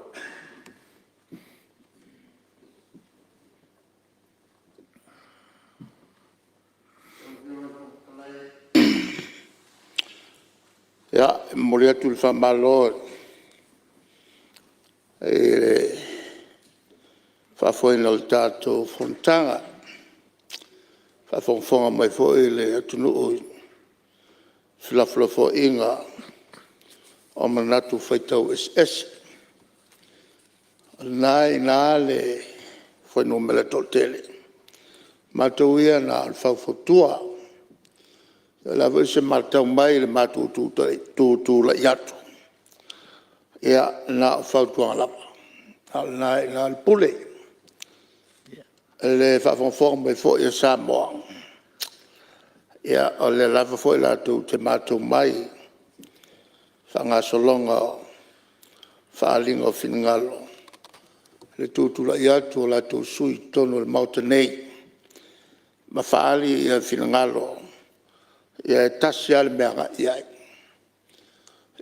Ia, e momoli atu le faamalo i le faafoeina o le tatou fonotaga. A o faafogafoga mai foi le atunuu i felafolafoaiga o manatu faitau eseese. O lena e i ina le fuainumera toatele, o matou ia na o le faufautua. O le a foi se matau mai i le matou tutulai atu, ia na o fautuaga lava, a o lena e i ina le pule. I le faafogafoga mai foi a Samoa, ia o lea lava foi latou te matau mai i le faagasologa o faaaliga o finagalo i le tutulai atu o latou sui usufono i totonu o le Maota nei ma faaali finagalo. Ia e tasi lava le mea e agai i ai,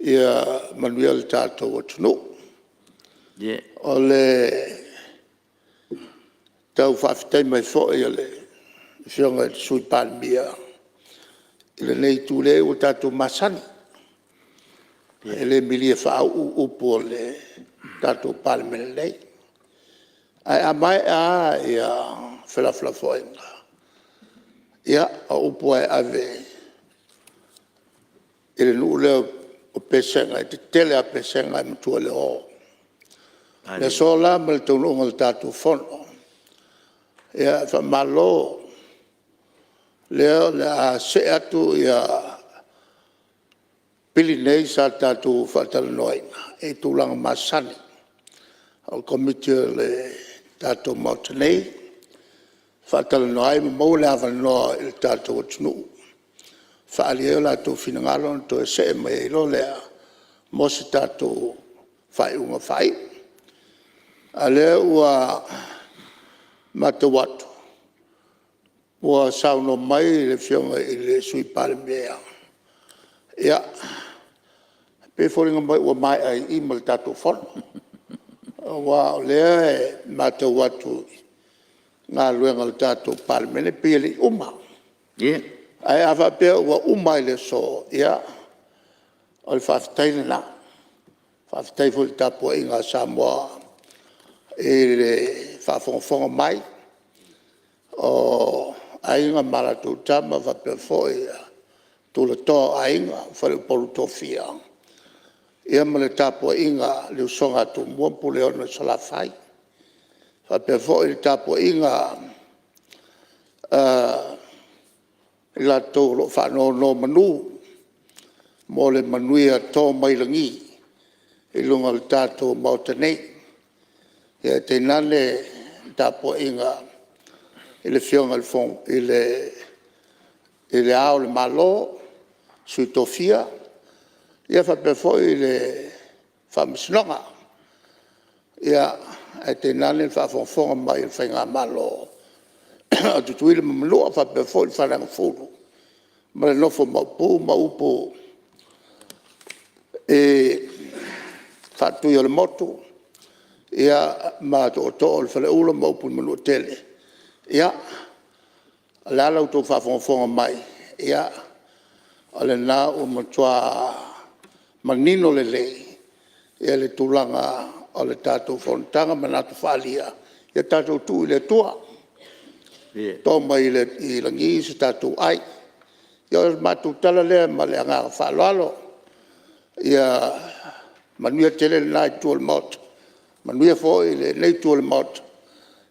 ia manuia le tatou atunuu. O le tau faafetai mai foi a le Afioga i le Sui Palemia i lenei itu, leai ua tatou masani, e le milia faauu upu o le tatou Palemene nei. Ae a maea lava felafolafoaiga, ia o upu lava e ave i le nuu lea o Pesega, e tetele lava Pesega ae matua i le o. O le aso la ma le taunuuga o le tatou fono, ia faamalo o lea o le a see atu pili nei sa tatou faatalanoaina i tulaga masani o le Komiti o le tatou Maota nei e faatalanoa ai ma maua le avanoa i le tatou atunuu e faaali ai o latou finagalo ona toe see mai ai loa lea mo se tatou faaiuga faaiu. A o lea ua matau atu ua saunoa mai le Afioga i le Sui Palemia, ia, e pei e foliga mai ua maea ai i i ma le tatou Fono, aua o lea e matau atu i galuega a le tatou Palemene e pei e le i uma. Ae a faapea ua uma lava i le aso, ia o le faafetai lena. Faafetai foi i le tapuaiga a Samoa i le faafogafoga mai o Aiga ma latou Tama, faapea foi tulatoa o Aiga, faleupolu tofia, ia ma le tapuaiga a le usoga a Tumua ma Puleono i Salafai. E faapea foi le tapuaiga a i latou o lo o faanonomanu mo le manuia to mai lagi i luga o le tatou Maota nei. Ae tainane le tapuaiga i le Afioga i Le Ao o le Malo, Sui Tofia faapea foi le Faamasinoga. Ae tainane le faafogafoga mai a le Faigamalo a Tutuila ma Manua, faapea foi le Faleagafulu ma le nofo a Maopu ma upu i Faatuiolemotu ma Tootoo o le Faleula ma upu i le Manuatele. Ia, o le a la outou faafogafoga mai, ia o lena ua matua manino lelei le tulaga o le tatou fonotaga ma manatu faaalia, ia tatou tuu i le Atua e to mai lagi se tatou ai. Ia o le matou tala lea ma le agaga faaaloalo. Ia manuia tele lena itu o le Maota, manuia foi lenei itu o le Maota,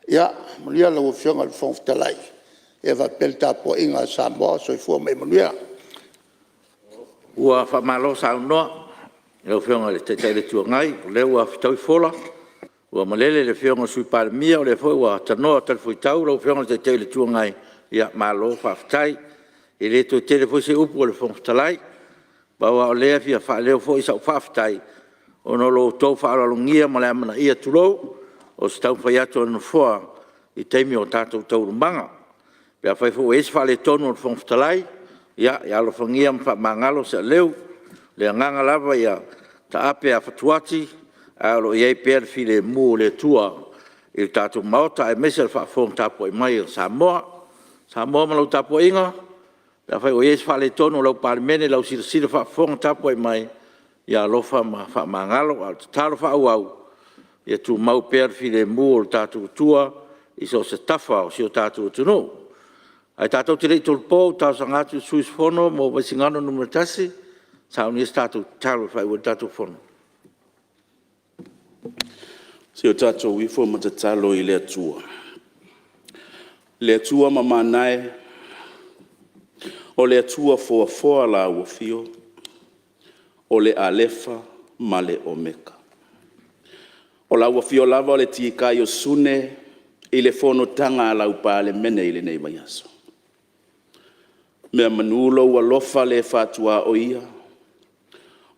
ia manuia lau Afioga i le Fofoga Fetalai faapea le tapuaiga a Samoa. Soifua ma ia manuia. Ua faamalo saunoa i lau Afioga i le Taitai o le Itu Agai, o lea ua fetaui fola ua malele le Afioga i le Sui Palemia, o lea foi ua tanoa talifuaitau lau Afioga i le Taitai o le Itu Agai, ia malo faafetai. E le toe tele foi se upu a le Fofoga Fetalai, pau lava o lea e fia faaleo foi sau faafetai ona o lo outou faaaloalogia ma le amanaia, tulou, o se taumafai atu a le Nofoa i taimi o tatou taualumaga. Pe afai foi ua i ai se faaletonu o le Fofoga Fetalai, ia alofagia ma faamagalo se aleu. O le agaga lava ia taape afatu ati ae o lo o i ai pea le filemu o le Atua i le tatou Maota aemaise o le faafofoga tapuai mai a Samoa. Samoa ma lau tapuaiga, pe afai ua i ai se faaletonu o lau Palemene i lau silasila faafofoga tapuai mai, ia alofa ma faamagalo. A o le tatalo faaauau, ia tumau pea le filemu o le tatou Atua i so o se tafa o si o tatou atunuu. Ae tatou te le i tolopo, ou te talosaga atu i le sui usufono mo Vaisigano 1 e saunia se tatou tatalo e faaiu ai le tatou fono. Se i o tatou ifo ma tatalo i le Atua. Le Atua mamana e, o le Atua foafoa Lau Afio, o le Alefa ma le Omeka. O lau Afio lava o le Titaisune i le fonotaga a lau Palemene i lenei vaiaso. Meamanu lou alofa le faatuaoia,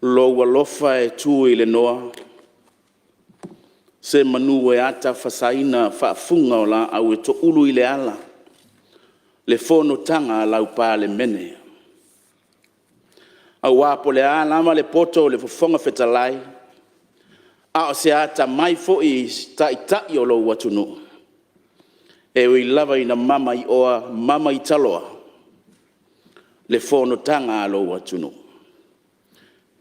lou alofa e tu i le noa, semanu e ata fasaina faafuga o laau e toulu i le ala le fonotaga a lau Palemene. Aua po o le a lava le poto a le Fofoga Fetalai, a o se atamai foi i Taitai o lou atunuu, e ui lava ina mamaioa mamaitaloa le fonotaga a lou atunuu.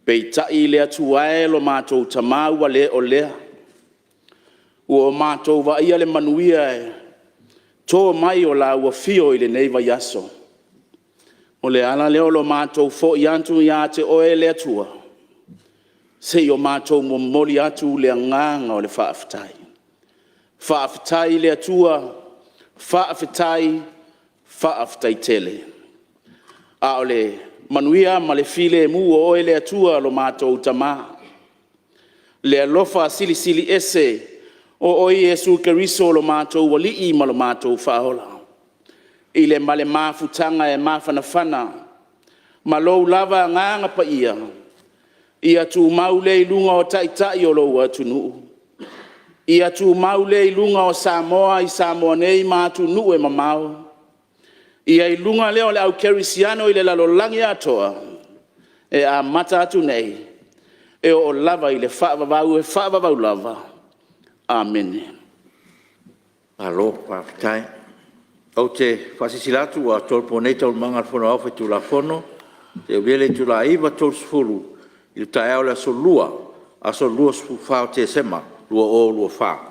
Peitai le Atua e lo matou Tama ua le o lea, ua matou vaaia le manuia e to mai o lau Afio i lenei vaiaso. O le ala lea o lo matou foi atu ia te oe le Atua, se i o matou momoli atu le agaga o le faafetai. Faafetai i le Atua, faafetai, faafetai tele. A o le manuia ma le filemu o oe le Atua lo matou Tama, le alofa silisili ese o oe Iesu Keriso o lo matou Alii ma lo matou Faaola, i le ma le mafutaga e mafanafana ma lou lava Agaga Paia, ia tumau lea i luga o Taitai o lou atunuu, ia tumau lea i luga o Samoa i Samoa nei ma atunuu e mamao, ia i luga lea o le au kerisiano i le lalolagi atoa, e amata atu nei, e oo lava i le faavavau e faavavau lava. Amene. Malo faafetai. Ou te faasilasila atu ua tolopo nei Taualumaga a le Fono Aoao Faitulafono seia aulia le itula e 9:30 i le taeao o le Aso Lua, aso 24 o Tesema 2024.